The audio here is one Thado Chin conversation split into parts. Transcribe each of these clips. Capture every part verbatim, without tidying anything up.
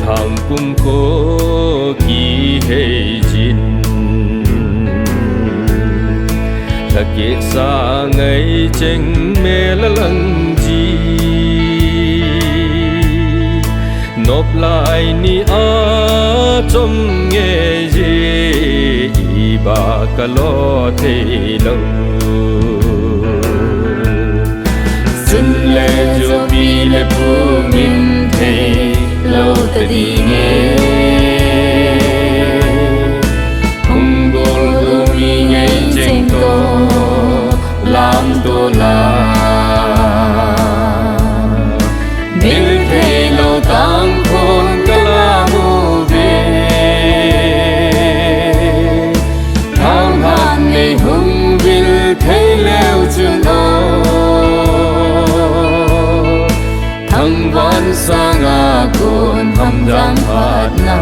Hangpum ko kihei jin, lhakeh sa ngai cheng mel a lang ji. Nop lai ni a chom nge ji, iba ka lo thei lo. Sun le jopi le pu min thei lo ta ding e. Hung bol u mi ngei cheng to lam to la. Mil thei lo tang khon ka la mu ve. Thang han nei hung vil thei leu chun o. Thangvan sanga kon hamdang phatna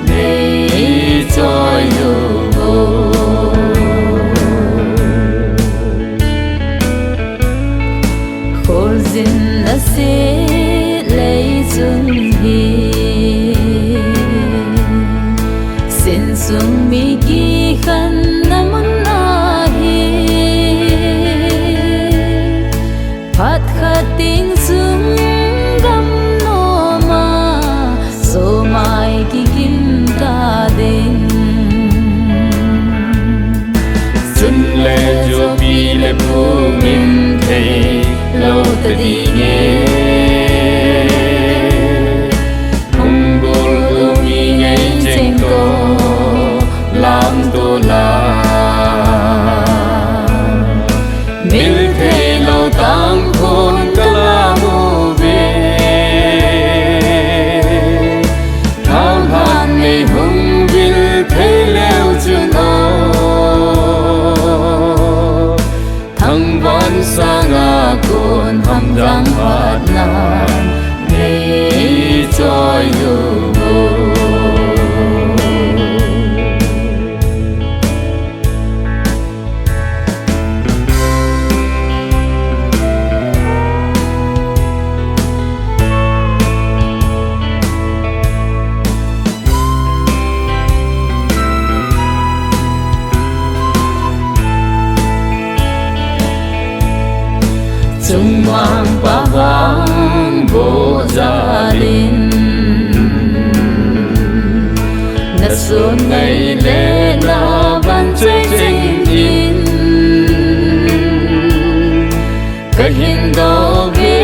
nei choi u. Kholjin a se lei chun hi, sin sung mi kikhen na mun ahi. Phat khat ding sung gam nom a, so mai kikim ta ding. Sun le jopi le pu min thei lo ta ding e. Hung bol u mi ngei cheng to lam to la. Mil thei lo tang khon ka la mu ve. Thang han nei hung vil thei leu chun o. Thangvan sanga kon hamdang phatna nei choi u. Chungmang pa vang bo jalin, na sun ngai le na van chai cheng in. Ka hin dou ve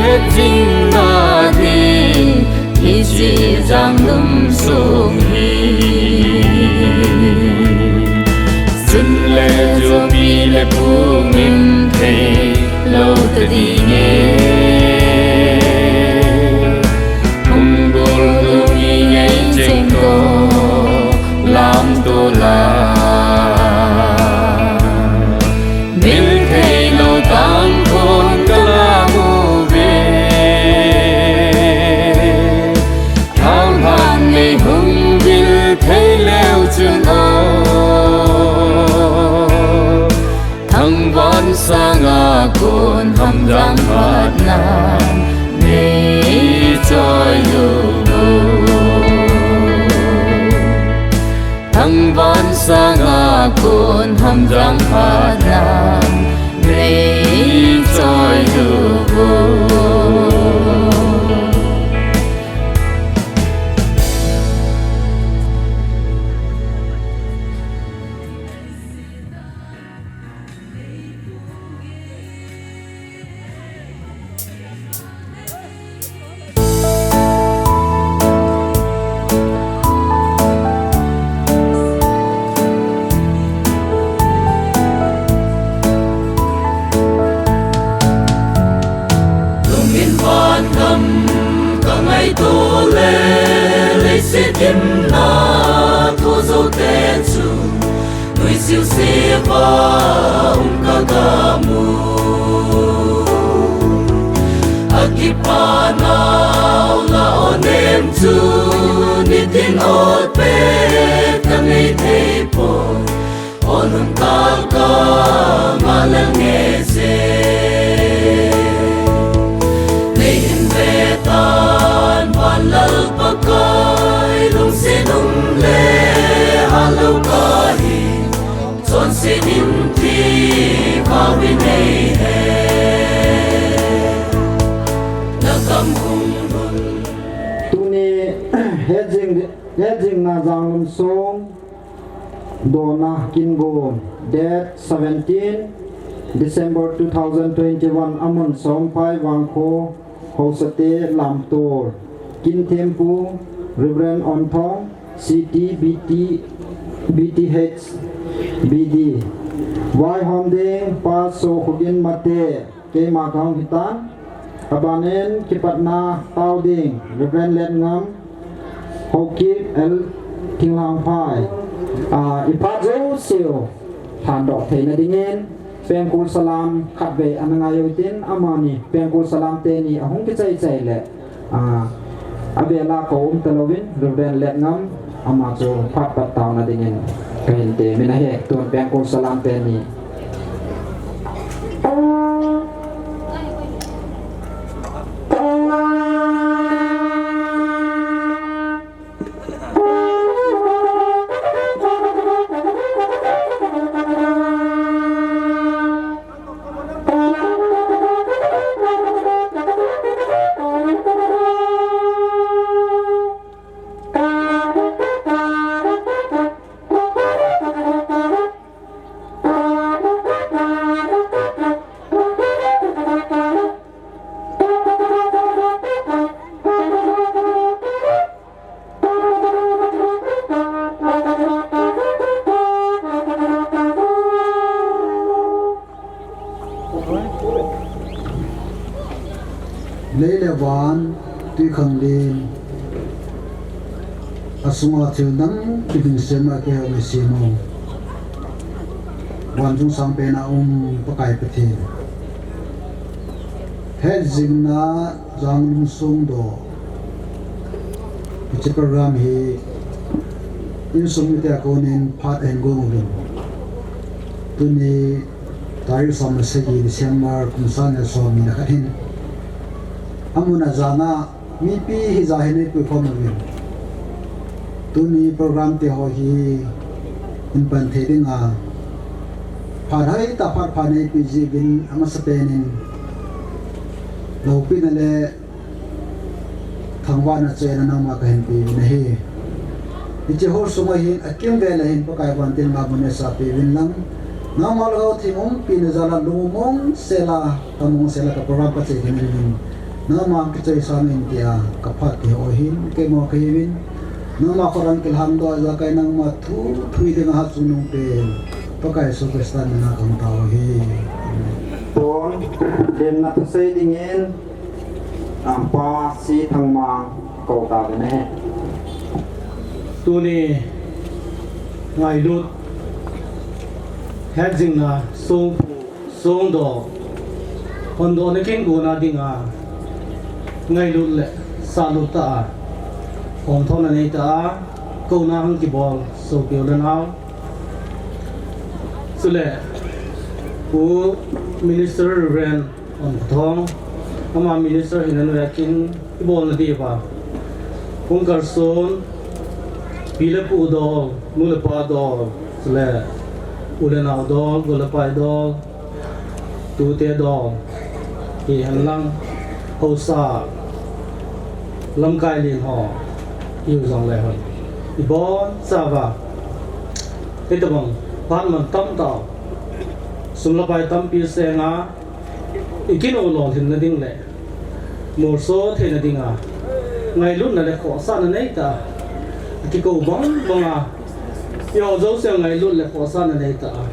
het jing na ding, hiche jang lum sung hi. Sun le jopi le pu min thei lo ta ding e. Hung bol u mi ngei cheng to lam to la. Mil thei lo tang khon ka la mu ve. Thang han nei hung vil thei leu chun o. Thangvan sanga kon hamdang phatna nei choi u. Thangvan sanga kon hamdang phatna nei choi u. Lungin van gam ka ngaito le, leiset gimna thu zo te chu, nuisiu siva um ka gamu. Akipa nau la onem chu, nitin ot pet ka nei thei poi. Onung kal ka ngalal nge se. Nei hin ve tan van Lalpa. Tuni hejing, hejing na Janglum song dona kingun, date seventeen December two thousand twenty-one, amun Sompai Vangkho, Hausate Lamtur, kin thempu Reverend Onthong, C T, B T, B T H, B D. Vaihom ding Pa Sokhogin Mate, keima kahung hitan. Abanin kipatna tao ding Reverend Letngam, Haokip L Thinglhangphai. Ah, iphat jouseu lhandoh theina dingin Pengkul Salam khatvei ana ngai uhitin, amani Pengkul Salam teni ahung kichai chai le, ah, abela kou umta louvin, Reverend Letngam, ama chu phat pat taona dingin kahin temin ahi. Tun Pengkul Salam teni. Lei le van, tui khanglen, asunga thil dang kiding sema kihou le semo. Vanchung sangpen a um Pakai Pathen. Hejing na Janglum song do. Hiche program hi insung mite a konin phat ahin gong uvin. Tuni tarik som le sagi December kum sang le som ni le khat hin. Amun ajan a mipi hija hin eipuikhom uvin. Tuni program te ho hi hin pan thei dinga phat hoitah, phat pha neipe jeh uvin amasapen in loupina le thangvahna chena nangma kahin pe uvin ahi. Hiche hall sunga hin akimvel a hin Pakai vantil ma bun neisapi uvin lang. Nangma lhagao theng umpina jal a lungmong sela, tamong sela ka program kachai kit uvin. Nangma kichai sang in tia kaphat ti ho hin keima kahi uvin. Nangma khorang kilhang doh a ijakai nangma thu thui dinga hachungnung pen Pakai Jesu Christa mina kahung tao ahi. Amen. Tun, lemna thusei dingin, ah, Pa C Thangmang kou tauvin ahi. Tuni ngailut, hejing na songpu, songdoh, hondohna kinguna dinga ngailut le sahlut tah a, homthona neitah a, kouna hung kibol sopi u le nao. Chule, Pu Minister Reverend Onthong, ama minister hina noiya kin ibolna diuva hung kalson, pi le pu dol, nu le pa dol, chule u le nao dol, gol le pai dol, tute dol, hihen lang haosa, lamkai len ho, iu jong le hon. Ibonchauva, hitobang phat man tamtah, sum le pai tampi senga, ikinou lolhinna ding le molso theina dinga ngailutna le khohsahna neitah a, akikou bang banga, iho jouse ngailut le khohsahna neitah a,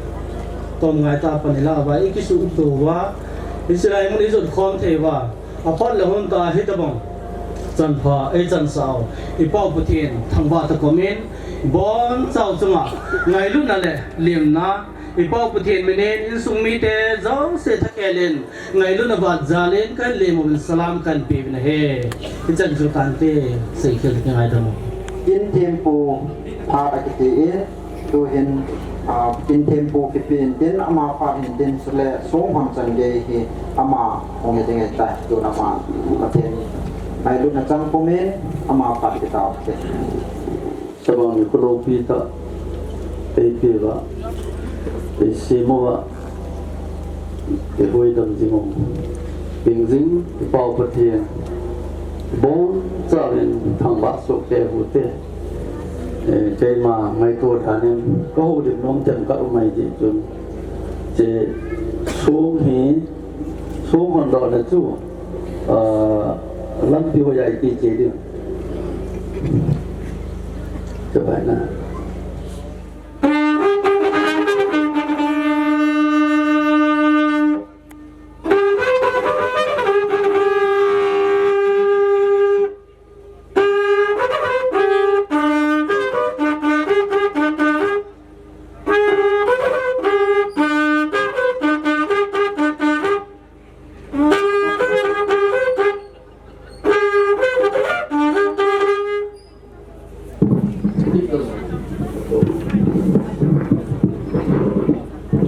tomngai tah a pan ilah uva, ikisuhto uva, hiche lai mun ijot khom thei uva, aphat le hon tah a hitobang chanpha eichansah u, i Pau Pathen thangvah tah a komin, ibonchau chunga ngailutna le lemna, i Pau Pathen minin insung mite jouse thakhel in, ngailutna vat jal in kahin lem uvin salam kahin pe uvin ahi. Hichan chu tante, seikhel kingaidam u. Kin thempu phat akiti in, tuhin, ah, kin thempu kipe intin, ama phat hintin, chule song hon chan gei hi ama hung hi ding ahitai, tun ama Pathen ngailutna chang pumin, ama phat kitao te. Hitobang nikho loupi tah eipeuva, eisem uva, Ihuidam jing u. Hingjing, i Pau Pathen. Ibon chauvin thangvah soh kei u hite. Eh, keima ngaito danin, ka houlim nom tem ka um ahi jeh chun. Hiche song hi, song hondohna chu, ah, lampi hoiya iti cheh ding. Chabai na.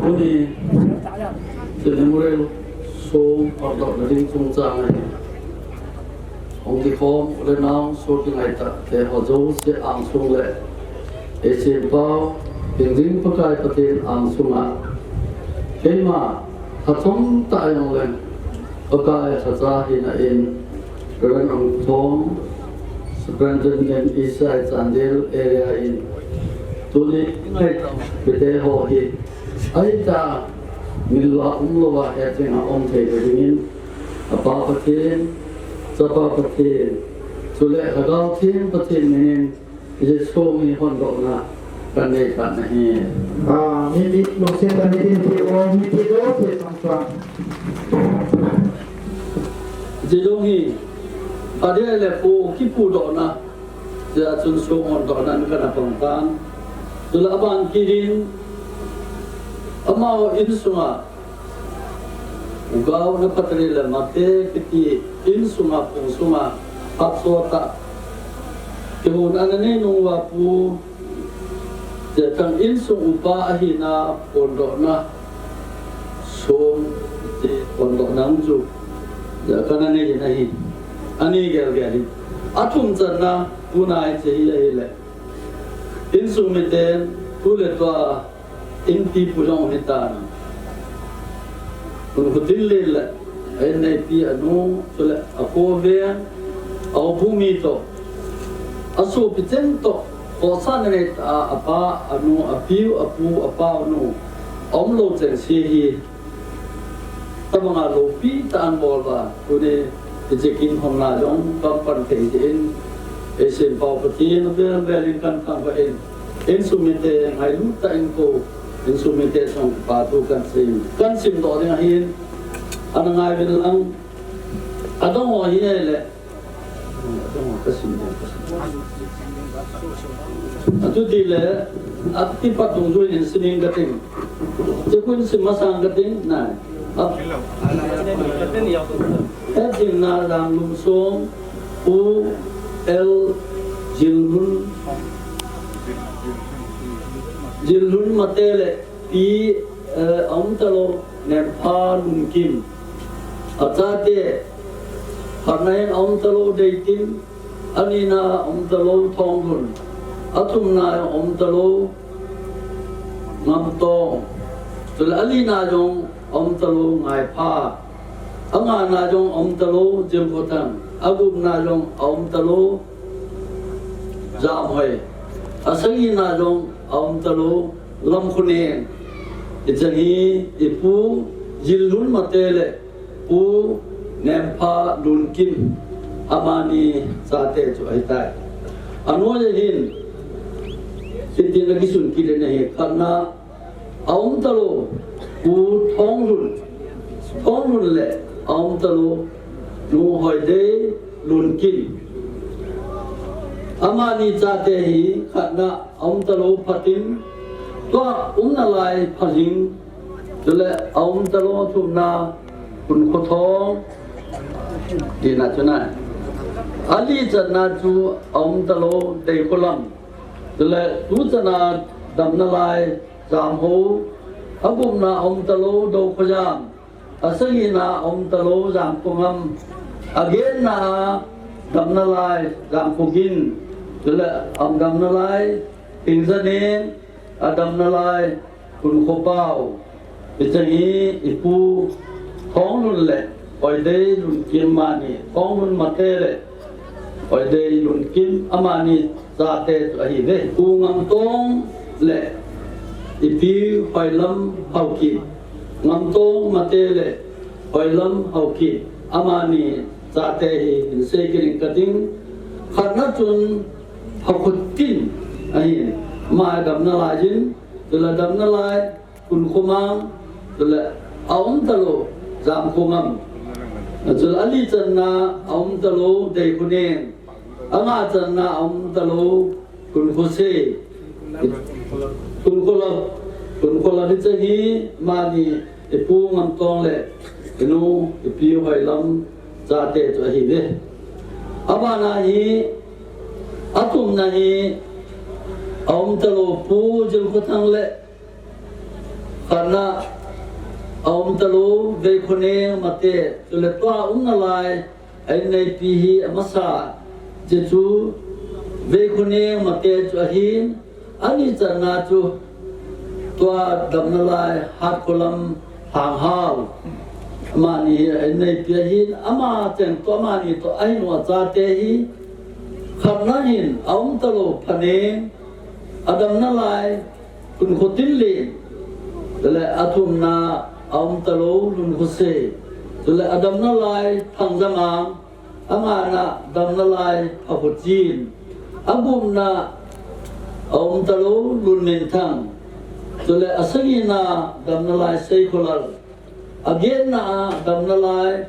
Tuni, hiche memorial song hondohna ding chungchang ahi. Hung kikhom u le nao, sopi ngaitah te ho jouse angsung le, Eisempau, hingjing Pakai Pathen angsunga, keima, lha chomtah a jong le, Pakai lhacha hina in, Reverend Ongthong, Superintendent East Chandel Area in, tuni ngaitah mite ho hi, ahita, min lua umlouva hetjinga um thei dingin, Apa Pathen, Chapa Pathen, chule Lhagao Theng Pathen minin, hiche song hi hondohna kanei tan ahi. Ah, mipi lungset tah in tin tiu, mipi jouse chungchang. Hiche jong hi, adeh le pu kipudohna, hichea chun song hondohnan kana pang tan. Chule aban kit in, amaho insunga, U Gao, Naphatali le Mate kiti insunga, phung sunga, phat sot a, kihon ana nei nung uva pu, hiche chang insung upa ahina phondohna, song, hiche phondohna chu, hiche kana nei in ahi, ani gelgel in. Athum channa, tuna hiche hi ahile, insung miten, tu le tua, Inpipu jong hitan. Hun khutin lin le, a inneipi anu, chule a khoveng, a houbung mi toh, a sopi cheng toh, khohsahna neitah a, apa, anu, apiu, apu, apau nu, aumlou chengse hi, tabanga loupi tah a anbol uva, tuni, hiche kin honna jong, kapan thei jeh in, Eisempau Pathen, avel vel in kathangvah in, Insung mite ngailut tah in kou, insung mite chunga kipa thu kasim, kasimdoh ding ahin, ana ngai uvin lang, adang ho hi ahile, adang ho kasim ding, kasim. Atu tile, akipat dungjuiyin sim inge kating. Chekun sim masang kating, nai. Ap-, Hetjingna Lamlum Song, Pu L Jilhun, Jilhun Mate le Pi, eh, aumtalou, Nempha Lunkim. Achate, khatna hin aumtalou Deitin, anina aumtalou Thonglun, athumna aumtalou Ngamtong, chule alina jong aumtalou Ngaipha. Angana jong aumtalou Jemkhothang, agupna jong aumtalou Jamhoi, asagina jong aumtalou Lamkhonen. Hiche hi ipu Jilhun Mate le Pu Nempha Lunkim, amani chate chu ahitai. Anoiya hin, hitin akisun kit in ahi, khatna, aumtalou, Pu Thonglun, Thonglun le aumtalou, Nu Hoidei Lunkim. Amani chate hi khatna aumtalou Phatin, tua umnalai Phalhing, chule aumtalou thumna Kunkhothong, tina chu nai. Ali channa chu aumtalou Deikholam, chule tu channa damnalai Jamhou, agupna aumtalou Doukhoyam, asagina aumtalou Jamkhongam, agenna damnalai Jamkhogin, chule aumdamnalai Thingjanen, adamnalai Kunkhopao. Hiche hi ipu Thonglun le Oidei Lunkim amani, Thonglun Mate le Oidei Lunkim amani chate chu ahiuve. Pu Ngamtong le ipi Hoilam Haokip, Ngamtong Mate le Hoilam Haokip amani chate hi hin sei kit ing kating. Khatna chun Haokhutin ahin, ama damna lai in, chule damna lai Khunkhomang, chule aum talou Jamkhongam, chule ali channa aum talou Deikhoneng, anga channa aum talou Khunkhosei, Khunkholap, Khunkholap hiche hi amani ipu Ngamtong le inu ipi Hoilam chate chu ahiuve. Abana hi, athumna hi aum talou Pu Jilkhothang le khatna aum talou Veikhoneng Mate, chule tua umna lai a inneipi hi amasa, hiche chu Veikhoneng Mate chu ahin, ani channa chu tua damna lai Hatkholam Lhanghao, amani hi a inneipi ahin, ama cheng toh amani toh a inu a chate hi, khatna hin aum talou Phaneng, adamna lai Khunkhotinlen, chule athumna aum talou Lunkhosei, chule adamna lai Thangjangang, angana damna lai Haokhuchin, agupna aum talou Lunminthang, chule asagina damna lai Seikholal, agetna a damna lai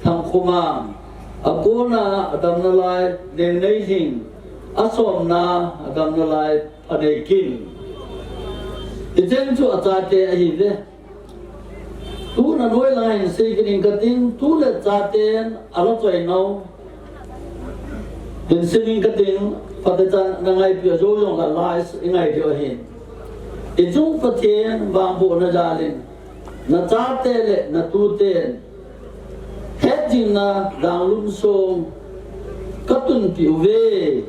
Thangkhomang, akona a damna lai Nengneilhing, asomna a damna lai Phaneikim. Hicheng chu achate ahiuve. Tuna noilang hin sei kit ing kating, tu le chaten ala choi nau hin sei ing kating, phatechan na ngaipi a jou jong la lai i ngai diu ahin. I chung Pathen vangbohna jalin, na chate le na tuten hetjingna Janglum song katunpi uve.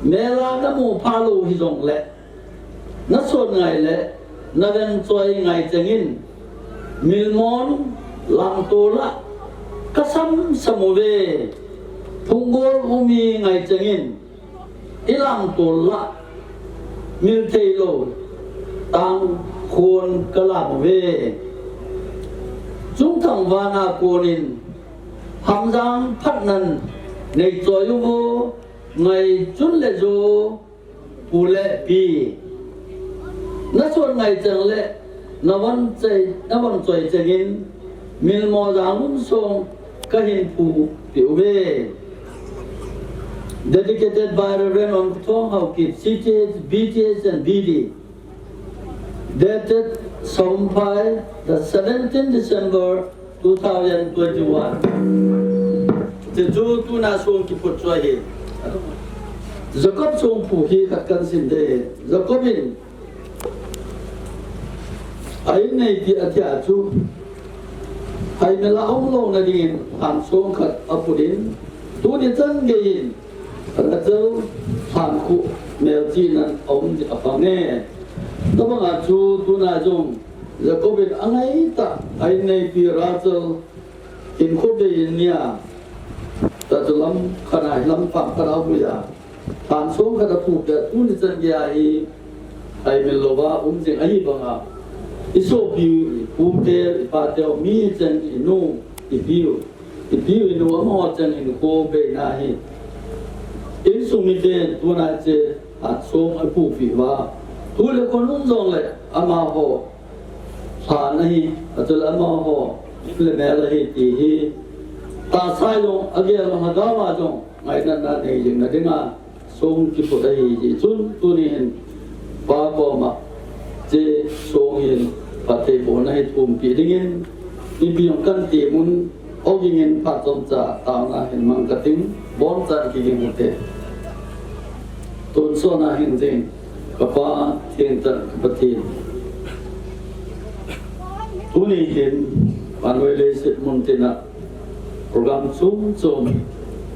Mela namu phalou hijongle, nason ngai le naven choi ngai chengin, milmon langtol a kasam sam uve. Phunggol umi ngai chengin, ilangtol a miltheilou tangkhon kalam uve. Chungthang vana konin hamjang phatnan neichoi uvo, ngaichun le jo, pu le pi. Nason ngai cheng le navon choi, navon choi chengin, milmo Janglum song kahin phupi uve. Dedicated by Reverend Onthong Haokip, C T H, B T H and B D. Dated Saumphai, the seventeenth December two thousand twenty-one. Hichu tuna song kiphut chu ahi. Jacob songphu hi khat kasim ding. Jacob in a inneipi athia chu, haimel a umlouna dingin lhan song khat aphut in, tuni chan geiyin Rachel lhan khu melchihnan aum ding apang e. Tabanga chu tuna jong Jacob in angaitah a inneipi Rachel hinkho bei in nia, tah chu lam khat a, lam pang khat a apuiya, lhan song khat aphupi a, tuni chan geiya hi haimil louva um jing ahi banga, isopi u, ipute u, ipate u, mi cheng, inu, ipi u, ipi u, inu, amaho cheng hinkho beina hi insung miten tuna hiche lhan song aphupi uva, thu le khonung jongle amaho lhan ahi, achule amaho le mel ahi ti hi tahsa jong, agel jong, lhagao a jong ngainatna nei jing na dinga song kiphut ahi. Hichun tuni hin Pa koma hiche song hin phattheibohna hi thumpi dingin mipi jong kan ti mun, ogingin phat chomcha taona hin mang kating, bonchan kiging ute. Tonsot a hing jing, kapa thengtah ka Pathen. Tuni hin vannoi leiset muntina program chom chom,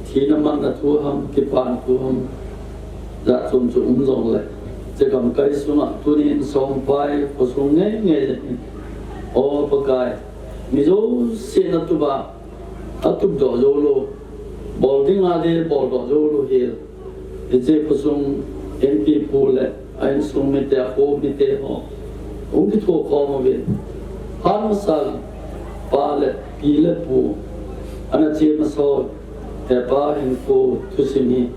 thina manna thu ham, kipan thu ham, jat chom chom um jongle, hiche gamkai sunga tuni hin Saumphai khosung ngei ngei in, O Pakai, Mi jousen atup a, atupdoh joulou, bol dinga le boldoh joulou hi. Hiche khosung inpi pu le a insung mite, akho mite ho hung kithokhom uvin. Phat masa pa le pi le pu, ana che masa ho, hepa hinkho thusim hi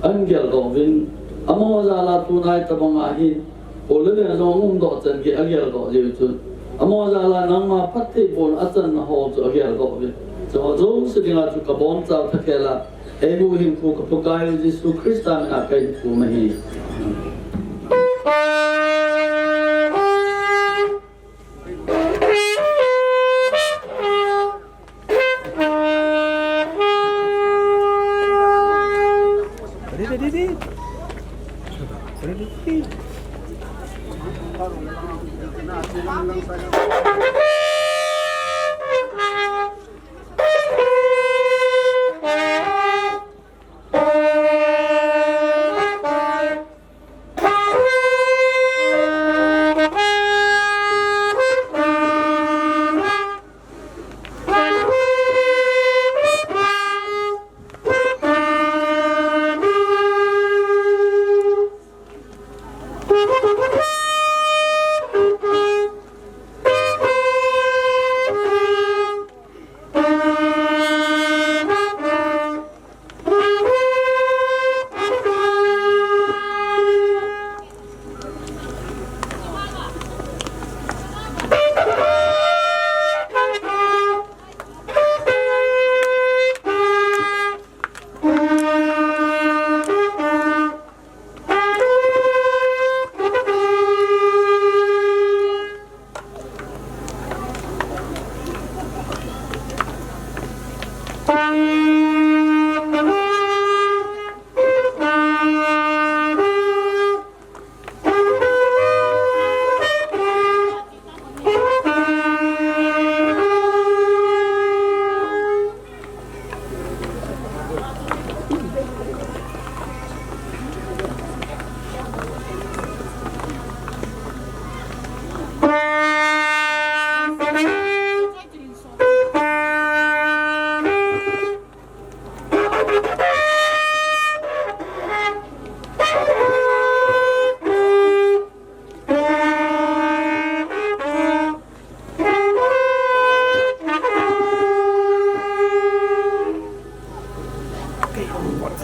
ahin geldoh uvin. Amaho jal a tunai tabang a hi, o le le jong umdoh chan gei ageldoh jeh u chun. Amaho jal a nangma phatthei bohna achanna ho chu ageldoh uvin. Chuho jouse dinga chu kabonchau thakhel a, eihuhhingpu ka Pakai u Jesu Christa mina kahin thum ahi.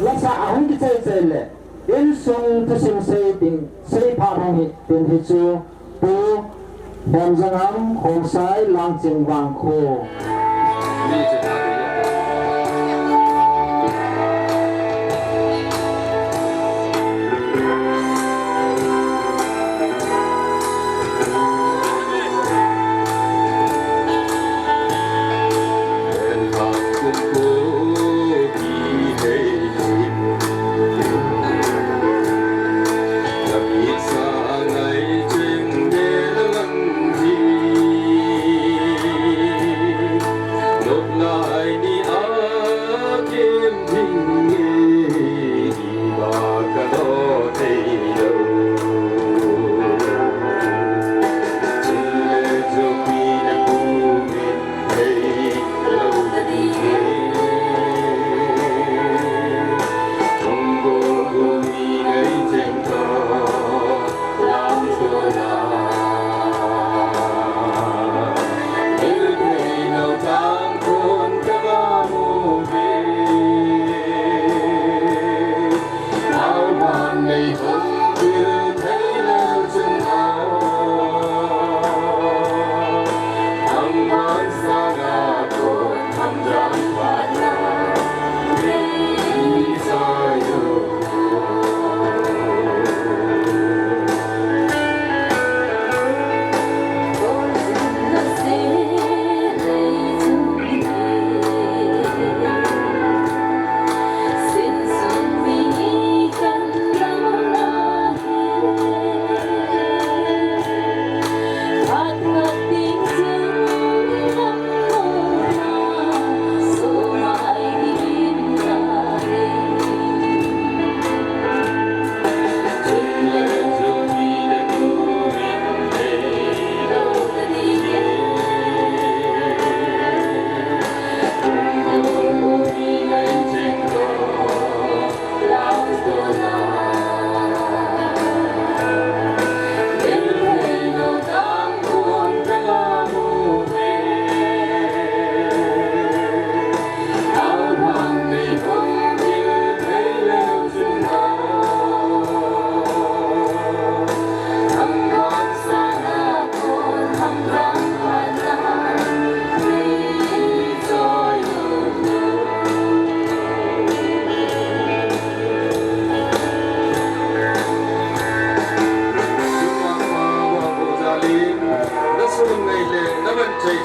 Lasa ahung kichai chai le, insung thusim sei ding, sei pha hung hi, tin hi chu, Pu Hemjangam Khongsai Langching Vangkho.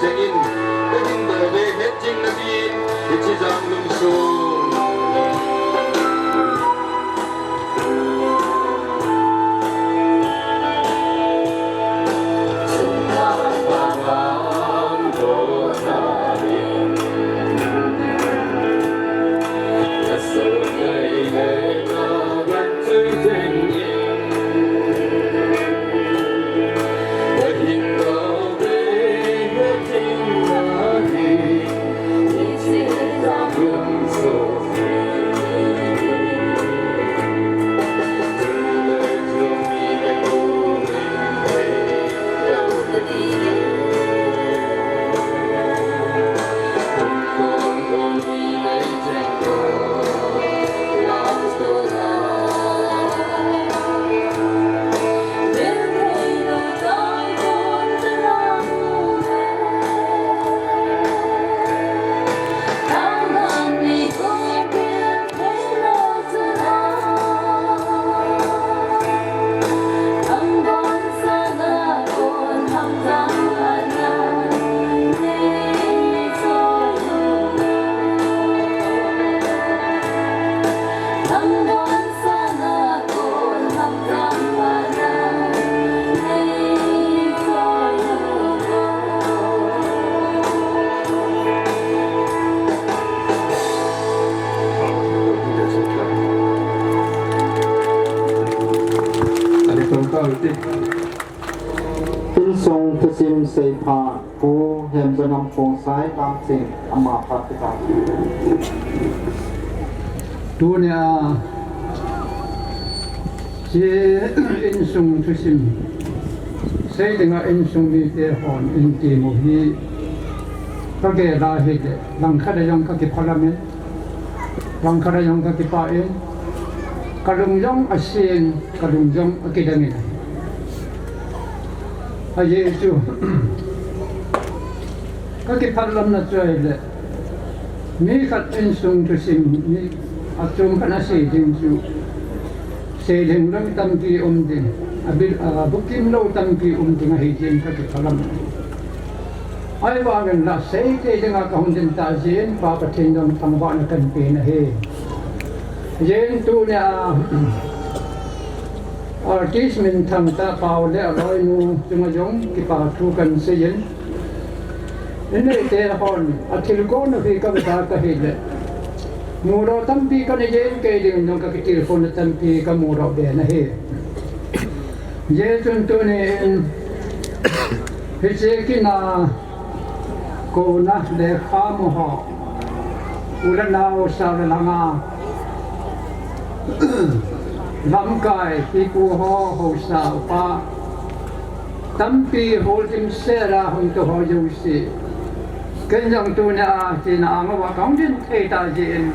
Ka hin dong ve het jing na din, hiche jang lungsung. Insung thusim seipha Pu Hemjanam Khongsai Lamsing, ama phat kit ta. Tunia, hiche insung thusim sei dinga insung mite hon eiti u hi, ka gel a hile, langkhat a jong ka kipah lamin, langkhat a jong ka kipah in, ka lung jong asen, ka lung jong akidang in ahi. Ajeh chu, ka kipah lamna chu ahile, mi khat insung thusim, mi achom khat a sei ding chu, sei lou tampi um ding, a bil, a bukim lou tampi um ding ahi jeh in ka kipah lam. Ahivangin la sei thei dinga ka hung ding tah jeh in Pa Pathen jong thangvahna kahin pe ahi. Jeh in tunia artist minthang tah Pau le aloinu chunga jong kipa thu kahin seiyin, in neite hon a thilgon u hi ka veda ka hile, mudoh tampi kanei jeh in kei ding jong ka kitilkhouna tampi ka mudoh be ahi. Jeh chun tunin hiche kin a kona lekha mu ho, u le nao, sa le lhang a, lamkai, pipu ho, haosa, upa, tampi hall dimset a hung tou ho jouse, ken jong tunia hiche na anga uva ka hung ding thei tah jeh in,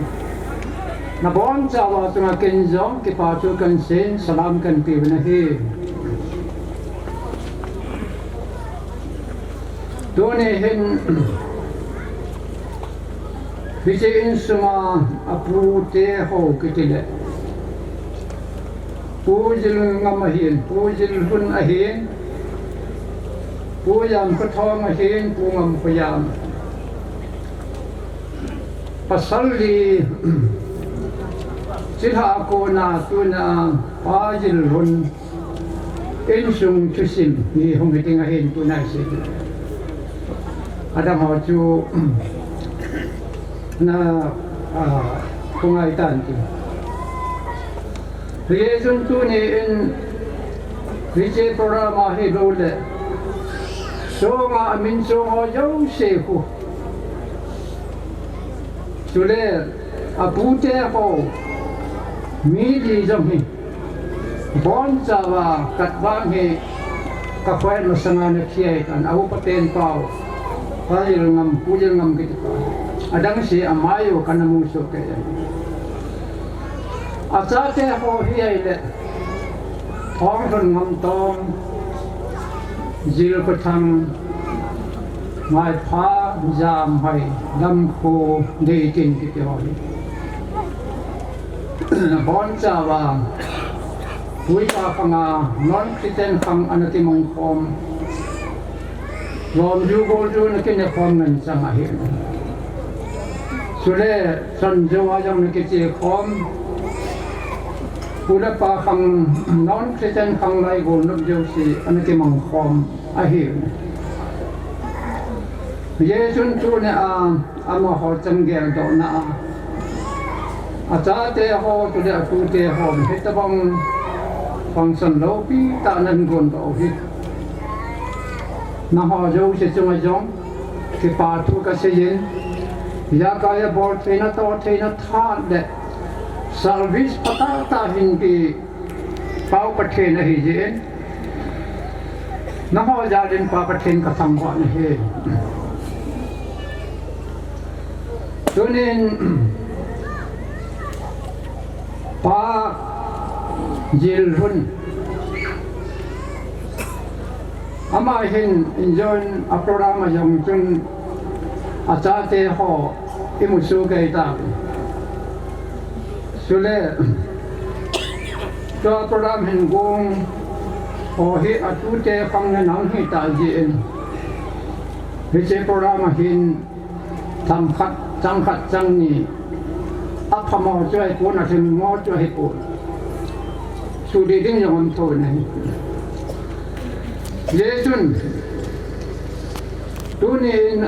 nabonchauva chunga ken jong kipa thu kahin seiyin, salam kahin peuvin ahi. Tuni hin, hiche insunga apute ho kiti le, Pu Jilngam ahin, Pu Jilhun ahin, Pu Jamkhothong ahin, Pu Ngamkhoyam. Pasal li chilhah a kona tunia Pa Jilhun insung thusim hi hung hi ding ahin tunia sei. Adang ho chu na, a, hung ngai tan ti. Hijeh chun tunin hiche program a hilou le, songa amin chong ho jouse khu, chule apute ho, mi li jong hi, bonchauva katvang hi, ka khohel masanga na khia ahitan, a upa pen Pau, Pa Jilngam, Pu Jilngam kiti pa. Adang se amai u kana mu soh kei e. Achate ho hi ahile, Thonglhun, Ngamtong, Jilkhothang, Ngaipha, Jamhoi, Lamkhu, Deitin kiti ho hi. Bonchauva, Puipa khang a, non-Christian khang ana kimang khom. Lom ju gol ju na kine khom ngen chang ahi. Chule chan jo a jong na kiche khom. Pu le pa khang, non Christian khang lai gol nop jo si ana kimang khom ahi. Jesun tuni a amaho chang gel doh na a, achate ho, tule atute ho, hitabang function lopi tah nan gon doh u hi. Nangho jouse chunga jong kipa thu kasei in, ijakai a bol theina, toh theina, tha le service phatah tah hin kipau Pathen ahi jeh in, nangho jal in Pa Pathen kathangvah nahi. Tunin Pa Jilhun, ama hin injoin a program a jong chun achate ho imu soh kei ta. Chule tua program hin gong ho hi atute khang le nang hita jeh in, hiche program a hin themkhat, chang khat, chang ni, aphamo chu ahipon, alhingmo chu ahipon, suhdih ding jong um thou ahi. Jesun tunin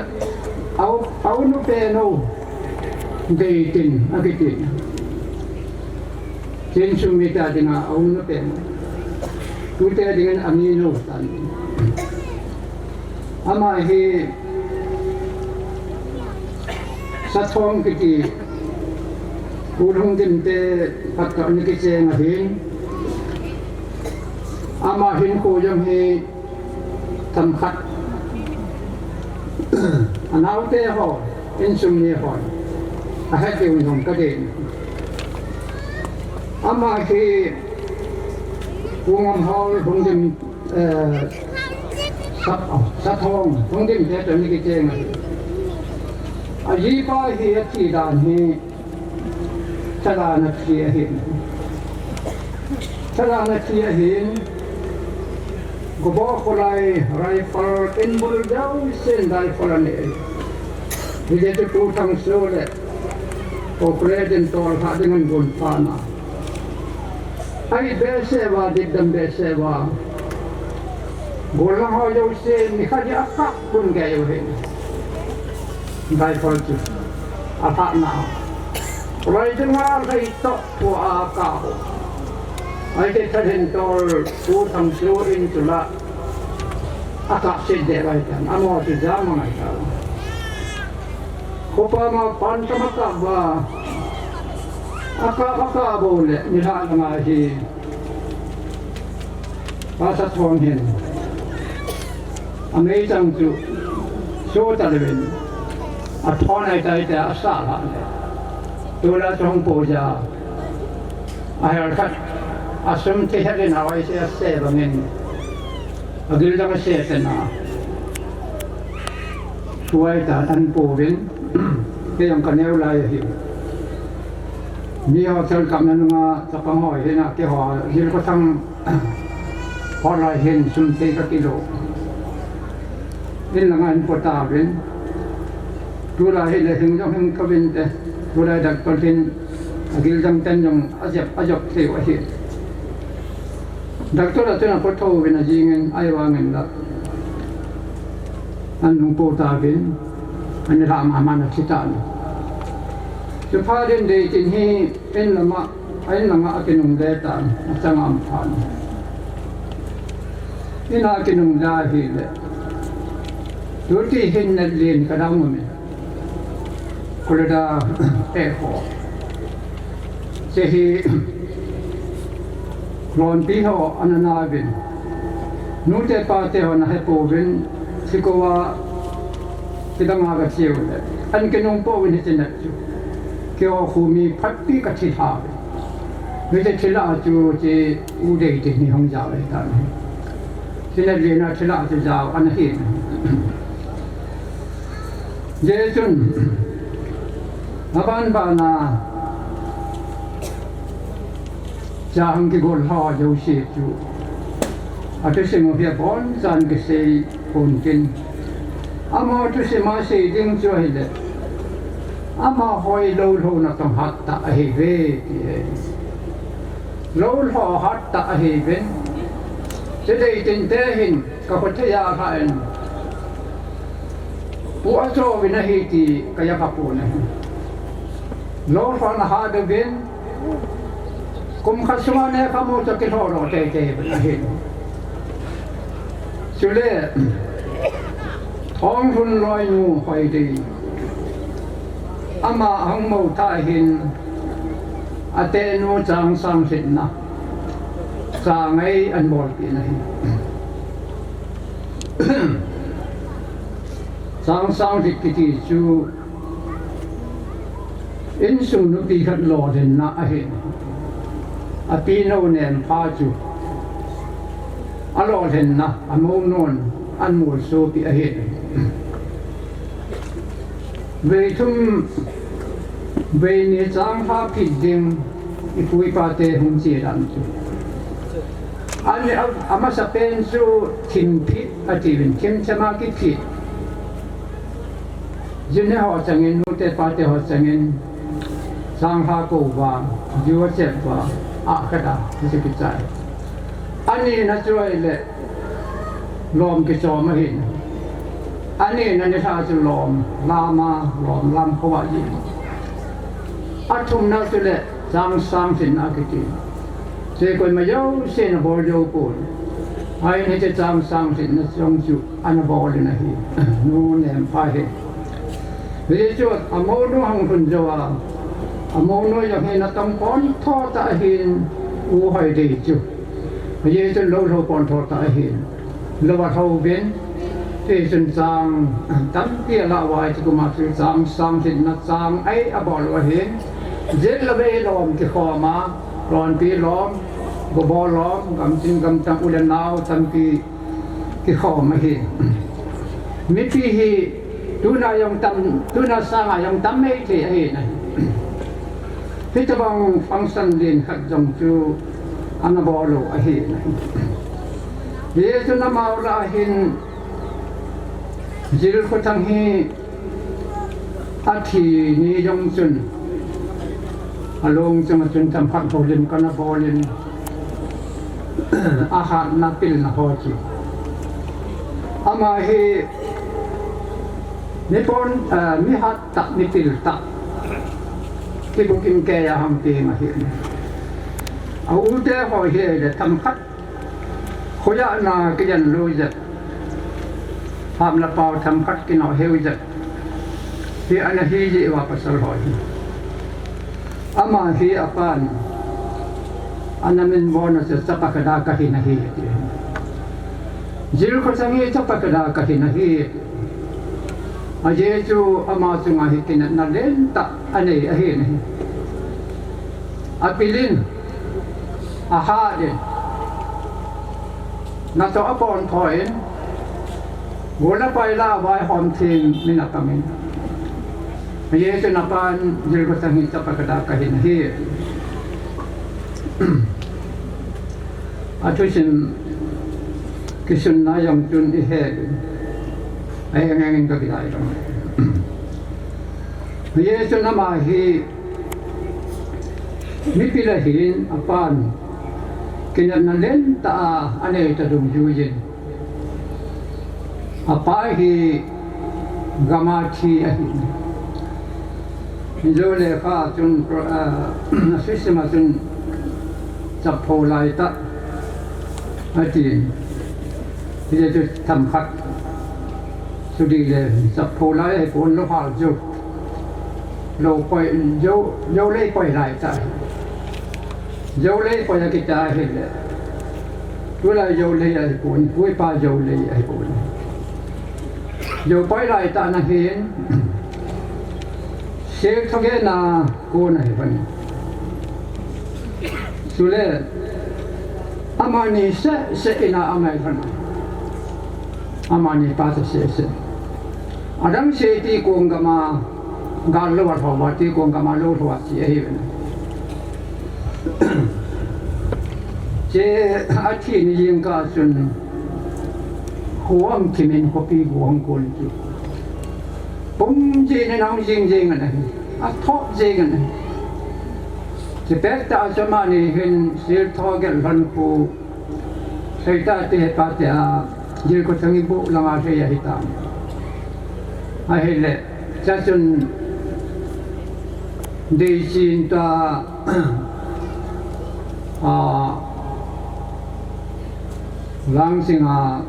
a u, a u nu pen u deitin akiti. Chen sum mite dinga a u nu pen u, tute dingin aminu tan. Ama hi Sathong kiti Pu Lhungdim te khat toh ana kicheng ahin, ama hinkho jong hi themkhat, anaote ho, insung mi hon ahet diu jong kadei. Ama hi Pu Ngamhol Lhungdim, eh, Sa-, Sathong Lhungdim te toh ana kicheng ahi. Ajipa hi athi dan hi thalhahna thi ahin. Thalhahna thi ahin, Goboh Kholai Rifle in bul jousen rifle anei. Hijeh chun Pu Thangso le Pu Khuledin tollhah dingin gon phat na, ahi behseh uva, dipdam behseh uva, golhang ho jouse nikhat hi akap phun gei u ahi. Rifle chu alhahna a, Kholai dinga lhai toh pu a akap u. Ahile Thalhintol Pu Thangso in chu la akap set deh uva ahitan, amaho chu jam angai ta. Khopa ma pan tam akap uva, akap, akap bou le nilhah langa hi Pa Sathong hin ameichang chu so ta leuvin, athon ahitai tia asah lhah le, tula chu hung po jeh a, ahel khat asum thei het in a, ahise ase bangin agil jong ase ten a, thu ahitan an pouvin, kei jong kaneo lai ahi. Miho thal kapna nunga chapang ho hina keiho Jilkothang hotlai hin sum thei kakilo. In langa in po tauvin. Tulai hile hing jong hing kauvinte. Tulai doctor hin agil jong ten jong ajep, ajop thei u ahi. Doctor a chun apo thouvin ajingin, ahivangin la an hung po tauvin, anilhah mama in athi tan. Chuphat in deitin hi in lama, a in langa akinungle tan, achanga um phat in. Ina akinungle ahile, tuti hin natlen kadang umin. Kholada eh ho, hiche hi lonpi ho ana nauvin, nute pate ho ana hepouvin, hiche kho a kidang a kacheu le an kinung pouvin hiche nat chu. Keiho khu mi phatpi kathi lha uvin. Hiche thilha chu hiche u Deitin hi hung jao ahitan. Hiche natlen a thilha chu jao ana hin. Hijeh chun, aban ban a, cha hung kigol ho jouse chu, athusim u hi abonchan kisei pon tin, Amaho thusim a sei ding chu ahile, amaho hi lolhona tong hat tah ahiuve ti ahi. Lolho hat tah ahiuvin, chidei tinte hin ka khothei a lhah in, pu achouvin ahi ti ka ja kha pon ahi. Lolhon ahat uvin, kum khat sunga nekhamu chu akilhoh lou teitei uvin ahi. Chule, Thonglhun loinu Hoidei, ama ahung mou tah hin, atenu Changsang Lhitna, Changai ahin bolpeh in ahi. Changsang Lhit kiti chu insung nupi khat lolhinna ahin, api nou Nempha chu alolhinna, amounun ahin molsopeh ahin. Vei thum, vei ni changlhah phit ding ipu ipate hung che dan chu, ani a, amasapen chu thim phit atiuvin, thim thema kiphit. Jin ho changin, nute pate ho changin, changlhah kou uva, ju achep uva, akhat a, hichu kichai. Anina chu ahile, lom kichom ahin. Anina nilhah chu lom lama, lom lam khovah jin. Athumna chule, Changsang Lhitna kiti. Hiche koima jousen abol jou pon. Ahin hiche Changsang Lhitna jong chu ana bol in ahi. Nu Nempha hi. Hichu amounu ahung lhun jou a, amounu jong hi natong pontho tah ahin, U Hoidei chu. Hichun lolho pontho tah ahin. Lou alhouvin, hichun chang tampi alah uva, hiche kuma chu Changsang Lhitna Changai abol u ahin. Jil le vei lom kikhom a, Lonpi lom, Gobo lom, gamtin gamtang u le nao tampi kikhom ahi. Mipi hi tuna jong tam, tuna sanga jong tam maithei ahi nahi. Hitobang function len khat jong chu ana bol u ahi nahi. Hichun amau lah a hin Jilkhothang hi athi ni jong chun, along chunga chun themkhat houlim kana bol in, ahatna pilna ho chu. Ama hi mi pon, eh, mi hat tah, mi pil tah, kibukim keiya hung ti ahi. A u te ho hi le themkhat Khoja na kijen lou jeh, ham le pao themkhat kinoh heu jeh, hi ana hi jeh uva pasal ho hi. Ama hi apan, ana min bon a chu chapa Khada kahi nahi, ati. Jilkhothang hi chapa Khada kahi nahi, ati. Ajeh chu ama chunga hi kinepna lentah anei ahi nahi. Apil in, ahat in, natoh apontho in, gol le pai lah a vaihom them min apang in. Ajeh chu apan Jilkhothang hi chapa Khada kahi nahi. Athusim kisunna jong chun ihe, ahe ngen ngen kakidai jong. Ajeh chu ama hi mipil ahin, apan kinepna lentah a anei ta dungjui in. Apa hi gam a thi ahi. Injo lekha chun, ah, asui sima chun chapphou laitah ati. Hijeh chun themkhat sudih le chapphou lai ahipon, lou hal jou. Lou poi, jou, jou lei poi laitah. Jou lei poi akiti ahile, tulai jou lei ahipon, puipa jou lei ahipon. Jou poi laitah nahin, sel thogena kon ahipon. Chule, amani seh seh in a amai lhon. Amani pa seh seh. Adang seh ti kong gam a, gal lou a lhou a ti kong gam a lou lhou a ti ahi. Che athi ni jingkah chun, kho ahung thim in khopi bu ahung kon chu. Pum jing in ahung jing jing in ahi. Athop jing in ahi. Chupet tah a chu amani hin Siltho gel lhon khu Seita te hepa te a Jilkhothang ibu langa sei ahitan. Ahile, chachun Deichin ta, a, Langsinga,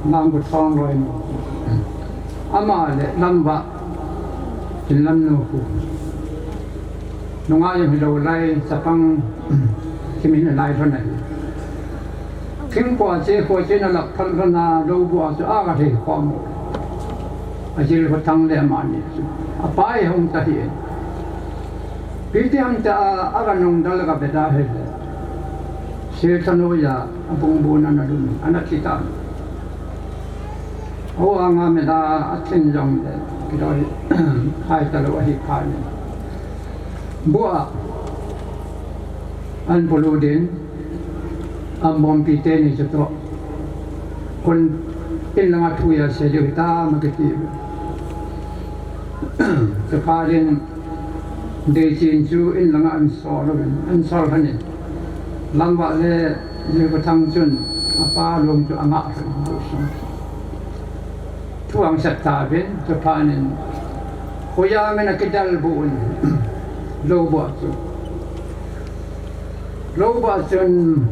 Langkhothang loi mo. Ama le Lamva, Chinlamnu khu. Nunga jong hilou lai, chapang, kimin lai lhon ahi. Thingkua che, kua che na lak phal lhon a, lou bua chu aga thei khom. A Jilkhothang le amani chu. Apa hi hung ta hi. Piti ham ta a, aga nung dal ga beda he le. Siltho noiya, abung bu na na lum, ana thi ta. Ho anga mena a thin jong le, kidoi, hai ta lou ahi pha ni. Bua, an bulu din, an bompi te ni chu to. Kun in langa thu ya se jo ta ma ke ti. Chupha din, Deichin chu in langa an sol, an sol lhon in. Lamva le Jilkhothang chun apa lung chu anga lhon in. Thu ahung sat tauvin, chupha nin. Khoja ngen a kidal bu un. Lou bua chu. Lou bua chun.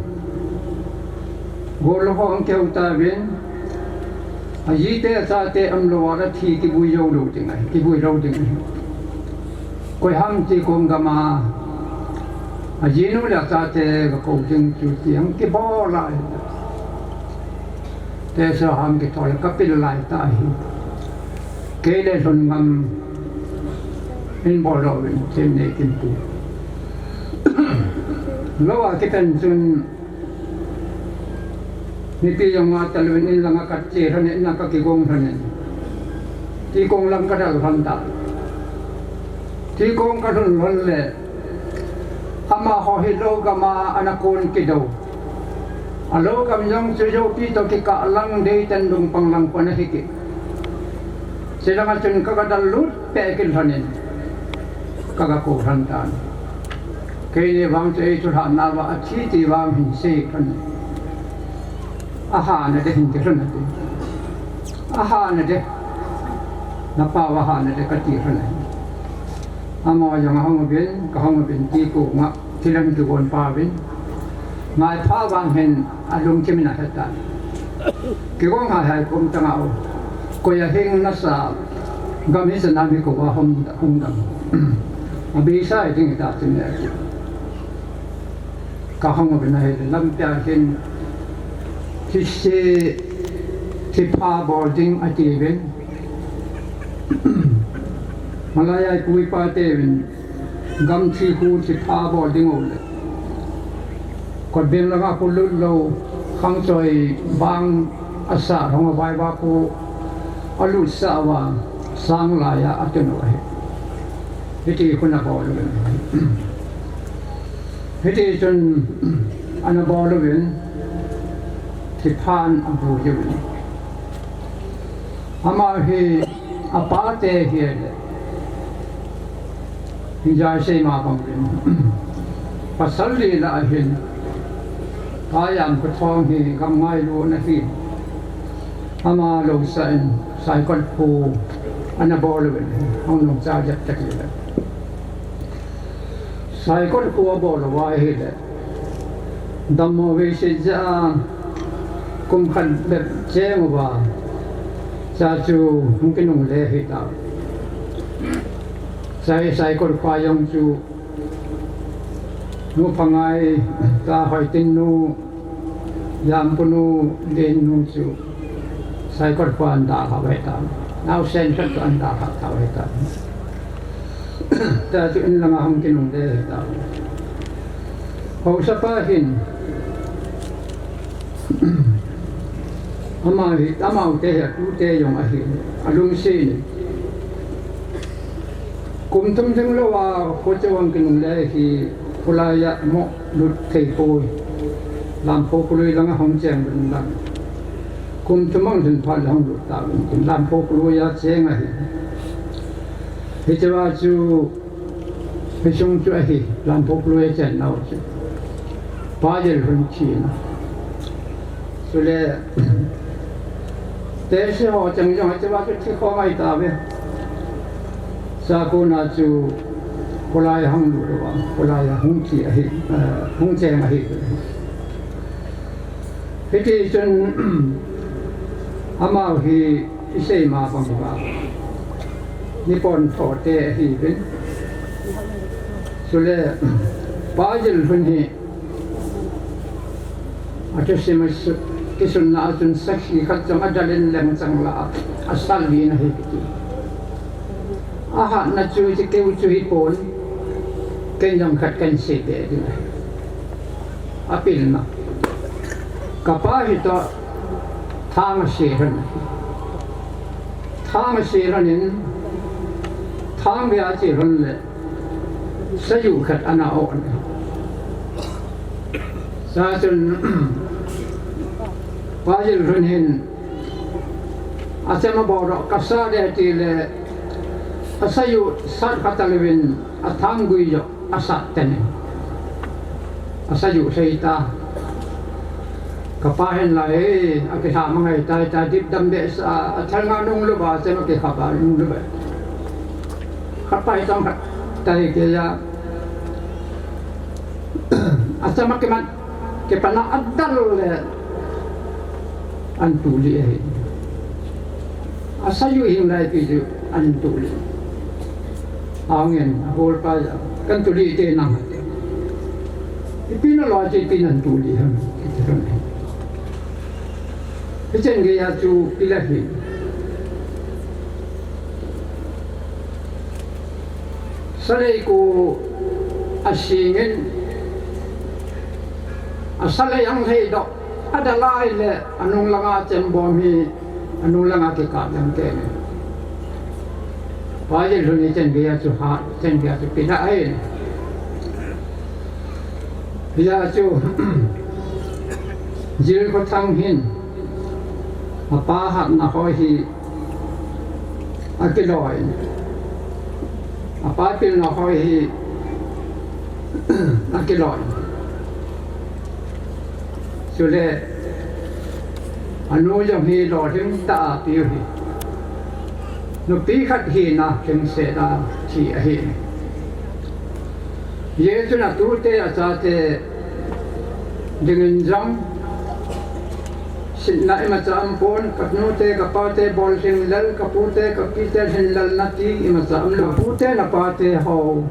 Gol ho ahung keu tauvin. Ajite achate umlou a la thi kibui jou lou ding ahi, kibui lou ding ahi. Koi ham ti kong gam a, ajinu le achate ga kou ding chu ti ahung kibol a. Te so ham kithol ka pil lai ta hi. Kei le lhun ngam in bol lou vin, thim nei kin pu. Lou a kitan chun, mipi jong nga talvin in langa ka che lhon in, in langa ka kigong lhon in. Tikong lang ka dal lhon ta. Tikong ka lhun lhon le, amaho hi lou gam a ana kon kidou. A lou gam jong chu Joupi to kikah lang dei ten lungpang lang kon ahi ki. Che langa chun ka ga dal lut peh kit lhon in. Ka ga kou lhon tan. Keini vang chu ei chu lhah na va a thi ti vang hin sei lhon in. Aha na de hin ti lhon ati. Aha na de. Na pa va aha na de ka ti lhon in. Ama jong ahung uvin, ka hung uvin ti kou nga. Thil ahin kigong pa vin. Ngai pha vang hin alungthim in ahet tan. Kigong hai hai kum tanga u. Koi a hing nasa gam hi sana mi ko va hung, hung dam. Abisa ding ta tin le. Ka hung uvin ahile lampi a hin. Thise thipha bol ding ati vin. Malaya i pu i pa te vin. Gam thi khu thipha bol ding u le. Kotbeng langa khu lut lou, khangchoi bang a sa hong a vai va khu a lut sa va, sang lai a a tun u ahi. Hiti khu na bol u. Hiti chun ana bol uvin, thiphan a bu uvin. Ama hi a pa te hi le. Hijai sei ma bang vin. Pasal li la ahin. Payam ka thong hi gam ngailu na hi. Ama lo sa in Saikot khu ana bol uvin. Hong nung cha jat tak le. Saikot khu a bol uva hi le. Dammo vei se ja kum khat bep cheng uva. Cha chu hung kinung le hi ta. Sai, Saikot kho a jong chu Nu Phangai, ta Hoitin nu, Jampu nu, Len nu chu. Saikot kho a an dalha uve ta. Naosen khat chu an dalha ta uve ta. Ta chu in langa hung kinung le ta. Haosa pa hin. Ama hi, amau te hi, tu te jong ahi. Alungsi ni. Kum thum theng lou a, kho chauh hung kinung le hi, kholai a mo lut thei poi. Lampho kholui langa hung cheng ben lang. Kum thum hung lhin phat le hung lut ta ben kin. Lampho kholui a cheng ahi. Hichea chu, hiche chu ahi, Lamphok lui a chennau chu. Pa Jilhun thina. Chule, tesi ho chang jong hichea chu thi khom ahi tauve. Sakona chu, kholai a hung lut uva, kholai a hung thi ahi, eh, hung cheng ahi. Hiti chun, amau hi, isei ma bang uva, nipontho te ahiuvin. Chule, Pa Jilhun hi, athusim a su-, kisunna a chun sakhi khat chang adalin lengchang la a, asal lin ahi kiti. Ahatna chu hiche keu chu hipon, ken jong khat kahin seipeh ding ahi. Apilna. Kapa hi toh thang ase lhon. Thang ase lhon in, thang bia che lhon le, sayu khat ana on. Sa chun, Pa Jilhun hin, acham abol doh, kasa de tile, asayu sat kha taleuvin, athang gui joh asat tan e. Asayu sei ta. Kapa hin la e, akilha mangai tai ta, dipdam behseh a, athalnga nung louva, acham akikhap a nung louva. Khat pa hi chang khat tai keiya. Acham akimat, kipana adal le, ahin tuli ahi. Asayu hing lai pi chu ahin tuli. Angin, ahol pa ja, kahin tuli te nang. Ipi naloi chu ipi nahin tuli ham, kiti lhon e. Hichen geiya chu kila hi. Salei ko asingin, asalei ang lhei doh, adalai le anung langa chenbom hi, anung langa kikap jang te ne. Pa Jilhun hichen geiya chu ha, hichen geiya chu kila ahi. Hia chu, Jilkhothang hin, apa hatna ho hi, akiloi. Apa pilna ho hi, akiloi. Chule, anu jong hi lolhing tah a apiu hi. Nupi khat hina lhingset a thi ahi. Jesun atute achate dingin jong, sitna imacha umpon, kanute kapate bol lhinglel, kapute kapite lhinlel nati imacha umlou. Napute napate ho,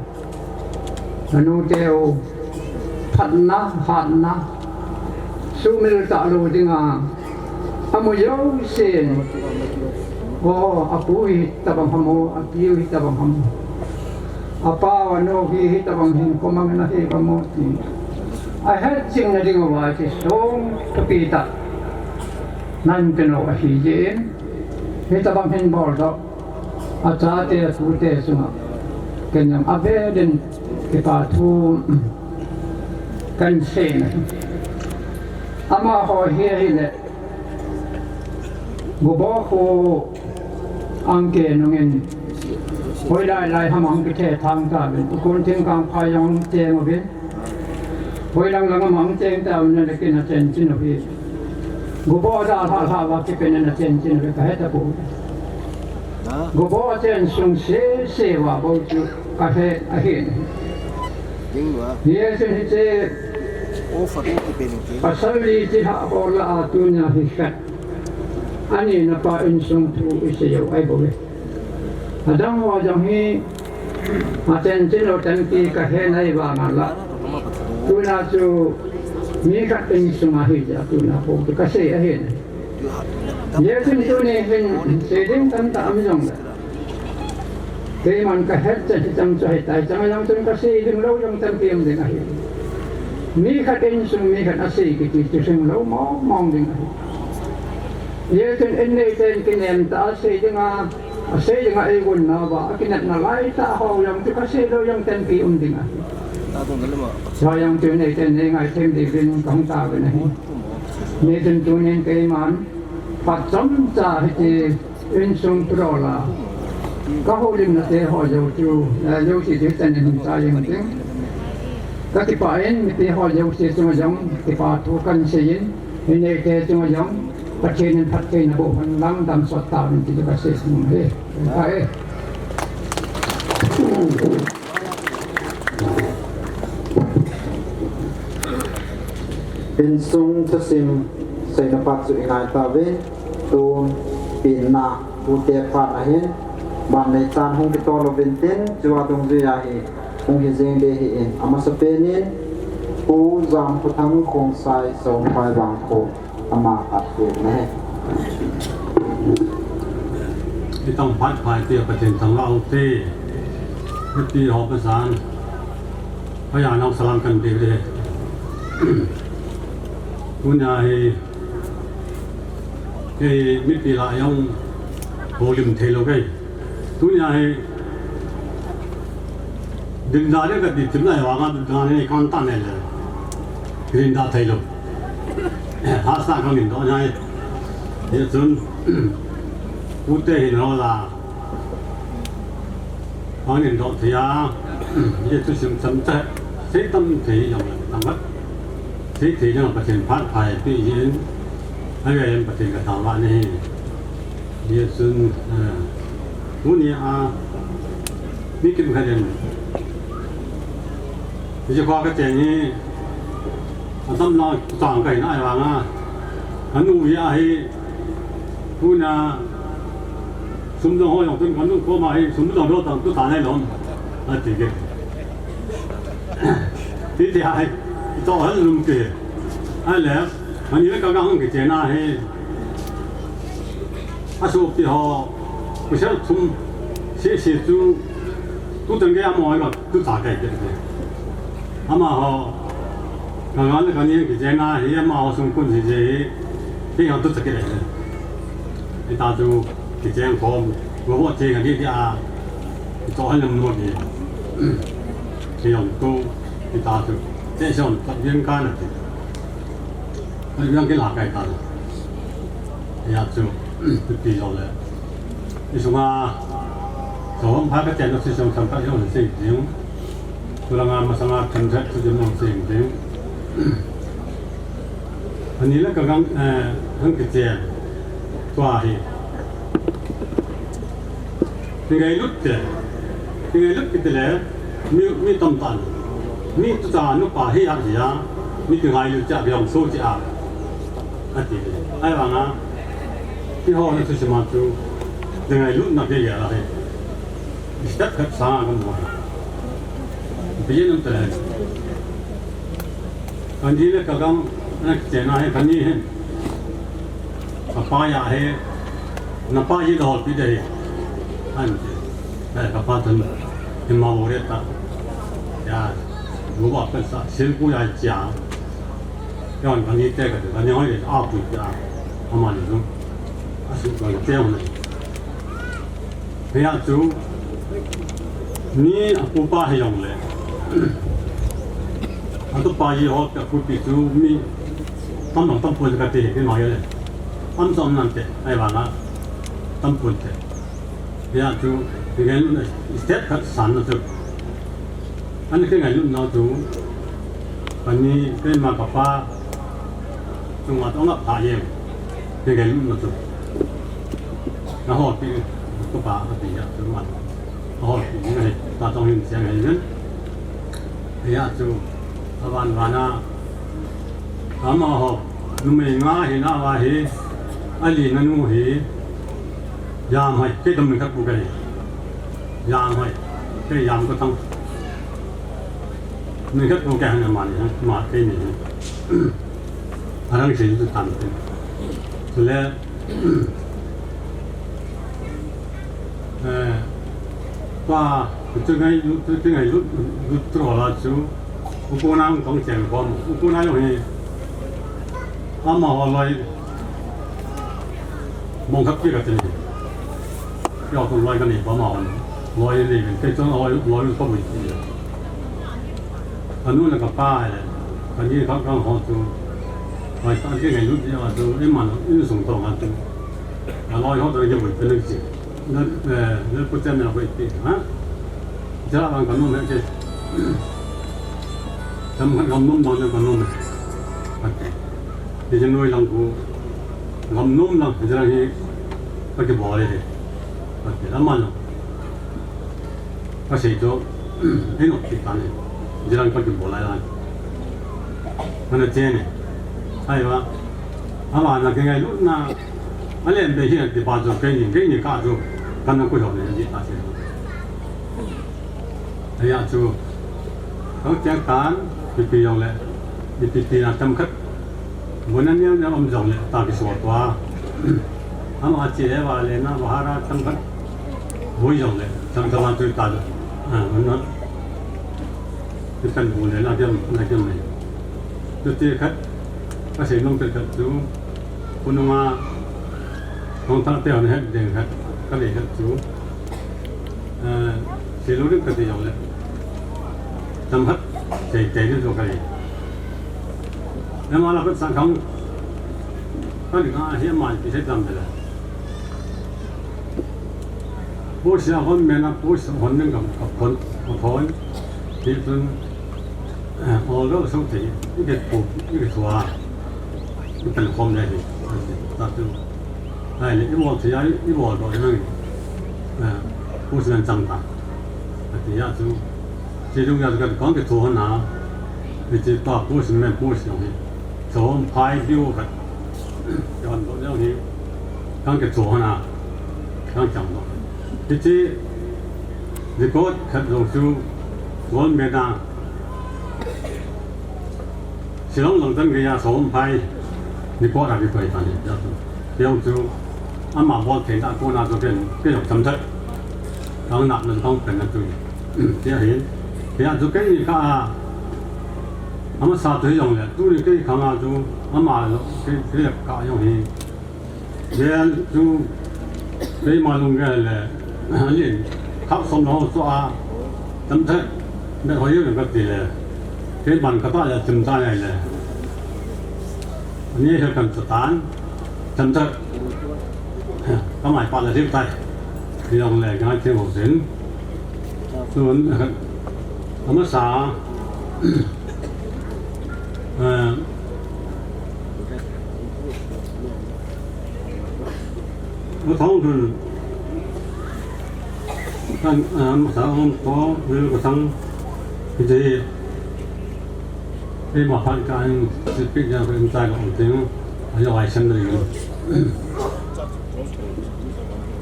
nanute u, phatna, hatna, sumil talou dinga, amu jousen, o, apu hitobang ham o, apiu hitobang ham o, apau anu hi hitobang hinkho mang nahi kamu ti. Ahetjing na dinguva kisong kapitah. Nan keno ahijin, hitobang hin boldoh. Achate, atute chunga, ken jong avel in kipa thu kahin sei ahi. Amaho hi ahile, Gobo kho angke nungin, hoilai lai ham ahung kithethang tauvin, ukon thingkang phai jong cheng uvin. Hoilang lang ama ahung cheng tauvin, nakin achenchin uve. Gobo adalhah lhah uva kipen in achenchin uve, kahetapoi. Gobo achen sung sese uva bou chu kahet ahin. Hichun hiche pasal li chilhah ho lah a tunia hi khat, anina pa insung thu isei u ahibouve. Adang ho jong hi, achenchin u tampi kahet nai vanga la, tuna chu mi khat insunga hijeh a tuna bou chu kasei ahin. Hijeh chun tuni hin sei ding tamtah um jongle, keiman kahet chan hicheng chu ahitai, chang jong chun kasei ding lou jong tampi um ding ahi. Mi khat insung mi khat asei kiti chu hringlou mong mong ding ahi. Hijeh chun in neiten kinem tah a sei dinga, asei dinga eigonna uva, akinepna laitah ho jong chu kasei lou jong tampi um ding ahi. Hijeh chun neiten neingaidam diuvin kahung tauvin ahi. Hijeh chun tunin keiman phat chomcha hiti insung pulou la, Ka houlimna te ho jouse chu, eh, jouse chu chan in hung cha jeng ting. Ka kipah in, mipi ho jouse chunga jong kipa thu kan sei in, mineite chunga jong Pathen in phattheina boh hen lang damsot tauvin ti chu ka sei sung ahi. Ka e. Insung thusim seina phat chu i ngai tauvin, tun penna tute phat ahin, ban neichan hung kitoh louvin tin, chua dungjui a hi hung hi jeng ding ahin, amasapen in Pu Jamkhothang Khongsai Songpai Vangkho ama phat pen ahi. Itong phat phai te Pathen thangvah u te. Mipi ho pasan. Hoi a nang salam kan pe de. Tunia hi, kei mipi lah a jong houlim thei lou kei. Tunia hi, dinda le kati chim lai vanga dinda ni kan ta ne le. Dinda thei lou. Hahsa kan din doh nai. Hichun, ute hin ho la. Hangin doh thei a, hichu sim cham cha, sei tam thei jong le tam vat. Sei thei jong Pathen phat phai pi jin, a ve jong Pathen ka thangvah nahi. Hichun, eh, tunia, mi kimkhat in, hiche kho ka chen hi, atam na chang ka hin ai vanga, anu ya hi, tunia, Sum jong ho jong tun kan nung koma hi, sum jong do tang tu ta nai lom. Ati ke. Ti ti hai. To hal lum ke. Ai le, ani le ka gang ke chena hi. Asu pi ho. Ku sel thum. Si si tu. Tu tang ke amo ai lo. Tu ta ke ke. Amaho, ka ngal ka ni kichena hi, amaho sung kun si si hi, hi hang tu chakit le. Ita tu kichen khom, wo wo che ka ni dia, to han lam mo ni. Hi hang tu, ita tu, che son ta bien ka na ti. Ka yang ke la kai ta. Ya chu, tu ti lo le. Isunga, so hom pha ka chen no si song sam ka yo se jing. Tulanga masanga kan that tu jong se jing. Ani la ka gang, eh, hang ke chen. Tua hi. Ni ngai lut te. Ni ngai lut kit le. Mi, mi tam tan. Mi tu ta nu pa hi a hi a. Mi tu ngai lut cha biang so cha. Ati. Ai vanga. Ti ho na tu si ma tu. Ni ngai lut na ke ya la he. Step khat sa ka mo. Bi yen am ta le. Kan di le ka gang na ke na he kan ni he. Ka pa ya he, na pa ye dol pi de he. An te. Eh, ka pa tun, he ma wo re ta. Ya, wo wa ka sa, sil ku ya cha. Ya, ka ni te ka, ka ni ho ye a pu ya. Ama ni nu. A su ka te ho ne. Hia chu, mi a pupa hi jong le. A tupa hi ho ka pupi chu mi tam tam tam pon ka te hi ma le. Tam som nan te, ai vanga tam pon te. Hia chu, ti ngai na step khat san na chu. Ani ke ngai lut nau chu, kani keima kapa, chunga tonga pha ye, ke ngai lut nau chu. Na ho pi, ko pa, ko pi ya, chu man. Na ho pi, ngai, ta tong hin siang ngai yin. Ya chu, avan vana, ama ho, numei nga hi na va hi, ali na nu hi, Yam hai, kei dam ni khat pu kei. Yam hai, kei yam ko tang. Ni khat pu kei han ma ni, ma kei ni. Arang sei tu tan te. Chule, eh, pa, tu ngai, tu ngai, tu, tu la chu. U ko nang tong chen ko, u ko nang hi. Ama ho loi. Mong khat pi ka ti ni. Pia tun loi ka ni pa ma hon. Loi ni, kei chun loi, loi ka mu ti. Anu na ka pa le. Ka ni ka ka ho tu. Loi ka ti ngai lu ti a tu, i man, i sung to ka tu. Ka loi ho to ye mu pe ni ti. Na, eh, na pucha na koi ti, ha? Jira lang ka nom he ke. Tam khat gam nom dang ka nom he. Ti jin noi lang ku. Gam nom lang, jira hi. Ka kibol e. Ka ti la man lang. Ka sei to, ei nok ti ta ne. Jira ka kibol lai lai. Mana che ne. Ai wa. Ama na ke ngai lu na. Alem be hin ti pa chu keini, keini ka chu kana ku jong le ji ta se. Aya chu. Kau chang tan, pi pi jong le, pi pi pi na tam khat. Bona niam niam om jong le, ta ki so tua. Ama che le va le na va ha ra tam khat. Voi jong le, tam tam tu ta. Ah, na. Ti kan bu le na diam, na diam le. Tu ti khat, ka sei nong khat khat chu. Kununga, nong ta te hon het ding khat, ka le khat chu. Eh, sei lo ding ka ti jong le. Tam khat, sei, sei ding chu ka le. Na ma la khat sang khang. Ka le ka hi ma ti sei tam de le. Post a hon mena post hon neng kam kap hon, kap hon. Ti tun, eh, although so ti, i ke po, i ke tua. I pen khom le hi. Ta tu. Ai le, i mo ti ai, i mo do nang. Eh, post nang chang ta. Ti ya tu. Ti tu ya tu ka kong ke tua na. Ti ta post men post nang hi. Chom phai biu khat. Chom do nang hi. Kang ke tua na. Kang chang do. Hiche record khat jong chu gold medal. Shillong lang chan geiya sawm phai record a kikoi tan ahi. Hiche jong chu ama bol thei dan kona chu ken, ken jong cham thei. Kang nat na kang pen na chu. Hiche ahin. Hiche a chu keini ka a. Amasa chu hijongle, tuni kei khang a chu ama jong, kei, kei ka jong hi. Ven chu keima lunggel le, alin, khap som lo chu a, tam thei, me hoi yo ka ti le, keiman ka ta le, chim ta le le. Ani he kan chu tan, tam thei, ka mai pa le rim tai, long le, ngai thei ho sin. Tun, amasa, eh, U Thang Lhun, kan, ah, masa um ko, wil ko sang, ki jai, ei ma phan ka an, si pi ja ko in tai ko ting, a yo ai sem ri.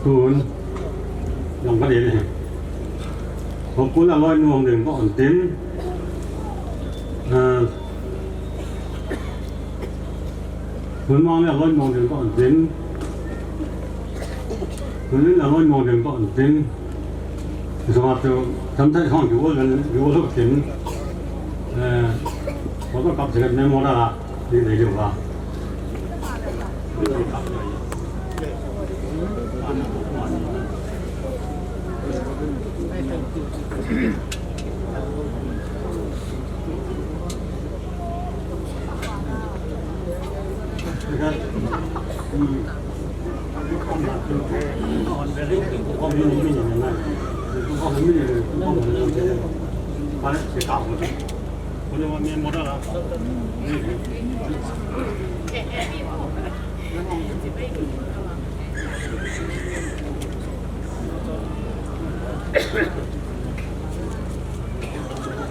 Tun, yong ka de ne. Ko ko la loi nuang ding ko an tin. Ah, Hun mang le loi mong ding ko an tin. Hun le loi mong ding ko an tin. Zo tu tam tai hong ki wo len, ki wo lo tin. Eh, ko ko kap se ne mo da la, ni ne yo ba.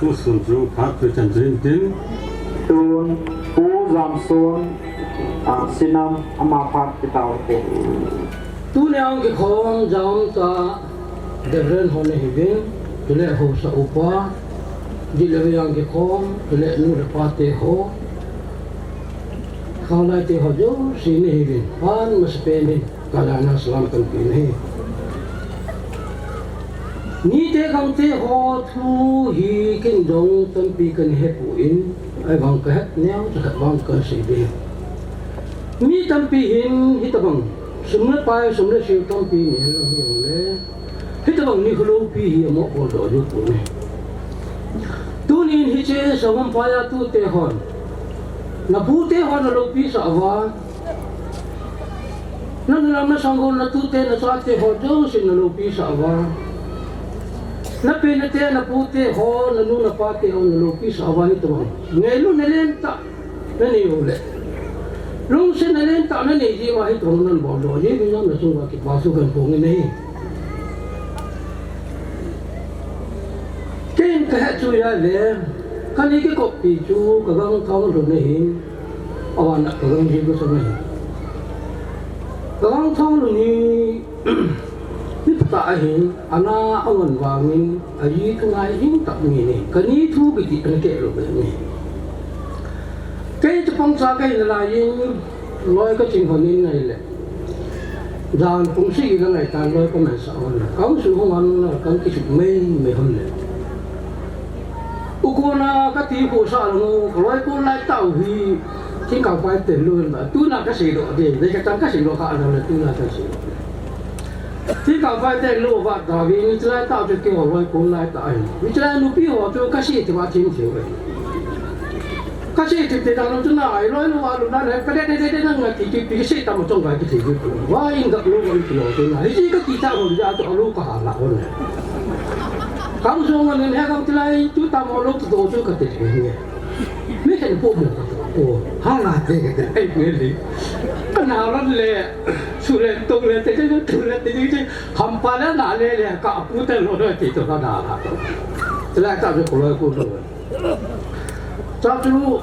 Tusun chu phat tu chan chu hin tin. Tun, Pu Jamson, ah, Sinam, ama phat kitao te. Tuni a hung kikhom jam ta, Reverend ho nahiuvin, chule haosa upa, jile ve a hung kikhom, chule nu le pa te ho, khanglai te ho jouse nahiuvin, phat masapen in. Kalana salam kan pe nahi. Nite gangte ho thu hi ken jong tampi kan hepon, ahivang ka het neo cha khat vang kan sei ding. Mi tampi hin hitabang sum le pai, sum le sil tampi nei lou hijongle, hitabang nikho loupi hi amo bol doh jou pon ahi. Tunin hiche Sanghamphai a tute hon, na pute hon aloupi sah uva, Nanu le nasanggol, natute nachate ho jousen naloupi sah uva, napenate napute ho, nanu napate ho naloupi sah uva, hitobang ngailut nalentah nanei uleh, lungset nalentah nanei jeh uva hitobang nabol doh jeh uvin jong nachung uva kipa thu kahin phong in ahi. Keiin kahet chu ahile, kani kikoppi chu kagang Thonglun ahin, aban a kagang Jingkasam ahi. Kagang Thonglun hi mi phatah ahin, ana angon vangin aji thu ngai jing tah mi ahi. Kani thu kiti ana keh lou beh mi. Kei chapang cha kahi nalaiyin, loi kaching lhon in ahile, jan pung sagi kangai tan loi kamensah lhon in, kaum suh hung lhon in, kakisuh mei mei lhon le, u kona kati khohsah lou u, kaloi kon laitah u hi, Thingkangphai Tenlou in, tuna kaseidoh ding, dei kachan kaseidoh kha lou le, tuna kaseidoh. Thingkangphai Tenlou vat tauvin, hiche laitah chu keiho loi kon laitah ahi. Hiche lai nupi ho chu kasei thei uva thim thei uve. Kasei thei thei dan lou chu na, iloi lou a lou dan le, kade de de de nang na kiti pi kasei tam chong vai kithei ji pu. Va in gap lou va in kilo chu na. Hiche kakichat lou jeh a chu alou kaha lah lou ne. Kaum sung a nin he kaum tilai chu tam lou tu do chu kati thei nge. Mi khen po mo ka to. O, ha la te ka te, ei, mi li. Kana lon le, su le, tong le, te, te, te, tu le, te, te, te, hampa le, na le, le, ka pu te lo, te, to, ka na la to. Te la ta jo ko lo ko lo. Cha chu,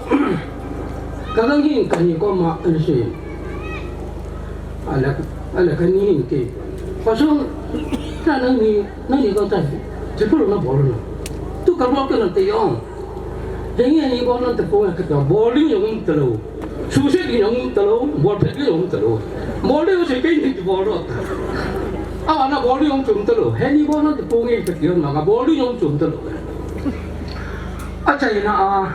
kagang hin kani koma, ani si. Ala, ala kani hin ke. Pasung, na nangni, nangni kong ta. Che pu lo na bol lo. Tu ka bol ke na te yong. Henge ni bol nante ponge kati, bol ding jong um talou. Suhset ding jong um talou, bol phet ding jong um talou. Bol ding jong sei kei ni bol lo. Aban a bol ding jong um talou. Heni bol nante ponge kati, aban a bol ding jong um talou. Achaina a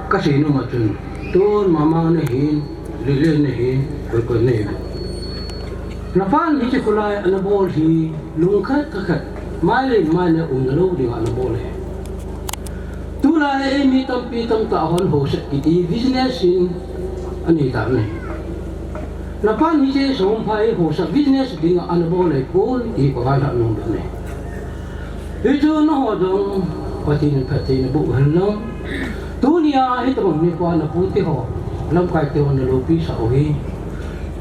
kasei nom a chun, tun mama nahin, lile nahin, koi koi nahin. Napan hiche kholai ana bol hi, lungkhat thakhat, mailen maina umna lou dinga ana bol ahi. Tulai a mi tampi tamtah hon haosa kiti business in anei tan ahi. Napan hiche Songphai haosa business dinga ana bol ahipoi ti kavai lhah nom ahi. Hichu nangho jong Pathen in phatthei naboh hen lang. Tunia hitobang nikho a napute ho, lamkai te ho naloupi sah u hi.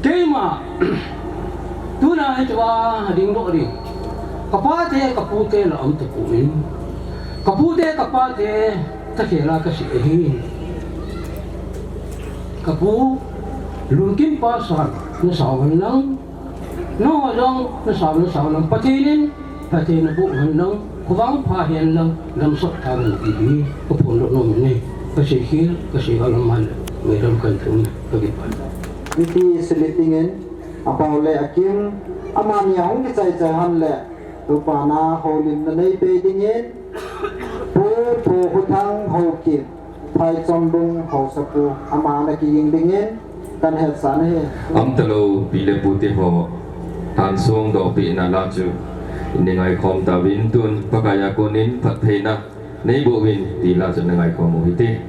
Keima, tuna hichea dingdoh ding. Kapate, kapute la um tapon. Kapute, kapate, takhel a kasei ahi. Kapu, Lungkim pa san, nasao hen lang. Nangho jong, nasao, nasao lang. Pathen in, Pathen naboh hen lang. Khovah pha hen lang. Lamsot tha hen ti hi. Kaphondoh nom in ahi. Kasei khel, kasei alam man. Ngaidam kahin thum e. Kakipah. Mipi silit dingin, apao le akim, amani ahung kichai chai hen le, tupa na houlimna neipe dingin, Pu, Pu Khothang Haokip, Phaichambung haosapu, ama ana kiging dingin, kahin hetsah ahi. Umtalou, pi le pute ho, thansuang dohpehna la chu, nei ngaikhom tauvin tun, Pakai a konin, phattheina, neiboh uvin, ti la chu nei ngaikhom u hite.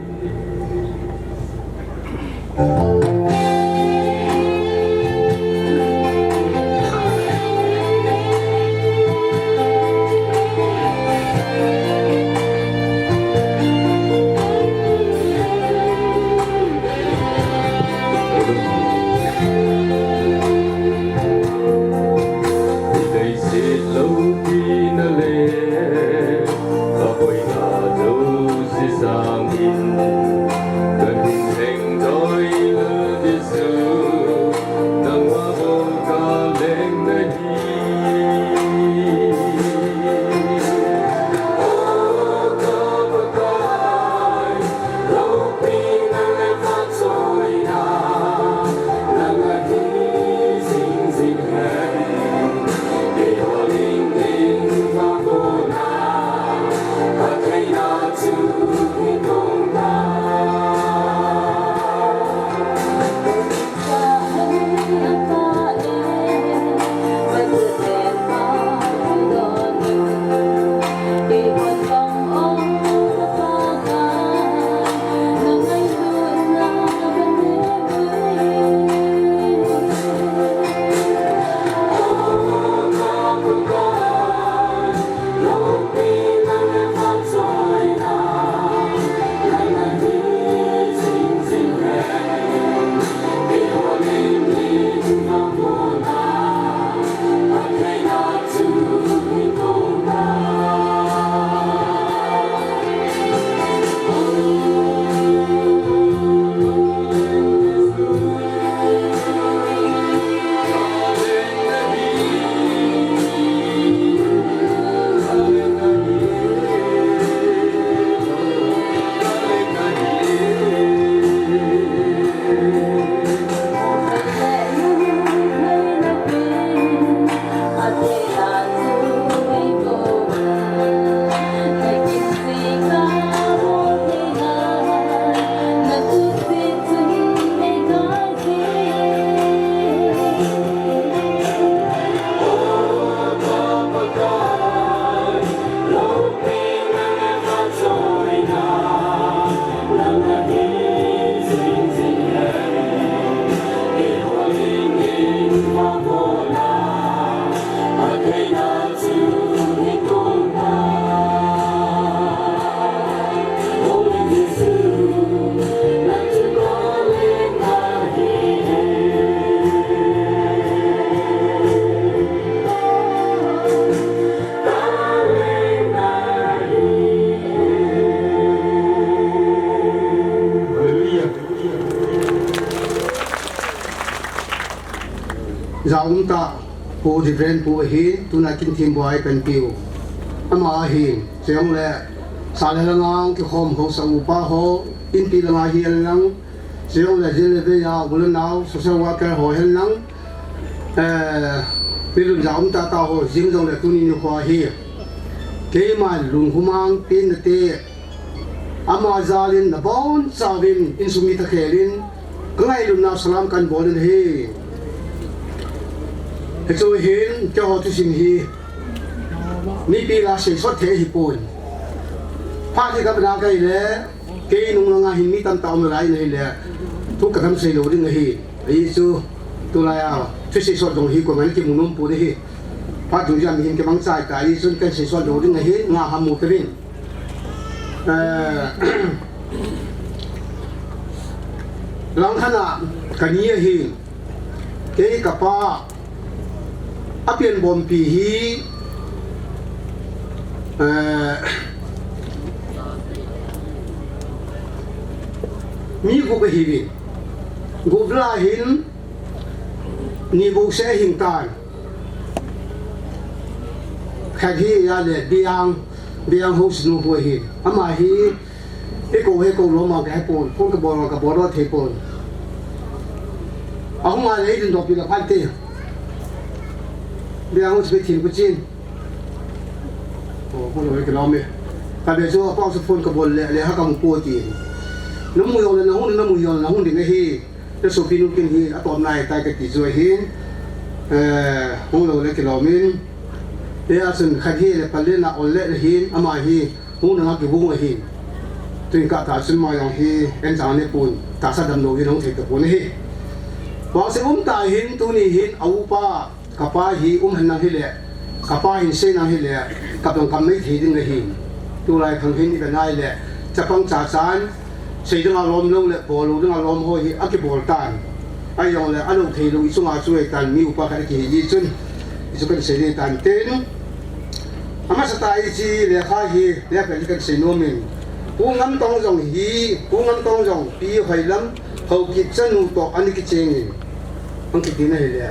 Aumta Pu Reverend Pu ahin, tuna kin thim buai kan piu. Ama ahin, cheng le, sa le langa kikhom ho sa upa ho, inpi langa hi lang, cheng le, jil le, ve ya, ulan nau, social worker ho hen lang, eh, pilun ja umta ta ho, jing jong le tuni ni ho hi. Keima lung humang, tin na te, Ama jalin nabon chauvin insung mi takhelin, ka ngailutna salam kan bolin ahi. Hichu hin, keiho thusim hi, mipi lah a seisot thei ahipon. Phat hi ka bena kahi le, kei nung langa hin mi tamtah um lai nahi le, thu ka dam sei lou ding ahi. Ahi chu, tulai a, thu seisot jong hi, ko ngan kimu nom pon ahi. Phat dungjuia mihem kibang chai ta, ahi chun kan seisot lou ding ahi, nga hamu tavin. Eh, langkhat a kani ahi, kei kapa, apian bompi hi, eh, mi gup ahiuvin. Gup lah a hin, ni bouseh ahing tan. Khat hi a le Biang, Biang ho sinu hu ahi. Ama hi, he ko, he ko lo ma ka he pon, phone ka bol, ka bol thei pon. Ahung a le din dopi la phan te. Biang ho sinu thin ku chin. O, phone lo ke lo me. Ka be chu apa su phone ka bol le, le ha ka mu ko ti. Na mu yo le na hung, na mu yo le na hung ding ahi. Te sopi nu kin hi, atom nai tai kati chu ahin, eh, hung lou le kilom in. Te a chun khat hi le pal le na ol le hin, ama hi, hung na nga kibung ahin. Tuin ka ta chun ma jong hi, en chang ne pon, tahsa damlou hin hung thei tapon ahi. Vangse umta hin, tuni hin, a upa, Kapa hi um hen lang hile, kapa hin sei nang hile, ka tong kam mai thei ding ahi. Tulai khang hin i be nai le, chapang chachan, sei dinga lom lou le, bol lou dinga lom ho hi, akibol tan. Ahi jongle, alou thei lou, i chunga chu ahi tan, mi upa khat akihi ji chun. I chu kan sei ding tan ten. Amasa ta i chi lekha hi, lekha hi kan sei nom in. Pu Ngamtong jong hi, Pu Ngamtong jong, Pi Hoilam, Haokip chanu toh, ani kicheng in. Hung kiti na hile.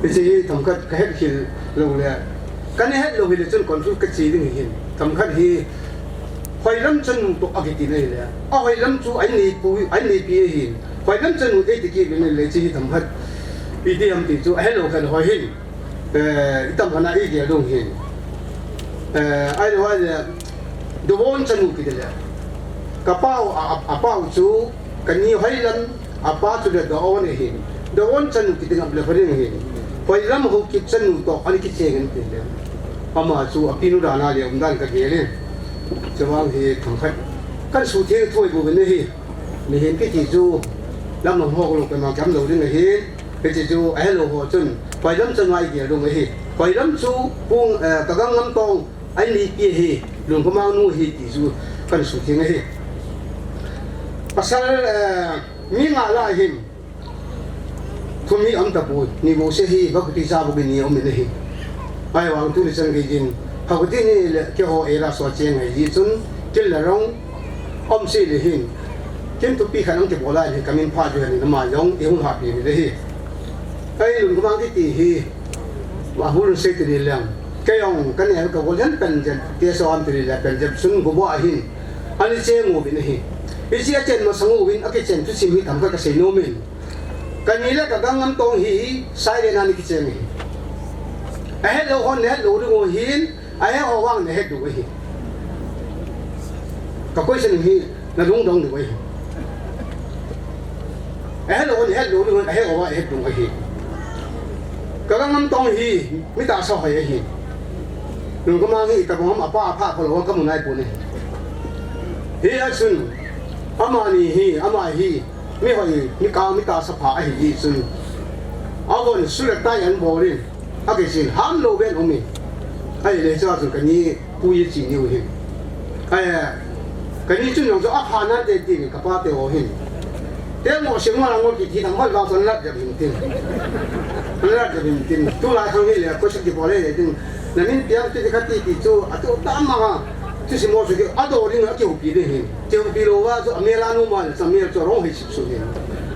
Hiche hi themkhat ka het khel lou le. Ka ne het lou hile chun confuse ka che ding hin. Themkhat hi Hoilam chanu toh akiti na hile. A Hoilam chu a inneipu, a inneipi ahin. Hoilam chanu eiti kit uvin le hiche hi themkhat. Iti ham ti chu ahet lou khat hoi hin. Eh, i tam khat a i gel ding hin. Eh, ahilou le, Dovon chanu kiti le. Ka pau, a, a, a pau chu, ka ni Hoilam, a pa chu le Dovon ahin. Dovon chanu kiti ngap le pha ding hin. Hoilam Haokip chanu toh, ani kicheng in ti le. Ama chu, a pinu dan a le, um dan ka gel in. Chuvang hi themkhat. Kan sutheng thoi bouvin ahi. Mihem kiti chu, lam lam ho lou kan ma kam lou ding ahi. Kiti chu, ahet lou ho chun, Hoilam chanu a i gel ding ahi. Hoilam chu, Pu, eh, Kagang Ngamtong, a inneipi ahi, Lungkhomang nu ahi ti chu kan sutheng ahi. Pasal, eh, mi nga lah a hin, thum hi aum tapoi, ni bouseh hi, Haokip cha bou ni aum in ahi. Ahivang tuni chan gei jin, Haokip ni le keiho area so cheng ahi ji chun, kil le rong, aum seh le hin. Kin thupi khat ang kibol a hin, ka min pha ju hin, ama jong, i hung hapi le hi. Ei, Lungkhomang kiti hi, Ahul sei ti leng. Kei jong, ka neh ka gol hen pen jen, T S O am ti le pen jen, sun go bo ahin. Ani cheng uvin ahi. Hiche a chen masang uvin, akichen thusim hi themkhat ka sei nom in. Ka ni le Kagang Ngamtong hi, silent a ana kicheng ahi. Ahet lou hon, ahet lou ding u hin, Ahe ho vang na het diu ahi. Ka question hi na lungdong diu ahi. Ahe lou, ahe lou diu, ahe ho vang het diu ahi. Kagang Ngamtong hi mi tahsa hoi ahi. Lungkhomang hi tabang ham apa apha kho lou ka mu nai pon ahi. Hia chun amani hi, ama hi mi hoi, mi kang, mi tahsa pha ahi chun. Avon sule tai an bol in. Akichen ham lou ven um in. Ahile chua chun ka ni pu i chi niu hin. Ai, ka ni chun jong chu apha nante ti ka pa te ho hin. Te mo se mo la mo kiti na mo vang son lat jep hin tin. Lat jep hin tin. Tulai khang hile ko se kibol le tin. Na min piang ti kha ti ti chu a tu ta ma. Chu si mo chu ki a do ring a kiu pi de hin. Kiu pi lou va chu a mel a nu ma le cha mel chu rong hi sip su hin.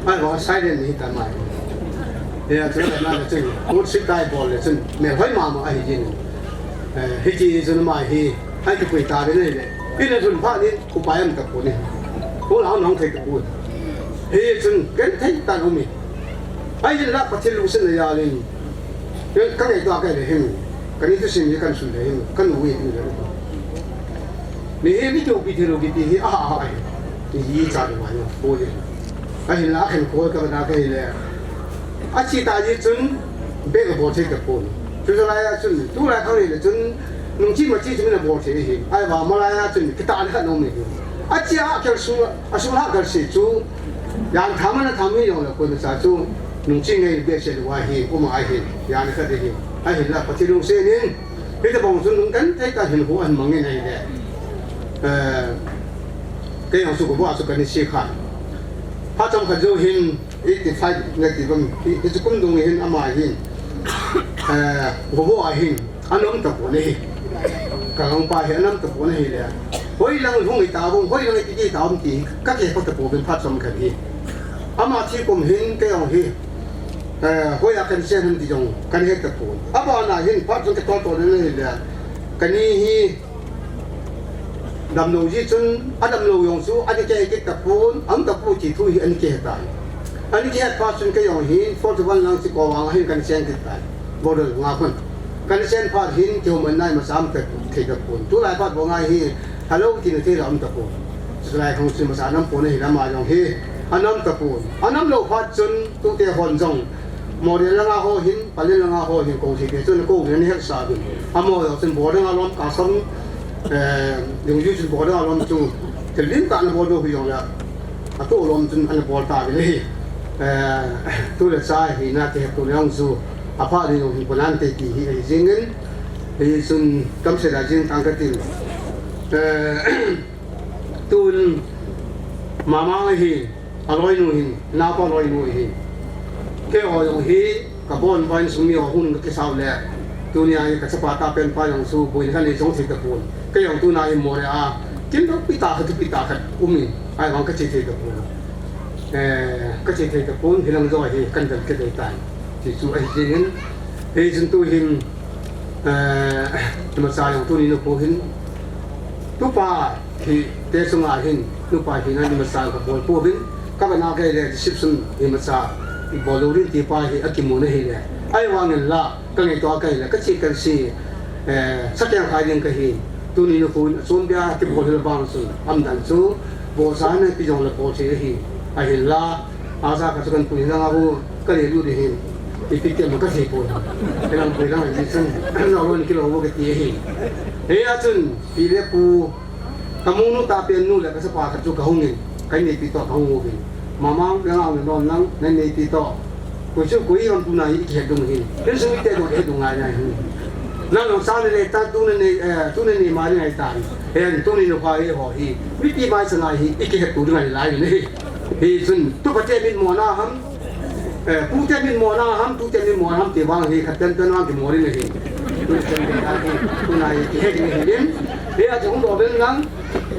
Ai va silent ni ta mai. Hia chu na le chun, kut sit tai bol le chun, mel hoi mama ahi jin. Eh, hiti chun ama hi, ai kipui ta ve nei le. Ina chun pha ni, upai um tapon e. Ko la nong thei tapon. Hi chun, ken thei ta no mi. Ahinla Pathen lungsetna jal in. Ka ngaito a ka le hin. Ka ni thusim hi kan sun le hin. Kan u hi le. Mi hi mi tu pi thei lou kiti hi, a, a, a, a. Ti hi cha de mai no. Ko hi. Ahinla khen ko ka na ka hi le. Achi ta ji chun bek a bol thei tapon. Chu lai a chun, tulai khang le chun, nung chi ma chi chun na bol thei hi. Ahivang malai a chun, kita an khat no mi. Achi a kel su, a su ha kel si chu, yan tham na tham hi jong le ko na cha chu, nung chi ngai bek se wa hi, ko ma a hi, yan khat hi. Ahinla Pathen lungset in, hita bang chun nung kan thei ta hin hu an mang in ahi le. Eh, kei jong su ko ba su kan si khan. Phat chomkhat jou hin, eighty-five na ti bam, hi, hi chu kum dung hin ama hin, eh, Gobo a hin, an um tapon ahi. Ka longpa hi an um tapon ahi le. Hoilang hung hi ta bang, hoilang hi ti ta um ti, ka kihepha tapon phat chomkhat hi. Ama thi kum hin kei jong hi, eh, hoiya kan sen ham ti jong, kan he tapon. Abana hin, phat chomkhat to to le ahi le. Ka ni hi, Damlou ji chun, a damlou jong chu, ani kihe kit tapon, a um tapon ti thu hi ani kihe tai. Ani kihe phat chun kei jong hin, forty-one lang chi ko vang hin kan sen kit tai. Border nga khun. Kan sen phat hin, kihou man nai masa um ta thei tapon. Tulai phat bou ngai hi, hello ti na thei la um tapon. Chulai khang chun masa nam pon hi lama jong hi, an um tapon. An um lou phat chun, tute hon jong, Moreh langa ho hin, Pallel langa ho hin ko thei te chun ko ni hel sa dun. Amo jong chun bol ding alom ka som, eh, Lungjuiyin chun bol ding alom chu. Thil lim tah na bol ding hui jong le. Atu lom chun ana bol ta ve le hi. Eh, tu le cha hi na te tu le jong chu. Apha le jong hin ko nan te ti hi ahi jing in. Hi chun kam se da jing tang ka tin. Eh, tun mama hi. A loinu hin, naopa loinu hin. Kei ho jong hi, ka bon vain sung mi ho hun ka kisau le. Tunia hi ka chapa tapen pa jong chu, buin ka nei jong thei tapon. Kei jong tuna hi Moreh a, kin dong pi ta khat, pi ta khat, um in, ahivang ka che thei tapon. Eh, ka che thei tapon, hilang jo hi, kan dal ke dei tai. Ti chu ahi jing in, hi chun tu hin, eh, ma cha jong tuni na ko hin. Tu pa, Hi, te sunga hin, nupa hi na ni masa ka bol pouvin, ka ba na ka le reception hi masa, i bol lou rin ti pa hi a kimu na hi le. Ahivangin la, ka ngaito a ka le, ka chi kan si, eh, sa keng khai ding ka hi, tuni na kun, a chun bia, ki bol hil bang sun, am dan chu, bol sa na pi jong le bol chi hi, ahin la, Asa ka chu kan pui lang a hu, ka le lu de hin. Ipi ti ma ka sei pon. Ka lang pui lang ni chun, na lon kilo bo ka ti hi. He a chun, pi le pu, ka mu nu ta pen nu le ka sa pa ka chu ka hung in. Ka nei pi to ka hung u bin. Mama, ka ngau ni lon lang, na nei pi to. Ku chu ku i on tu na i ki he dung hin. Pen su i te do he dung ngai ngai hin. Na lo sa le le ta tu na nei, eh, tu na nei ma ni ngai ta. He an tu ni no pa he ho hi. Mi pi mai sa ngai hi, i ki he tu ngai lai ni. Hi chun, tu pa te min mo na ham, eh, pu te min mo na ham, tu te min mo na ham, ti vang hi, khat ten ten vang ki mo ri na hi. Tu ten ten vang hi, tu na hi, ki he ni hi lim. Hi a chung do ben lang,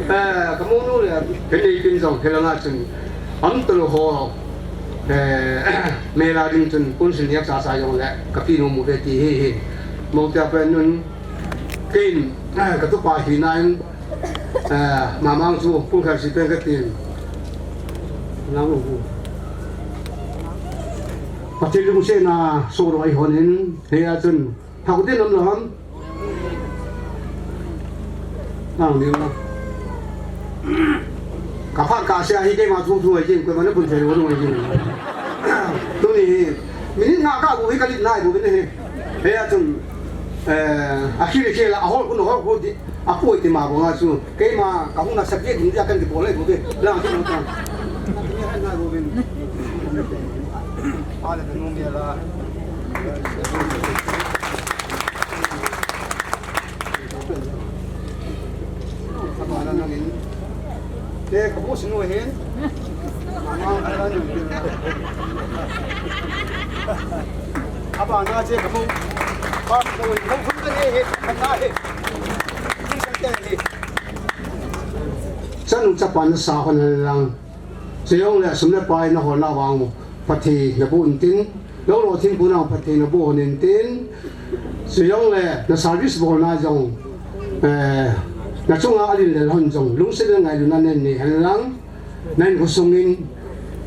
eh, ka mo nu le, ke ni pin jong, he la nga chun. Am to lo ho, eh, me la ding chun, kun sin yak sa sa jong le, ka pi nu mu ve ti hi hi. Mo te a pen nun, ken, eh, ka tu pa hi na in, Eh, mamang chu pung khat si pen ka tin. Nang u. Pathen lungsetna so ro ai hon in, he a chun. Thau din lam lam. Nang ni na. Ka pha ka sia hi keima chu chu ai jing, ko ma na pun thei ro ro ai jing. Tuni hi. Minute nga ka bu hi ka lit nai bu ni hi. He a chun. Eh, a khi le khi la, a hol kun hol kun di. A pui ti ma banga chu, keima ka hung na subject ding dia kan ti bol lai bol be. La ti lo ta. Pa le nu mi la. Apa na na min. Te ka bu sinu hin. Mama ala nu. Apa na che ka bu. Pa ko ko kun ka ne he ka na he. Chanu chapa na sa hon lang. Chejong le sum le pai na hol na vang mo. Pathen na bu un tin. Lolo thingpu nang phattheina boh hon in tin, chujongle na service bolna jong, eh, na chunga alin lel hon jong, lungset le ngailutna nei hen lang, na inkhosung in,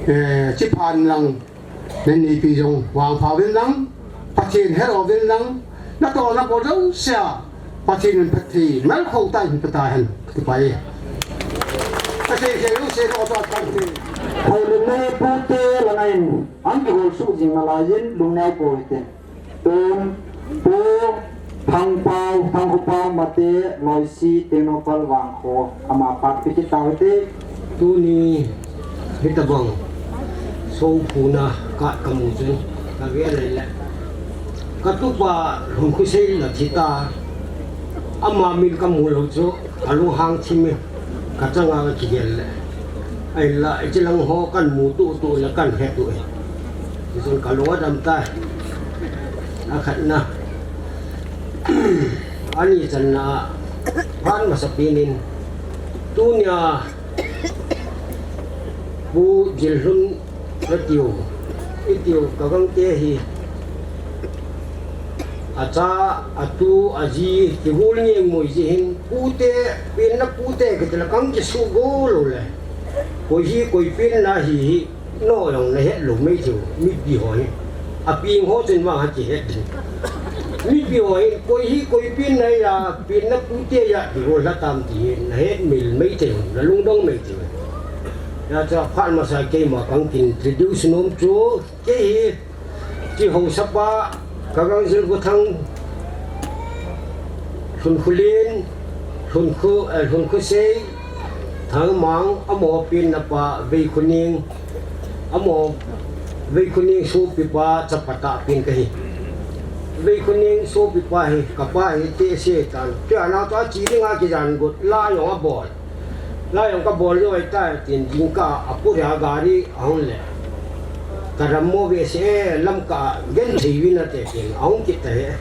eh, chiphan lang, na inneipi jong vangpha uvin lang, Pathen hel uvin lang, natohna bol jousea, Pathen in phatthei melkhou tah in pe tahen, kipah e. Kasei kei jouse natoh tante. Houlimna pute langa in, an kihol suh jing nalai in, lungneo pou hite. Tun, Pu Thangpau, Thangkhopau Mate, Loisi, Tengnoupal Vangkho, ama phat pe kit tau hite. Tuni, hitabang, sophuna, ka, kamu chun, kave lele. Katupa, Lhunkhoseila thi ta, ama min kamu lou chu, kalunghang thim e, kachanga kigel le. Ahinla, hiche lang ho kamu tutu le kahet u e. Hichun kalung adam tai. Akhatna. Ani channa. Phat masapen in. Tunia. Pu Jillhun. Itiu. Itiu. Kagangte hi. Acha, atu, aji, kihol ngengmoi ji hin. Pute, penna pute, kiti le kang kisuh go lou le. Koi hi, koi penna hi hi. No jong nahet lou mai thei u, mipi ho hi. Apeng ho chun vang ha kihet ding. Mipi ho hi, koi hi, koi penna ya, penna pute ya, kihol lha tam ti hi, nahet mil mai thei u, nalungdong mai thei u. Hijeh chun phat masa keima kang kin introduce nom chu, kei hi, chi haosapa, Kagang Jilkhothang, Lhunkholen, Lhunkho, eh, Lhunkhosei, Thangmang, amaho penna pa, Veikhoneng, amaho Veikhoneng sopipa, chapa tah pen kahi. Veikhoneng sopipa hi, kapa hi, tehse tan. Tia natoh a che dinga kijan got, la jong abol. La jong kabol jou ahitai, tin jingkah a pu ria gari ahung le. Ka ram mo ve se, lamkah a genthei uvin ate, tin ahung kit tai.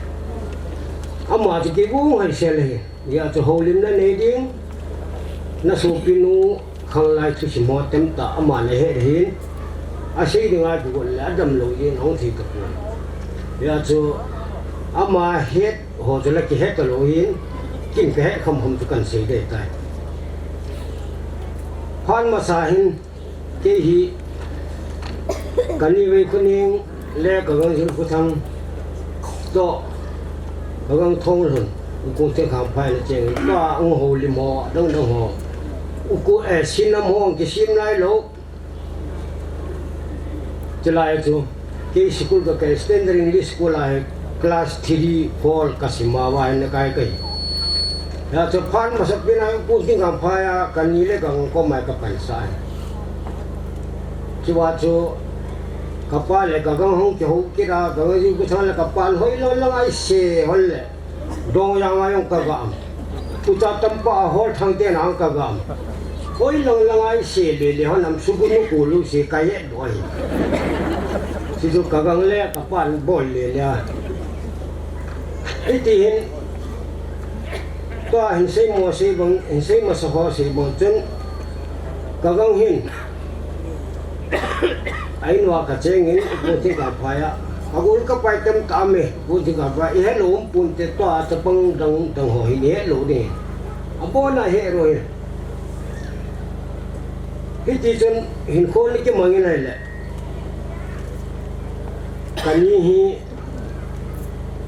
Ama chu kigong hai sel e. Hijeh chun houlimna nei ding, na sopinu khanglai thusim ho tamtah ama nahet hin, asei dinga kigot le adam lou jeh in ahung thei tapon. Hijeh chun ama het ho chu la kihet talou hin, kin kahet kham kham chu kan sei ding tai. Phat masa hin, kei hi, kani Veikhoneng le Kagang Jilkhothang toh, Kagang Thonglhun, U Kong Thengkhangphai le cheng, ka U Houlim ho, dang dang ho. U Kong, eh, Sinam ho, kisim lai lou. Chulai chu, kei school ka kai, Standard English School a hi class three, four kasim a, va hin nakai kai. Hijeh chun phat masapen a U Kong Thengkhangphai a, kani le Kagang koma kapansa e. Chua chu, kapa le Kagang hung kihou kit a, Kagang Jilkhothang le kapan hoilang lang a ise hon le. Dongjang a jong kagam. Ucha tampa a hol thang te nang kagam. Hoilang lang a ise lele hon am sugu nu kulu se kahet doh e. Chuchu Kagang le kapan bol lele a. Hiti hin, tua hin seimo sei bang, hin sei masa ho sei bang chun, Kagang hin. A in uva kacheng in, U Kong Thengkhangphai a. Agol kapai tamtah me, U Kong Thengkhangphai. Ihet lou um ponte tua, chapang dang dang ho hin ihet lou ding. Abon a ihet lou hi. Hiti chun hinkho le kimang in ahile. Kani hi,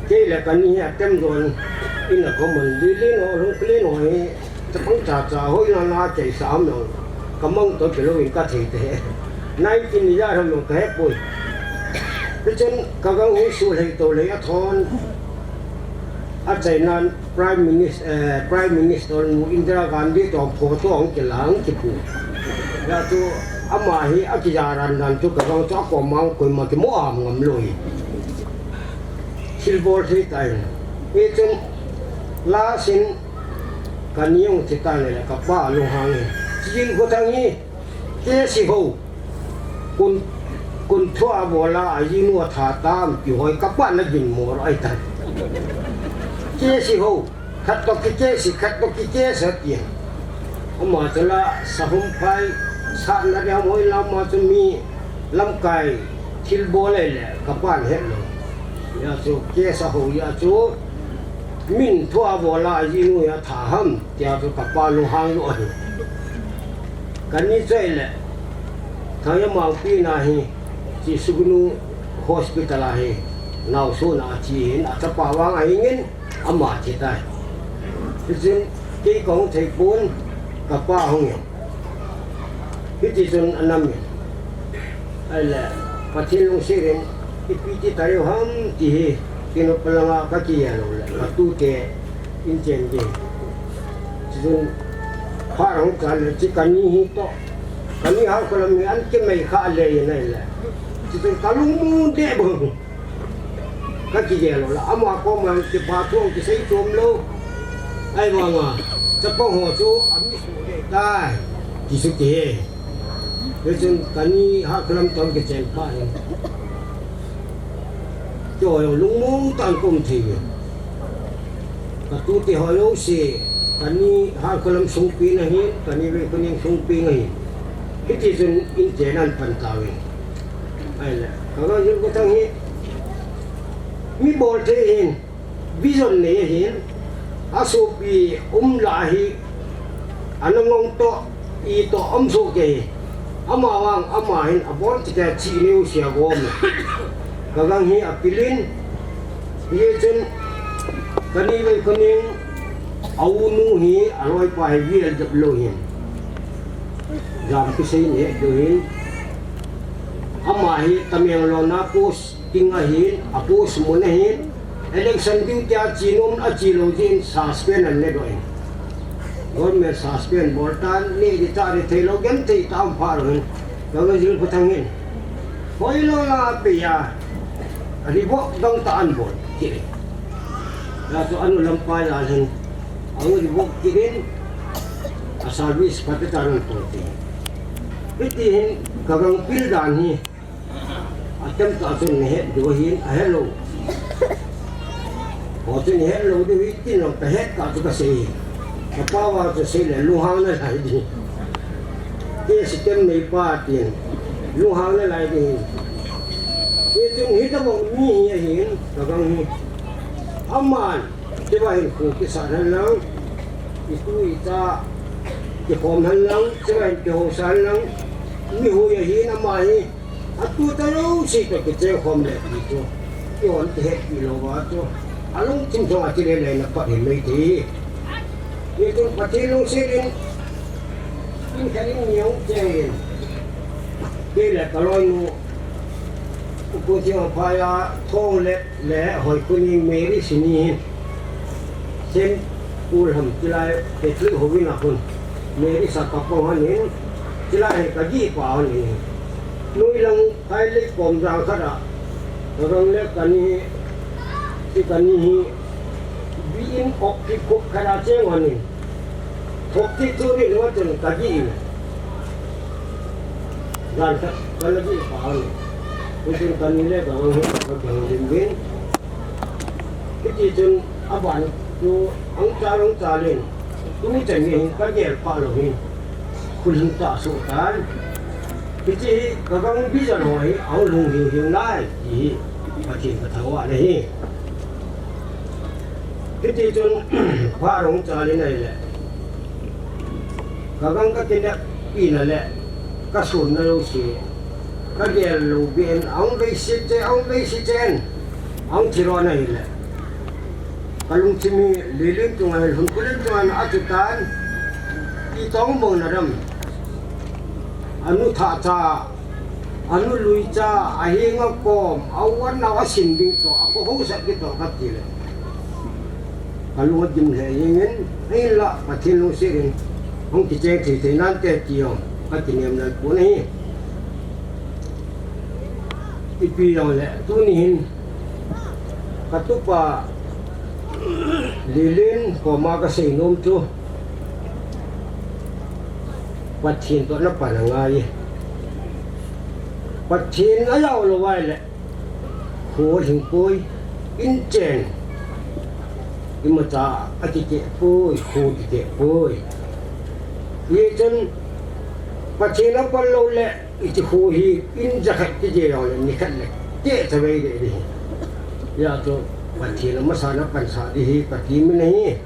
kei le kani hi atem don in a common. Lilin ho, Lhungklen ho hi, chapang chacha ho in ana cheisa am lang. Kamang to kilou in kathei te. Nineteen ni ja ham long kahe poi. Hichun Kagang hi sulhei tolhei a thon. Achaina Prime Minister, eh, Prime Minister nu Indira Gandhi toh photo ahung kila, ahung kipu. Hijeh chun ama hi akija ran ran chu Kagang chu akom a koima kimo a ngam lou hi. Thilbol thei tai. Hichun last in kani jong thi tan le kapa lunghang e. Jilkhothang hi. Kesi ho. Kun, kun thua bola a jinu a tha tam ti hoi kapa na gin mor ai tan. Kesi ho. Khat toh kikesi, khat toh kikesa ti. Ama chula sahum phai, sa na dia hoi lama chu mi lamkai. Thil bol ahile, kapan het lou. Hia chu, case a hou hia chu, min thu a bol a, ajinu hia tha ham, tia chu kapa lunghang lou ahi. Kani chu ahile, Thangya Mangpi na hi, chi Sugnu Hospital a hi, naosen a chi hin, achapa vang ahi ngin, ama thi tai. Hichun, kei kahung thei pon, kapa hung in. Hiti chun anam in. Ahile, Pathen lungset in, ipi ti tariu ham ti hi, kino palanga kakigel lou le, katute in chen ding. Chun, phat hung chan le, chi kani hi toh. Kani Hakholam hi an kimei kha le in ahile. Chun kalungmong deh bou. Kakigel lou la, ama koma kipa thu kisei chom lou. Ahivanga, chapang ho chu, ami su le tai. Kisu ke. Hichun kani Hakholam toh kichen pa in. Keiho lungmong tah in kaum thei uve. Katute ho jouse, kani Hakholam sungpi na hin, kani Veikhuning sungpi na hin. Hiti chun in chen an pan tauvin. Ahile, Kagang Hilkhothang hi, mi bol thei hin, vision nei ahin, asopi um la hi, ana ngong toh, i toh um soh kei. Ama vang, ama hin, abon chikei chi neu sia gom. Kagang hi apilin, hichun, kani Veikhuning, a u nu hi, aloipa hi, V L W hin. Jam kisei ne, do hin. Ama hi, Tamenglong a post, Ting ahin, a post mun ahin, election duty a chi nom a chi lou jeh in suspend an ne doh in. Government suspend bol tan, ne di ta di thei lou, gen thei ta um pha lou hin. Kagang Hilkhothang hin. Hoi lou la pe ya. A revoke dang ta an bol. Kiri. Ya to anu lampa ya hin. Ang revoke kirin. A service pati ta ran to ti. Hiti hin Kagang pil dan hi. Atam ta chun ni het do hin, ahet lou. Ho chun ni het lou do hi tin lou, kahet ta chu kasei. Kapa va chu sei le, lunghang nalai di. Te sitem nei pa tin. Lunghang nalai di. Te chun hitabang mi hi ahin, Kagang hi. Aman, tiva hin khu kisa nan lang. Itu ita, kikhom nan lang, tiva hin kihousa nan lang. Mi hui ahin ama hi. Atu ta lou si to kiche khom le ti chu. Kihon kihet pi lou va chu. Alungthim chunga kile le na pat hin mei ti. Hichun Pathen lungset in. In khat in niau cheng in. Kei le kaloinu. Upu Thingphai a thong le. Le Hoikhuning Mary Sini hin. Saint Paul ham tilai Catholic hovin a hun. Mary sa kapong han hin. Tilai hi kagi pa han hin. Nui lang kai le kom jang khat a. Rong le kani, ti kani hi. Bi in ok ki kop khat a cheng han hin. Thokti tu ni lua chun kagi. Jan khat, kagi pa ni. Kuchun kani le ka hong hin, ka hong hin bin. Kiti chun aban tu ang cha long cha len. Tu chan ni hin kagel pa lo hin. Khun hin ta su tan. Kiti hi ka gang bi jan ho hi ang lung hin hin lai. Hi hi. Pathen ka thangvah na hi. Hiti chun, pha rong cha le nai le. Ka gang ka kinep pi na le, ka sun na lo si. Ka gel lo bien, ang vei si che, ang vei si chen. Ang thi ro na hi le. Ka lungthim hi, Lilin chunga, Lhunkulin chunga, a chu tan. I tong bong na dam. A nu tha cha. A nu lui cha, a heng a kom, a u a nao a sin ding toh, a kho ho sat ding toh kati le. Ka lung a dim le, heng in, heng la, Pathen lungset in, hong kicheng thei thei nante ti jong, ka kinem nai pon ahi. Ipi jong le, tuni hin, ka tupa, Lilin, koma ka sei nom chu, Pathen toh na pan angai. Pathen a jao lou vai le, kho hing poi, in chen, imacha a kikeh poi, kho kikeh poi. Hichun, Pathen a pan lou le, Iti khu hi in jakhat kiti jongle nikhat le keh chavei ding ahi. Hijeh chun Pathen amasanga pansah ding hi kati min ahi.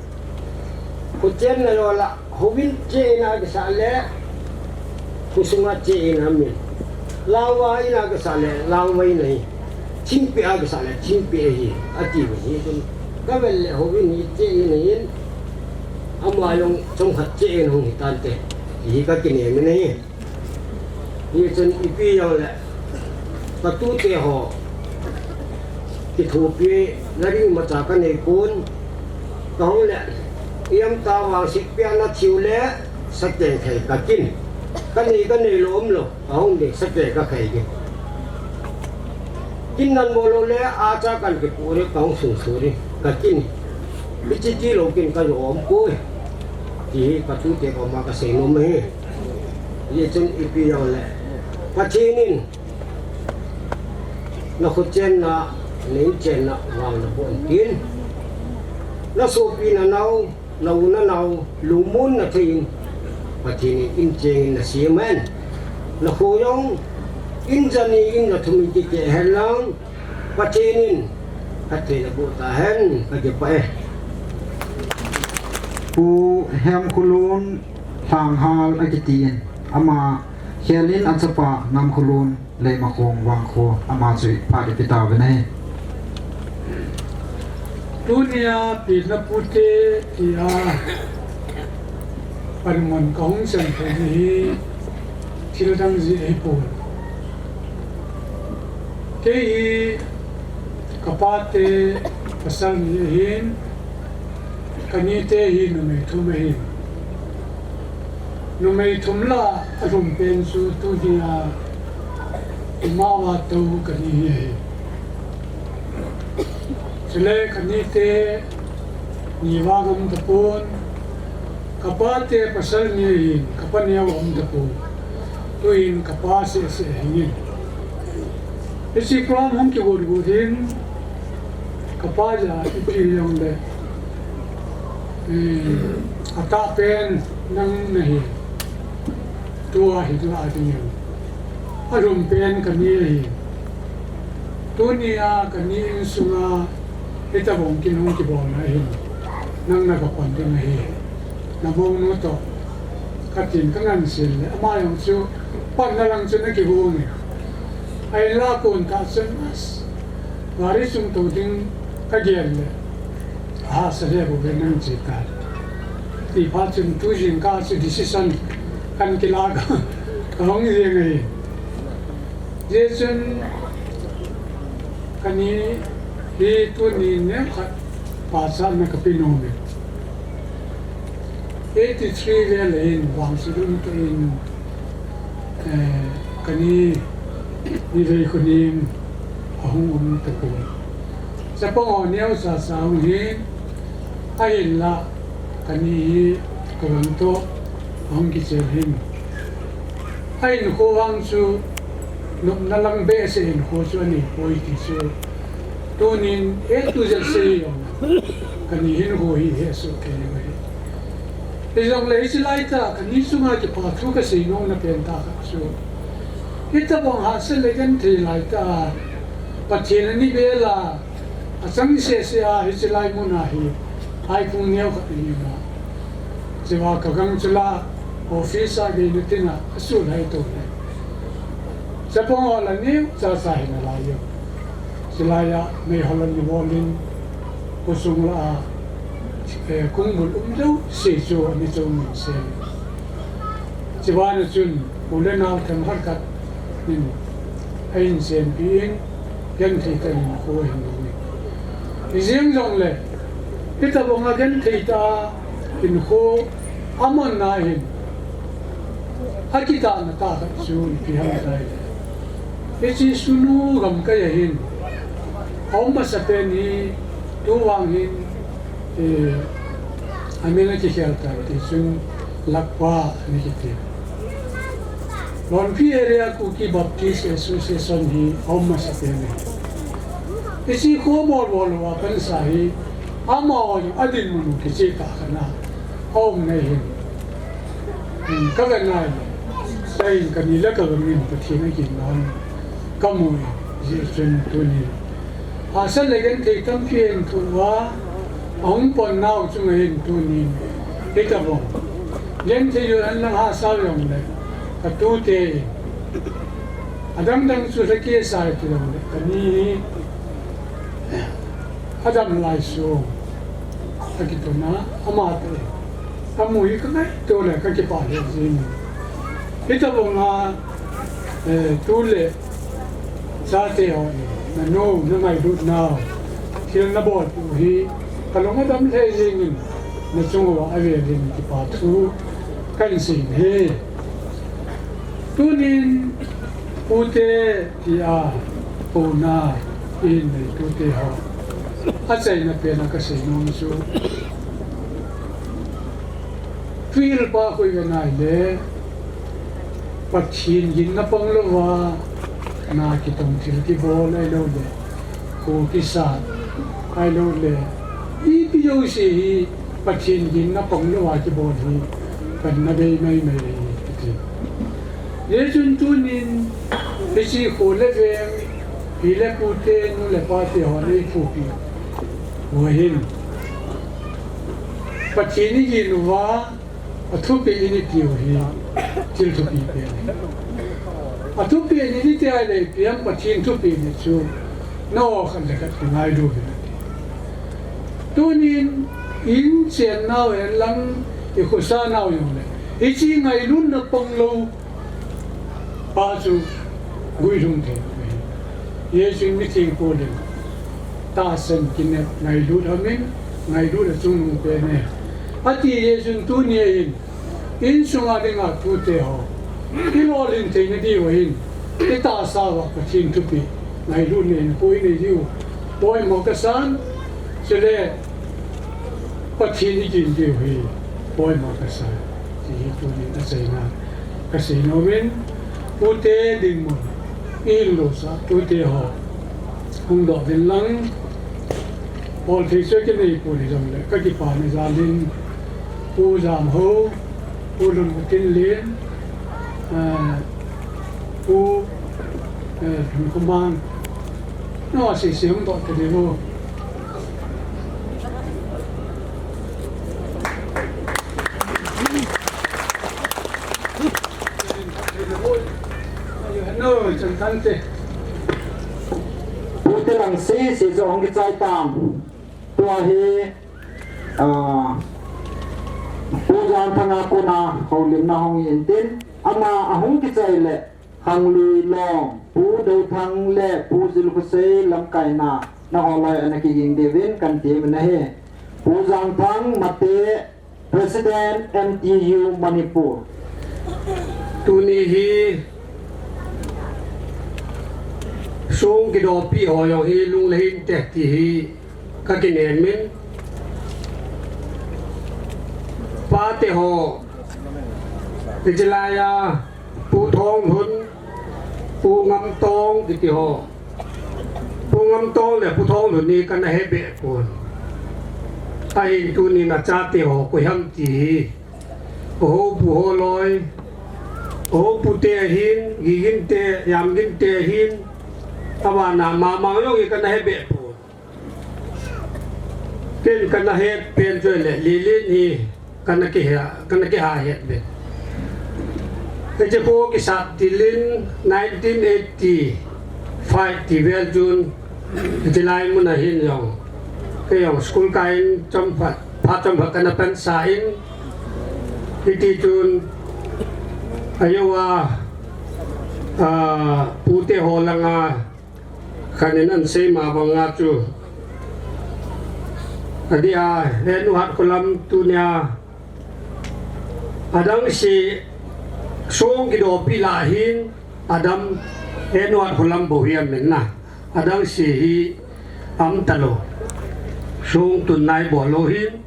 Kho chenna jongle, houin che in a kisah le, khosunga che in amin. Langva in a kisah le, langva in ahi. Thingpeh a kisah le, thingpeh ahi, ati uve. Hijeh chun kavet le houin hi che in ahin, ama jong chomkhat che in hung hitante, ti hi kakinem in ahi. Hichun ipi jongle, katute ho kithopina ding imacha kanei pon, kahung le, iamta vangset pia na thiu le, sateng khai kakin. Kanei, kanei lou umlou, kahung ding, sateng kakhai ding. Kin nan bol lou le, acha kan kipu ding, kahung sung su ding, kakin. Hiche tilou kin kajo um poi, ti hi katute koma kasei nom ahi. Hichun ipi jongle, Pathen in nakho chenna, na in chenna vang naboh in tin, nasopi nanao, nau nanao lungmonna thei in Pathen in in cheng in nasem hen. Nakho jong in jani, in jathum in kikeh hen lang, Pathen in phatthei naboh tahen, kakipah e. Pu Hemkholun Lhanghal akiti in, ama khel in achapa Ngamkholun Leimakhong Vangkho, ama chu phat ipi tauvin ahi. Tunia Pi Napute tia panmun kahung sem thei hi thildang jeh ahipon. Kei hi kapate pasal ni ahin, kanite hi numei thum ahin. Numei thum lah a alhumpen chu tunia imava tou kani hi ahi. Chule kanite ni vang aum tapon, kapate pasal ni ahin, kapa neo aum tapon. Tuin kapa seh seh ahingin. Hiche program hung kigot got in, kapa jeh a ipi hijongle, eh, atahpen nang nahi. Tua hin lah dingin alhumpen kani ahi. Tunia kani insunga hitobang kin hung kibolna hin nang nagapan ding ahi. Nabongnu toh katin kangansen le, ama jong chu panna lang chun akigong e. Ahinla kon tah chun, as, gari chung tou ding kagel le, ahahsa le bou ve nang che tai. Ti phat chun tu jingkah chu decision kan kila, kahung jeng ahi. Hijeh chun kani hi tuni neokhat pachatna kape nom e. Eighty three vel ahin vangset um tah in, eh, kani nivei khonem ahung um tapon. Chapang ho neocha cha hung hin, ahinla kani hi kavang toh ahung kichel hin. Ahinkho vang chu nopna lang behseh hinkho chu anei poi ti chu tunin A to Z sei jong kani hinkho hi hesoh kei u ahi. Hijongle hiche laitah kani chunga kipa thu kasei nomna pen tah khat chu, hitobang hahsat le genthei laitah a Pathen ana bel a, achang seh seh a hiche lai mun a hi, haiphung neokhat ahi ma. Chua kagang chu la, office a gei na tin a, asul hai tou le. Chapang ho la neocha cha hi nalai u. Chulai a meiho la nibol in, khosung lah a, eh, kongbul um jouse chu ana chom in sem. Chubana chun u le nao themkhat khat in ahin sempi in, genthei tah in hinkho ahin mang in. Hijeng jongle, hitobanga genthei tah a hinkho amanna hin, akitahna tah khat chu ipi ham itile, hiche Sunu gamkai a hin aum masapen hi, tuvang hin, eh, amin akikhel tai, tichun Lakpa ana kiti. Lonphi Area Kuki Baptist Association hi aum masapen ahi. Hiche kho bol bol uva pansa hi, amaho jong adinmun u kicheh tah khat na aumna hin, hmm, kavet nai le, Kahin kani le kagangin Pathen aginna kamu e, hijeh chun tuni hahsat le genthei tampi einthoh uva, ahung pang nau chunga hin tunin hitobang genthei u henlang hahsa u jongle, katute in adangdang chu lhakeh sa e ti jongle, kani hi adam lai sung akituna, ama te kamu hi kangaito le kakipah lheh jeng. Hitobanga, eh, tu le chate ho in nanu nangailut nau, thil nabolpeh u hi kalung adam lheh jengin, nachung uva avelin kipa thu kahin sei ahi. Tunin pute tia pouna ihin nei tute ho achaina pena kasei nom chu, thuhilpa khu ivet nai le, Pathen ginna pang louva na kitong thil kibol ahiloule, kho kisat ahiloule, ipi jouse hi Pathen ginna pang louva kibol hi panna bei maimai ahi kati. Hijeh chun tunin hiche kho le veng, pi le pute, nu le pate hon eiphupi u hin, Pathen igin uva athupeh in itiu hi thil thupi pen ahi. Athupeh in iti ahile ipi ham, Pathen thupeh in chu nao khat le khat kingailu uvin ati. Tunin inchen nau henlang, ikhosa nau jongle, hiche ngailutna pang lou pa chu guilhung thei lou ahi. Hijeh chun mitheng Paul in tahsan kinep ngailut hamin, ngailut achungnung pen e ati. Hijeh chun tunia hin insunga dinga tute ho ilolhin theina diuva hin, itahsa uva Pathen thupeh ngailutna in kho inei diu poimo kasan, chule Pathen igin diu hi poimo kasan, ti hi tunin achaina kasei nomin, pute dinmun ihin losah tute ho hungdoh uvin lang, bolthei chu kinei pon hijongle kakipana jalin, Pu Jamhou, Pu Lunmutinlen, eh, Pu, eh, Lhunkhomang, nao sese hungdoh tading u. Pute lang sese chu hung kichai tam. Tua hi, ah, Pu Janthang a kona houlimna hung hi intin, ama ahung kichai le Khanglui Lom, Pu Douthang le Pu Zilkhosei lamkaina, nangho loi ana kiging diuvin kan temin ahi. Pu Janthang Mate, President, M T U Manipur. Tuni hi song kidopi ho jong hi lunglen hinte ti hi kakinem in. Pate ho, hiche laiya, Pu Thonglhun, Pu Ngamtong kiti ho. Pu Ngamtong le Pu Thonglhun hi kana hebeh pon. Ahin tunin achate ho koi ham ti hi. Oho pu ho loi. Oho pute ahin, Giginte, Jamginte ahin. Abana Mamang jong hi kana hebeh pon. Ken kana het pen chu le, Lelen hi kana kihe, kana kiha het pen. Hiche kho kisat til in nineteen eighty-five ti vel chun, hiche lai mun a hin jong, kei jong school kai in chomkhat, phat chomkhat kana pansa in, hiti chun, ajeh a, a, pute ho langa, khat in ahin sei ma banga chu. Adeh a, henu hat kholam tunia. Adang se song kidopi lah hin, adam henu hat kholam bou hi amin na. Adang se hi aum talou. Song tun nai bou lou hin.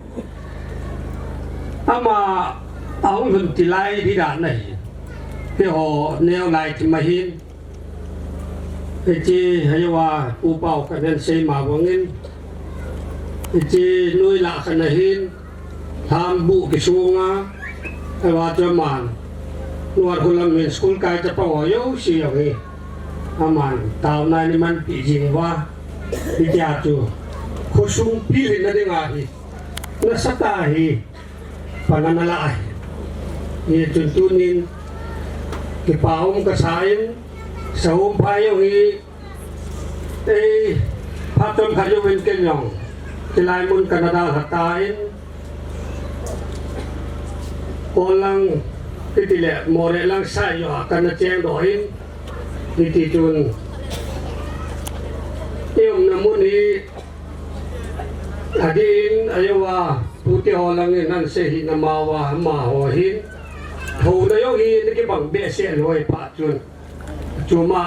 Ama ahung lhun til lai hi dan ahi. Keiho neo lai ti ma hin. Hiche, ajeh a, Pu Pau kahin sei ma bangin. Hiche noi lah khat ahin, lhambuh kisonga, ajeh a chu aman. Nuar hulam in school kai chapang ho jouse jong hi aman taona in eimanpi jing uva, hitia chu khosung pilhinna dinga hi nasatah a hi pan ana la ahi. Hichun tunin kipa um kasa in, Sahumphai jong hi ei phat chomkhat jouvin ken jong hilai mun kana dalha tan, Kollang kiti le Moreh lang side joh a kana chengdoh in, hiti chun i umna mun hi adih in ajou a pute ho lang in ahin sei hih na, amau a amaho hin thouna jong hi ana kibang behseh lou ahi phat chun. Chuma,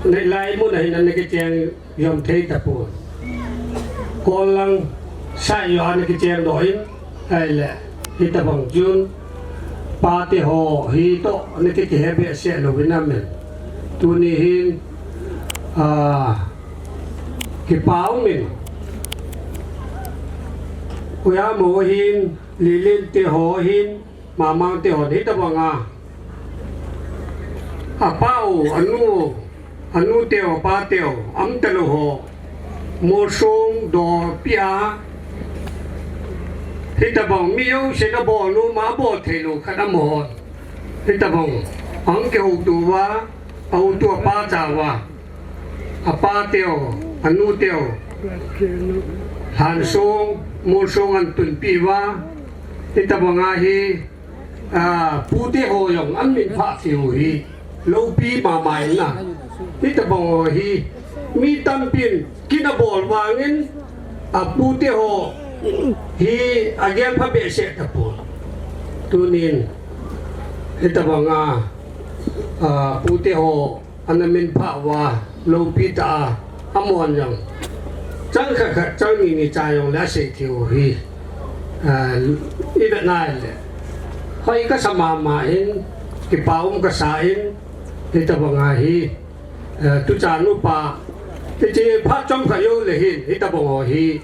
hilai mun a hin ana kicheng jom thei tapon. Kollang side joh a ana kichengdoh in, ahile, hitabang chun, pate ho hi toh ana kihe behseh louvin amen. Tuni hin, ah, kipa um in, Oyamo hin, Lelen te ho hin, Mamang te hon hitabang a, apa u, anu, anu teu, apa teu, um talou ho, molsong dopi a, hitabang mi jousen abol nom a bol thei lou khat amahon, hitabang ahung kihouto uva, ahuto apa cha uva, apa teu, anu teu, lhansong, molsong ahin tunpeh uva, hitabang a hi, ah, pute ho jong amin phah thei u hi loupi mama in na. Hitabang ho hi mi tampin kin abol vangin, ah, pute ho hi agel pha behseh tapon. Tunin hitabang a, ah, pute ho ana min phah uva, loupi tah a, amahon jong chang khat khat, chang ni ni cha jong le asei thei u hi, ah, i vet na le, hoi kasa mama in, kipa um kasa in, hitabang a hi, ah, tuchan upa, hiche phat chomkhat jou le hin, hitabang ho hi,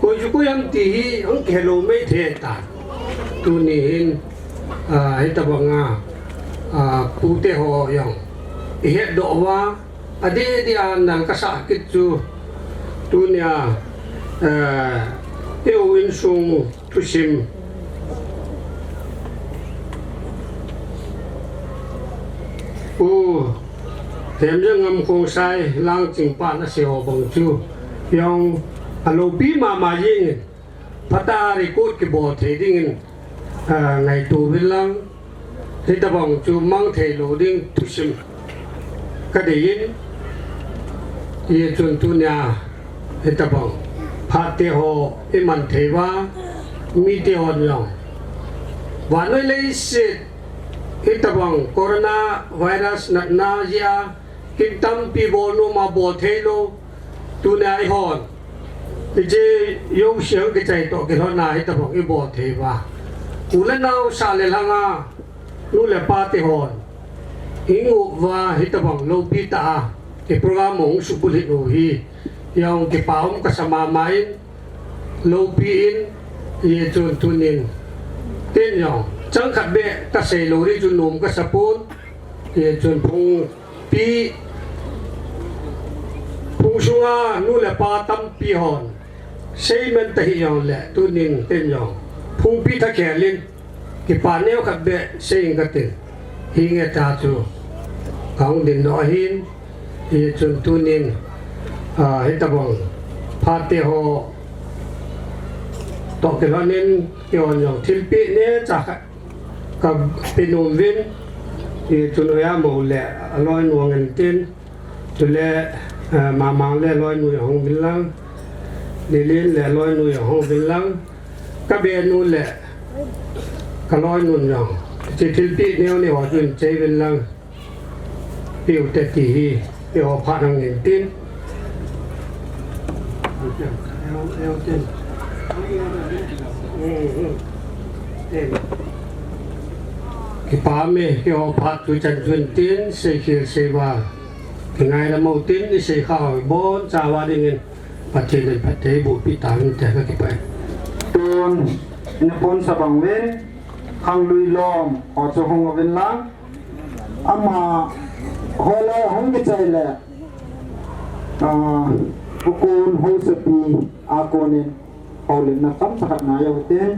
koi chu koi ham ti hi ahung kihe lou mai thei tan. Tuni hin, ah, hitabang a, ah, pute ho jong i hetdoh uva, adeh deh a nal kasah kit chu, tunia, ah, i u insung thusim, U Hemjangam Khongsai Langching pa in asei ho bang chu jong aloupi mama jeng in, phatah a record kibol thei dingin, ah, ngaito uvin lang, hitabang chu mang thei lou ding thusim kadei in, hichun tunia hitabang phat te ho i man thei uva, mite hon jong vannoi leiset hitabang corona virus natna jeh a kin tampi bol nom a bol thei lou, tunia eihon hiche jouse hung kichai toh kilhon a hitabang i bol thei uva, u le nao sah le lhang a, nu le pa te hon i ngop uva hitabang loupi tah a i program hung subulhit u hi jong kipa um kasa mama in, loupi in, hichun tunin ken jong chang khat beh kasei lou ding chu nom kasa pon, hichun phung pi, phung sunga nu le pa tampi hon sei man ta hih jong le, tunin ken jong phungpi thakhel in kipa neo khat beh sei ing katin, hinge tia chu kahung dingdoh ahin, hichun tunin, ah, hitabang phat te ho toh kilhon in, keihon jong thilpeh neocha khat kape nom uvin, hichun Oyamo le aloinu hung in tin, chule, eh, Mamang le aloinu jong hung uvin lang, Lelen le aloinu jong hung uvin lang, kabenu le kaloinun jong, hiche thilpeh neo ni ho chun chei uvin lang, piu te ti hi, eiho phat hung in tin. Kipa me, eiho phat tu chan chun tin, seikhel seival kingaidam u tin, isei kha u hi bonchauva dingin Pathen in phatthei eibohpeh tauvin tia kakipah e. Tun, ina ponsa bang uvin, Khanglui Lom ho chu hung uvin lang. Amaho la hung kichai le, ah, Pu Kun Haosapi a konin houlimna chomcha khat ngai uvin tin.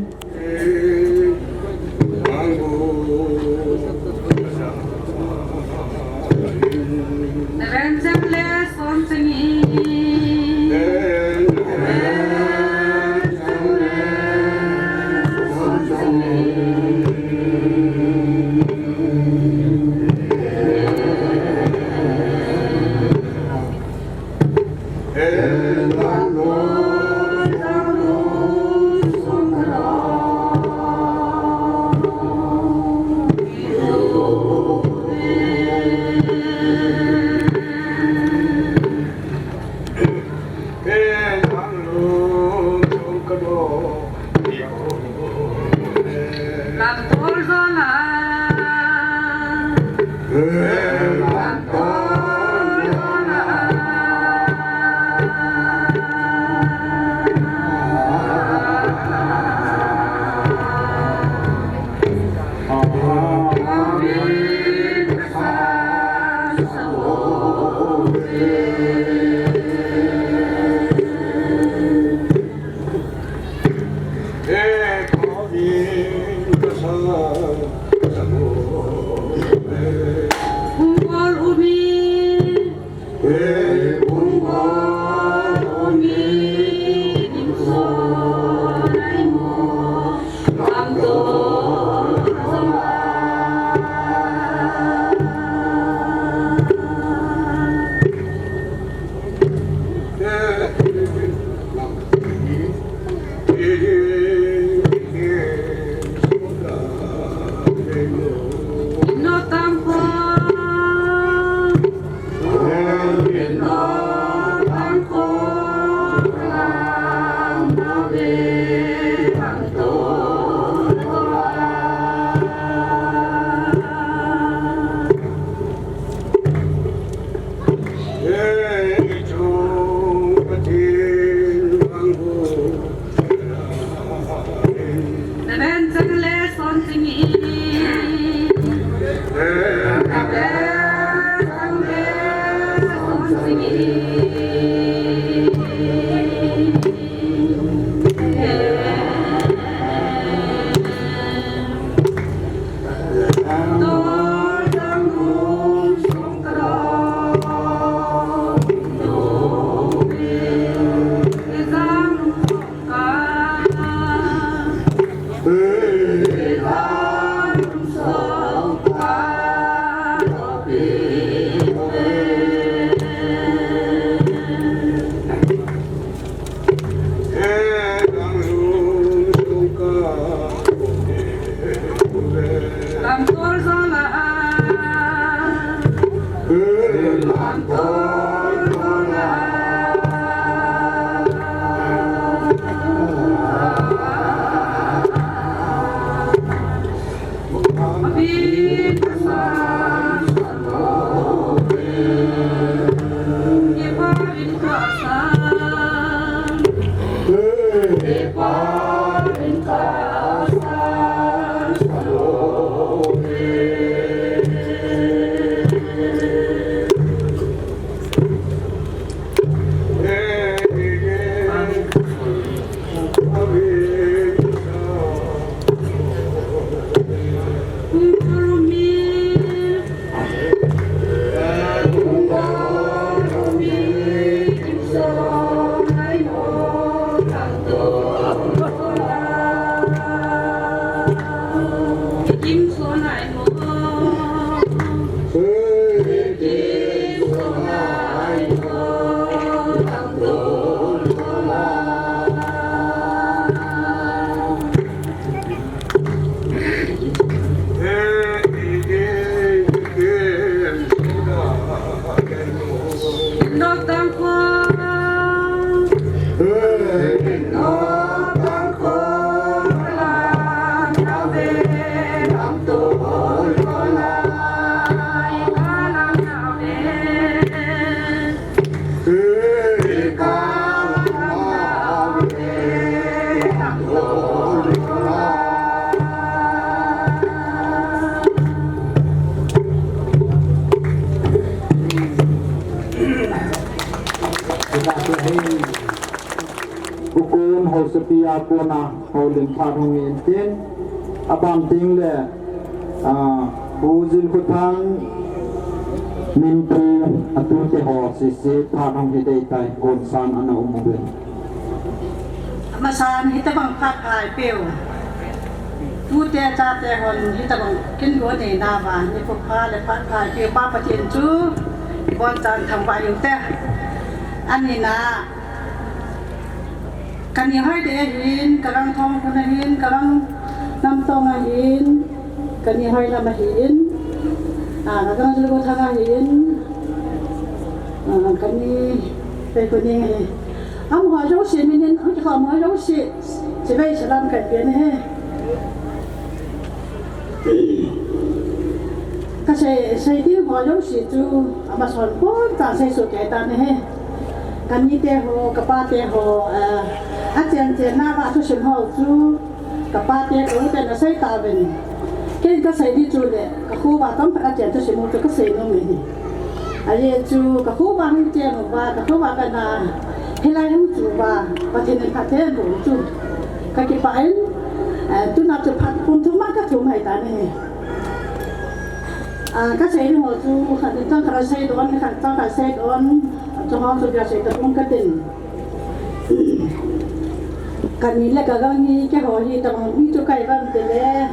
Sapia kona houlim phat hung hi intin, aban teng le, ah, Pu Jilkhothang, Minpu, atute ho sese phat hung hi dei tai, gonsan ana um uve. Amasan hitabang phat pha eipeu. Tute chate hon hitabang kin go nei nauva, nikho pha le phat pha eipeu Pa Pathen chu ibon chan thangvah u hite. Anina, kani Hoidei ahin, kagang Thongkhun ahin, kagang Namtong ahin, kani Hoilam ahin, ah, kagang Jilkhothang ahin, ah, kani Veikhoning ahin. Amaho jouse min in, amaho jouse, chibai salam kapen ahi. Kasei, sei ding ho jouse chu, amasan pon ta sei soh kei tan ahi. Kanite ho, kapate ho, eh, achen chen nauva thusim ho chu, kapate, ka u ten asei tauvin. Kei kasei ding chu le, kakho uva tamkhat achen thusim ho chu kasei nom e. Ajeh chu, kakho uva hung chen uva, kakho uva kana, hilai hung chu uva, Pathen in phatthei boh u chu kakipah in, eh, tuna chu phat kum thum a kathum ahi tan ahi. Ah, kasei ding ho chu, khat chang khat seidoh, khat chang khat seidoh, chuho chu kasei tapong katin. Kani le kagang hi, keiho hitabang mi chu kahi uvam tile,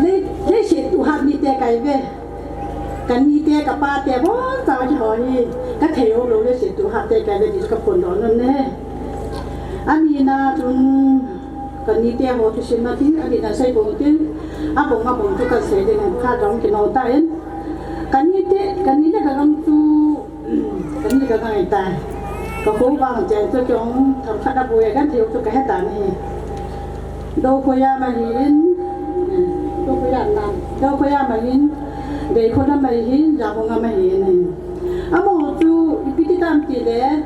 lei, leiset u hat mite kahi uve. Kanite, kapate, boncha keiho hi, kathei u lou leiset u hatte kahi uve ti chu kaphondoh nom e. Anina chun, kanite ho thusim a tin, anina sei bong tin, abong abong chu kasei ding, khat jong kinou tan. Kanite, kani le kagang chu, kani kagang ahitai. Kakho uva hung chen chu kei jong themkhat aboi a kathei u chu kahe tan ahi. Dokhoyam ahin, Dokhoyam nam, Dokhoyam ahin, Deikholam ahin, Jahungam ahin. Amaho chu ipi ti tam tile,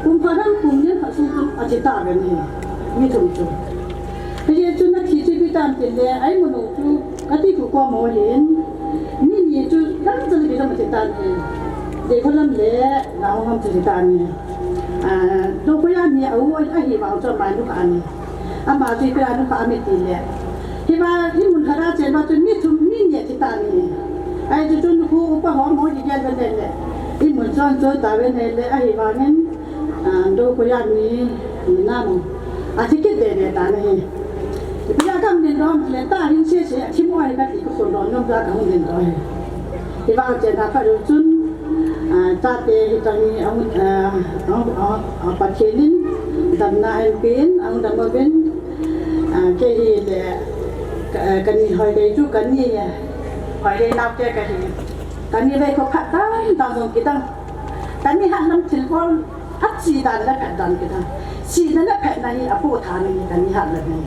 kum khat ham kum ni khat sung chun athi tauvin ahi, mi thum chu. Hijeh chun athi chu ipi tam tile, a-imut u chu kati khu kom u ahin, mi ni chu lamchan a kilam athi tan ahi. Deikholam le Jahungam chu athi tan ahi. Ah, Dokhoyam hi a-u ahi vang chu ama nukha ahi. Ama chu ipi a nukha ham itile, hiva imun khat a chen uva chun mi thum mi ni athi tan ahi. Ajeh chu chun khu upa ho mo kigel uva le, imun chon chon tauve le, ahivangin, ah, Dokhoyam hi, hi namu, athi kit dede tan ahi. Ipi a kahung dingdoh ham tile, tahin sese athi mo ahi kati kaphondoh nom a kahung dingdoh ahi. Hivang chenna phat u chun, ah, chate hitabang hi ahung, ah, ahung, ah, ah, Pathen in damna ahinpen, ahung dam uvin, ah, kei hile, ka, ah, kani Hoidei chu, kani, ah, Hoidei naote kahi. Kani Veikho phatdan dan jong kidang. Kani Hatlam thilbol achi dan le phat dan kidang. Chihna le phatna hi apoh tha ni, kani Hatlam hi.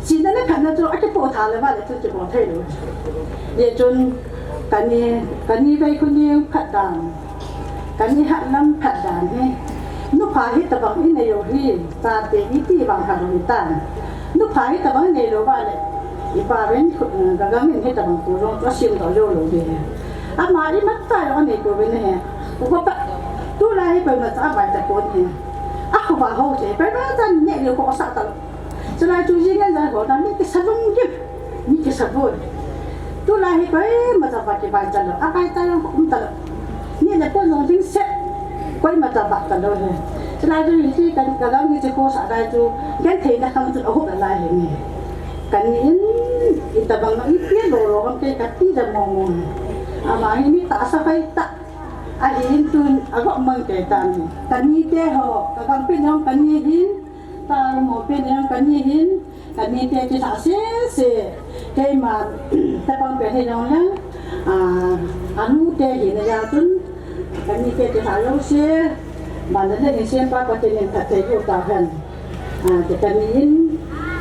Chihna le phatna chu akipoh tha le uva le chu kibol thei lou. Hijeh chun kani, kani Veikhoning phatdan, kani Hatlam phatdan hi, nupha hitabang inei u hi, chate iti vang khat u hitan. Nupha hitabang inei lou uva le, ipa uvin, eh, kagang in hitabang khu jong chu asemdoh jou lou ding ahi. Ama imacha jong anei pouvin ahi. Upa pa, tulai hi koimacha avai tapon ahi. Akhovah ho chu, koimacha neh lou khohsah talou. Chulai chu jing in jai ho na mi kisa lunggim, mi kisa boi. Tulai hi koimacha vah kivai talou, avai ta jong um talou. Ni le pon jong ding set, koimacha vah talou ahi. Chulai chu hiche ka, kagang hiche khohsah lai chu, gentheina khang chun ahup nalai ahi. Kani in, itabang na ipi lou lou ham kei kati da mong mong. Ama hi mi tahsa hoitah ahin, tun agop mang kei tan ahi. Kanite ho, kagang pen jong kani ahin, Tao mo pen jong kani ahin, kanite kilhah sese. Keima chapang pen hijongle, ah, anute hina jal chun, kanite kilhah jouse, ban le lhing sempa Pathen in phatthei boh tahen. Ah, ti kani in,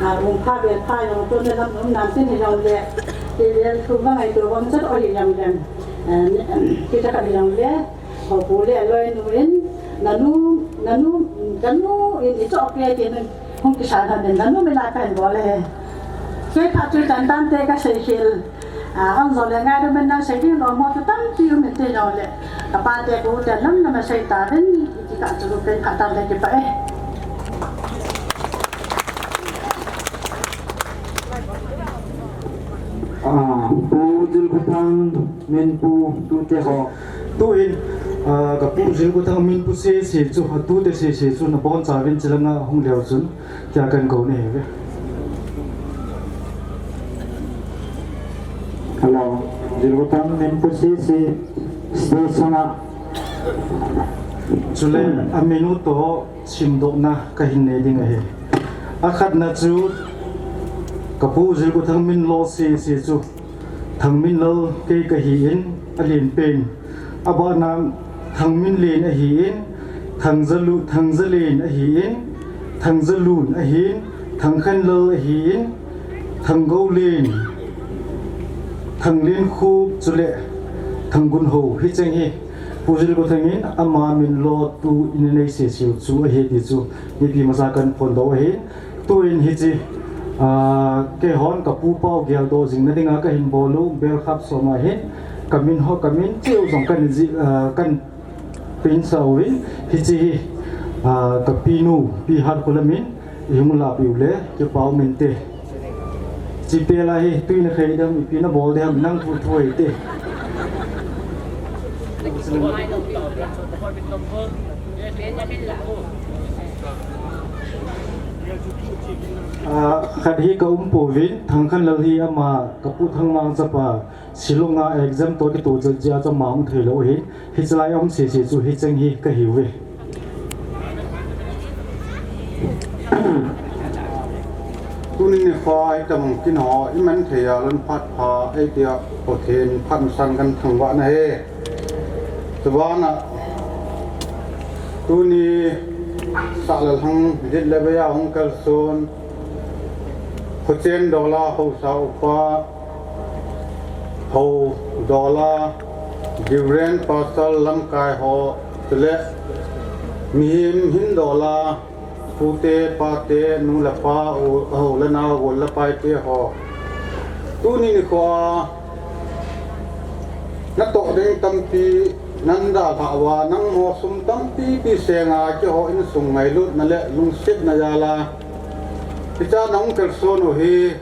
ah, um pha vel pha jong chun lam um nan tin hijongle, ti vel thu bang ai tu bang chat o hijongle, ah, ti khat hijongle, Hopu le aloinu in, nanu, nanu, kanu in ichoh kei tin hung kisan hon in, nanu min a kahin bol e. Kei phat chu chan tante kasei khel. A, hung jo le ngai dom in nang sei ding lom ho chu tampi um in ti jongle. Kapate pu te lam lam a sei tauvin, ti kah chu kei phat tante kipah e. Jilguthang, Minpu, tute ho. Tuin, ah, ka pu Jilguthang Minpu sese chu, a tute sese chu nabonchauvin chilanga hung leu chun, tia kahin kou nahi uve. Hello, Jilguthang Minpu sese, stage sunga. Chule, amin u toh simdohna kahin nei ding ahi. Akhatna chu, ka pu Jilguthang Minlo sese chu, Thangminlal kei kahin, alen pen. Abana Thangminlen ahin, Thangzalu-, Thangzalen ahin, Thangzalun ahin, Thangkhanlal ahin, Thanggoulen, Thanglenkhup chule Thanggunho, hicheng hi Pu Jilguthang in ama min lo tu in anei sese u chu ahi ti chu mipi masa kahin phondoh ahin. Tuin hiche, ah, keihon ka pu pao geldoh jingna dinga kahin bol u, Belkhap som a hin, ka min ho, ka min cheh u jong kahin ji-, ah, kahin print sah uvin, hiche hi, ah, ka pinu, Pi Hatkholam in, ihung lahpeh u le, kipa um inte. Chipel a hi, tui nakhai dem, ipi nabol dem, nang thu thu hite. Ah, khat hi ka um pouvin, Thangkhanlal hi ama, ka pu Thangmang chapa, Shillong a exam toh kitoh jeh a chu ama hung thei lou ahin, hichelai a um sese chu hicheng hi kahi uve. Tuni nikho a itobang kin ho iman thei a lhun phat pha eitia Pathen phat masang kahin thangvah nahi. Chubana tuni sah le lhang, jet le vei a hung kalson, Khochen Dola haosa upa, Hou Dola, Reverend Pastor lamkai ho, chule mihem hin dola, pute, pate, nu le pa, u, u le nao, u le paite ho. Tuni nikho a, natoh ding tampi, nan dalhah uva, nangho sum tampi pi senga, keiho insung ngailutna le lungsetna jal a. Hiche a nahung kalson u hi,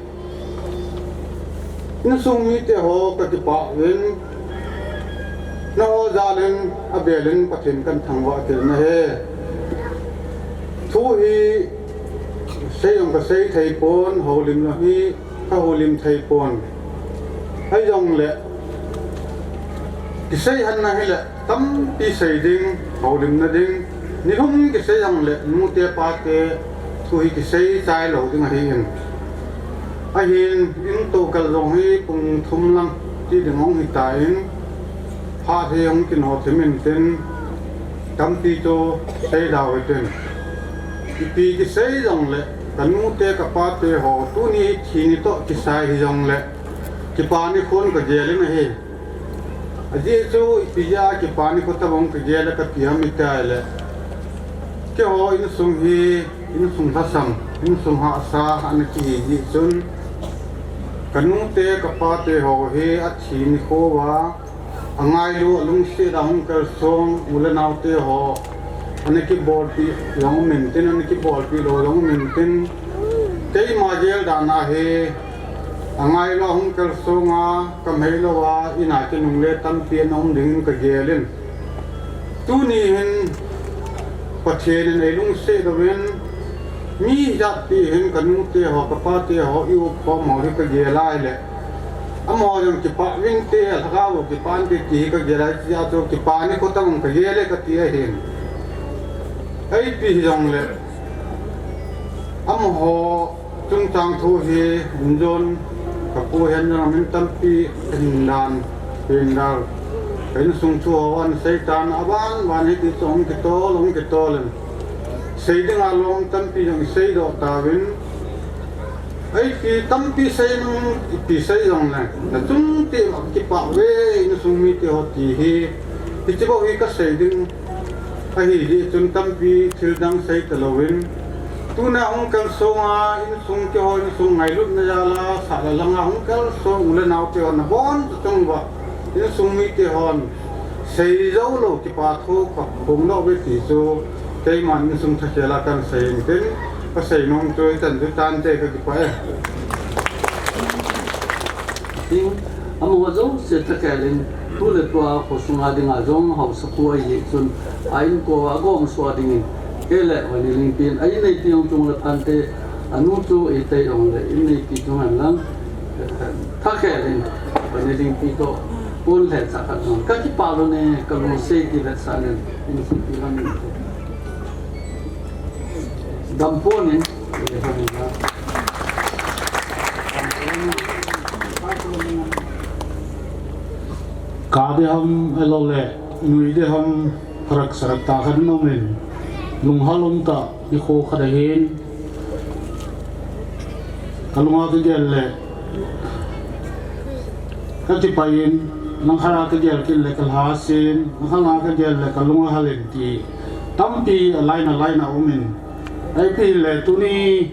Insung mite ho kakipah uvin, nangho jal in abel in Pathen kahin thangvah kit nahi. Thu hi sei jong kasei thei pon, houlim jong hi kahoulim thei pon. Ahijongle, kisei henlang hile, tampi sei ding, houlimna ding, nilhum kisei jongle, nute pate, thu hi kisei chai lou ding ahin. Ahin, in toh kal jong hi pung thum lang ti ding hung hitan, phat hi hung kino thim intin, tampi chu sei dau hitin. Ipi kisei jongle, kanute kapate ho, tuni thi ni toh kisai hijongle, kipa nikhon kagel in ahi. Ajeh chu ipi jeh a kipa nikho tobang kagel a kati ham itile, keiho insung hi, insung lhasam, insung hahsa, ana kihi jeh chun, kanute kapate ho hi athi nikho uva, angailu alungset a hung kalsong u le naote ho, ana kibolpi jong um intin, ana kibolpi lou jong um intin, keima gel dan a hi, angailu a hung kalsong a, kamhei lou a, in a kinungle tampi ana um ding in kagel in. Tuni hin Pathen in eilungset uvin, mi jat pi hin kanute ho, kapate ho, i-up khom ho hi kagel a ahile, amaho jong kipah uvinte, alhagao kipah inte ti hi kagel a, hiche a chu kipa nikho tobang kagel e kati ahin. Ipi hijongle, amaho chungchang thu hi, injon, kapu hin jong min tampi, hin dan, hin dan. Ka insung thu ho ana seitan, aban ban hiti chu hung kitol, hung kitol in. Sei dinga lom tampi jong iseidoh tauvin. Ipi tampi sei nung, ipi sei jongle, nachung tah a kipah uve, insung mite ho ti hi. Hiche bou hi kasei ding ahi jeh chun tampi thil dang sei talouvin. Tuna hung kalsong a, insung keiho, insung ngailutna jal a, sah le lhang a hung kalsong u le naote ho nabonchauva, insung mite hon seijou lou kipa thu kaphong doh uve ti chu keiman insung thakhel a kahin sei intin, kasei nom chu hichan chu tante, kakipah e. Tin, Amaho jouse thakhel in, tu le tua khosunga dinga jong haosapu ahi chun, a inko a gomsuh dingin, kei le Hoinelhingpi in, a in neipi jong chung le phante, anu chu itei jong le, in neipi chung hen lang, thakhel in, Hoinelhingpi toh, pon lheh cha khat jong, kakipah lhon e, kalungset ti le sa nen, in supi lam in. Dampon in, Ka ding ham, ahilou le, nui ding ham, pharak sarak tah khat in aumin, lunghal um tah, nikho khat ahin, kalunga kagel le, kakipah in, langkhat a kagel kit le, kalhasen, langkhat a kagel le, kalung ahal in ti, tampi a line a line a aumin, ahi pi le, tuni,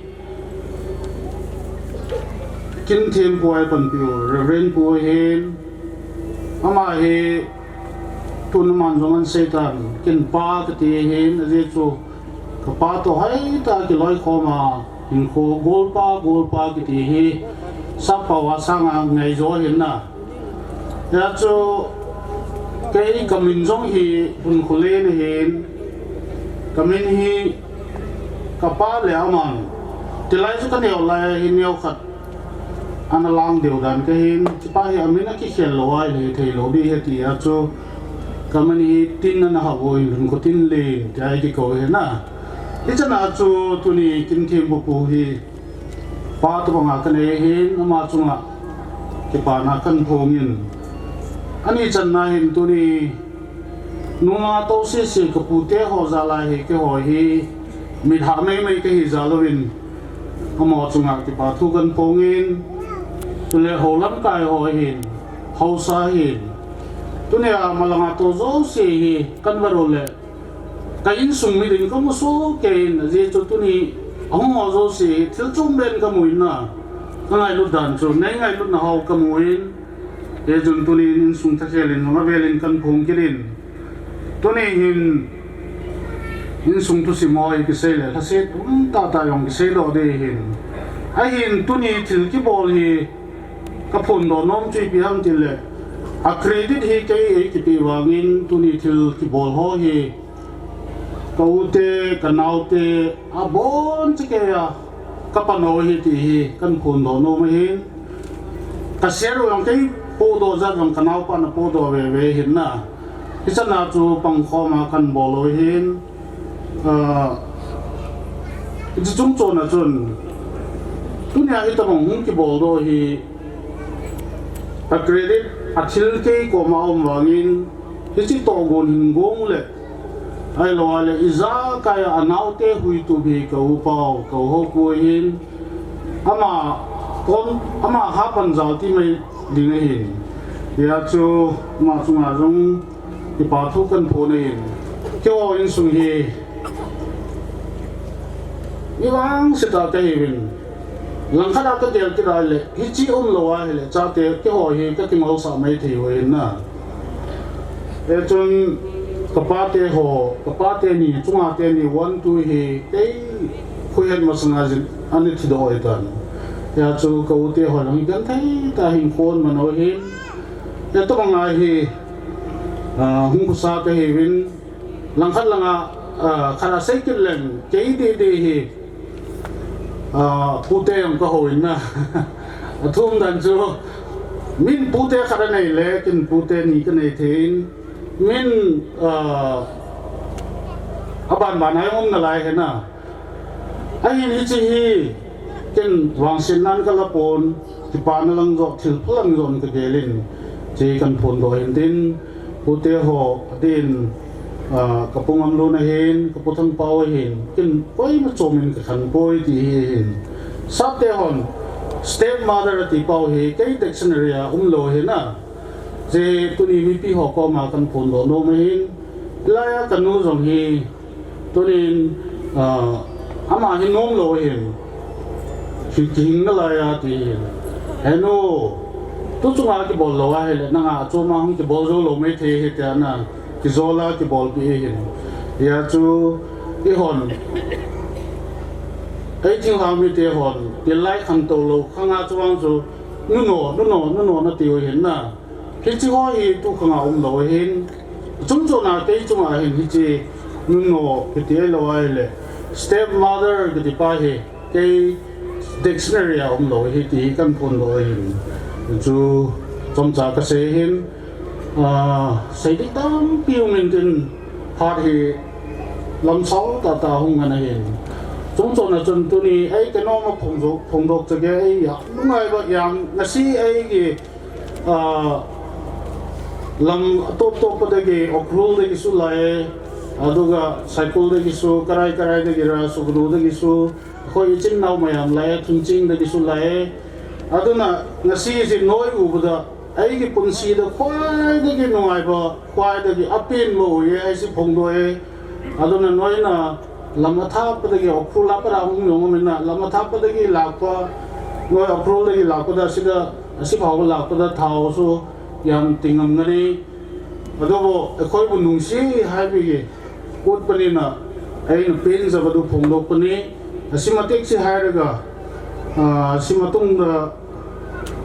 Kin thempu a panpiu, Reverend Pu ahin, ama hi tun aman jong ahin seitan, kin pa kati ahin, ajeh chu kapa toh hoitah a kiloikhom a, hinkho golpa, golpa kiti hi, sappao a sanga ngaijo ahin na. Hijeh chun, kei kamin jong hi Vunkholen ahin, kamin hi kapa le aman, tilai chu kaneo lai hi neo khat ana lang deu dan kahin, hichepa hi amin akikhel lou a, ahithei lou ding ahi tia chu, kamin hi Tin ana hah uvin, Vunkhotinlen tia kikou ahi na. Hichan a chu tuni Kin thempu pu hi, Pa tobanga kanei ahin, ama chunga kipana kahin phongin. Ani channa hin tuni, nunga tousese kapute ho jal a hi, keiho hi, mithah meimei kahi jal uvin, amaho chunga kipa thu kahin phongin, chule hou lamkai ho ahin, haosa ahin. Tunia malanga tou jouse hi, kahin vet u le, ka insung mi ding kamu soh kei in, ajeh chu tuni, ahung ho jouse, thil chom ben kamu in na, kangailut dan chu, nei ngailutna ho kamu in, hijeh chun tuni insung thakhel in, lunga vel in kahin phong kit in. Tuni hin, insung thusim ho hi kisei le, lhaset um tah tah jong kisei doh ding ahin. Ahin tuni thil kibol hi, kaphondoh nom chu ipi ham tile, a credit hi kei eikipeh vangin tuni thil kibol ho hi, ka u te, ka nao te, aboncha kei a, ka pan u ahi ti hi, kahin phondoh nom ahin. Ka share u jong kei podoh jat jong ka naopan apodoh veve ahin na. Hichan a chu pangkhom a kahin bol u ahin. Ah, hiche chungchon a chun, tunia hitobang hung kibol doh hi, a credit, a thil kei koma um vangin, hiche tohgon hin gong le, ahilou le, ijakai a anaote huitup hi ka u pau, ka u hopu ahin, ama kon, ama hapan jal ti mai ding ahin. Hijeh chun, ama chunga jong, kipa thu kahin phong ahin. Keiho insung hi, mi vangset a kahiuvin. Langkhat a kagel kit a le, hiche umlou ahile, chate, keiho hi kakingolsah mai thei u ahin na. Hichun, ka pate ho, ka pate ni, chunga teni, one, two hi, kei khuihet masanga jin, ana thidoh ahitan. Hijeh chun, ka u te ho lang hi genthei tah a hinkho aman u ahin. Hitobanga hi, ah, hung khosa kahiuvin, langkhat langa, ah, khat a sei kit leng, kei didi hi, ah, pute jong kahou in na. Athum dan chu, min pute khat anei le, kin pute ni kanei thei in, min, ah, abanban a jong um nalai ahi na. Ahin hiche hi, ken vangsetnan kala pon, kipana lang joh, thilpha lang joh in kagel in, hiche kahin phondoh ahin tin, pute ho, adin, ah, ka pu Ngamlun ahin, ka pu Thangpao ahin, ken koima chomin kakhen poi ti hi ahin. Sapte hon, stepmother ati pau hi, kei dictionary a umlou ahi na. Hiche tuni mipi ho koma kahin phondoh nom ahin, hilai a kanu jong hi, Tunin, ah, ama hi nomlou ahin, hi kihing nalai ati ahin. He nu, tu chunga kibol lou ahile, nanga achom a hung kibol jou lou mai thei ahi tia na, kijol a kibolpi ahin. Hijeh chun, eihon, ei thinglhang mite hon, tilai khantou lou, khanga chuang chu, Nuno, nuno, nuno nati u hin na. Hiche ho hi tukhang a umlou hin. Chomchom a kei chunga hin hiche nuno kiti ahilou ahile stepmother kiti pa hi kei dictionary a umlou hi ti kaphondoh u hin. Chu chomcha kasei hin. Ah, seiding tampi um intin phat hi lamsao tah tah hung ngen ahin. Chomchom a chun tuni ei kanom a phongdoh, phongdoh chu kei a nungaiva jong ngasi ei ki, ah, lam atop top pa dagi, Ukhrul dagi chu lai, aduga Saikul dagi chu, karai karai dagi ra, Sugnu dagi chu, khoi ichin nao mayam lai, Thunching dagi chu lai. Aduna ngasi jin noi u bada, ei ki punsi da khoi dagi nungaiva, khoi dagi apin mo ye, ei si phongdoh e. Aduna noina lam athah pa dagi Ukhrul a para hung nung mina, lam athah pa dagi lak pa, noi Ukhrul dagi lak pa da sida, asi phao lak pa da thao chu jam ting am ngani. Aduvo, ekhoi bu nungsi hai bi hi. Kut panina, eina pen java du phongdoh pani, asi matik si hai raga, ah, asi matung da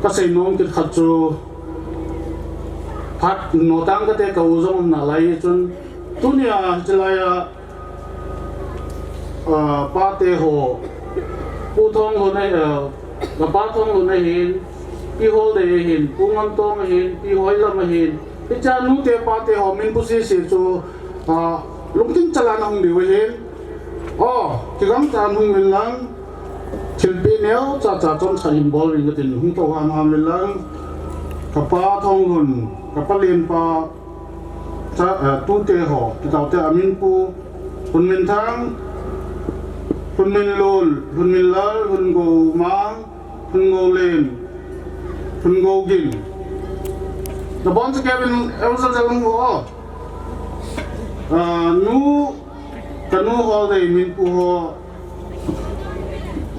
kasei nom kit khat chu, phat notang kate ka u jong um nalai chun, tunia chilai a, ah, pate ho, Pu Thonglun a, ah, kapa Thonglun ahin, Pi Holdei ahin, Pu Ngamtong ahin, Pi Hoilam ahin, hiche a nute pate ho min pu sese chu, ah, lungthim chala nahung diu ahin. O, kigam cha nung min lang, thilpeh neo cha cha chomcha hin bol ring katin hung to ham ham min lang, kapa Thonglun, kapa lenpa, cha, eh, tute ho, kitaote a min pu, Hun Min Thang, Hun Min Lul, Hun Min Lal, Hun Go Mang, Hun Go Len, Hun Go Gin. Nabon sa Kevin, ewan sa sa lung ko. Ah, nu, kanu Holdei min pu ho,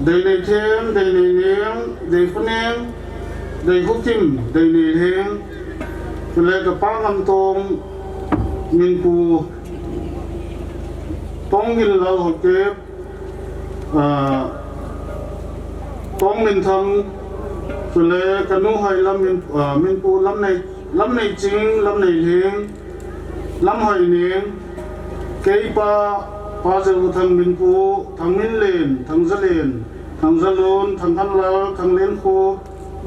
Deinei Them, Deinei Neng, Dei Khuneng, Dei Khukim, Deinei Lheng, chule kapa Ngamtong min pu, Tongginlal Haokip, ah, Tongminthang, chule kanu Hoilam min, ah, min pu Lamnei, Lamneiching, Lamneilheng, Lamhoineng, keipa, Pa Jelhuthang min pu, Thangminlen, Thangzalen, Thangzalun, Thangkhanlal, Thanglenkhu,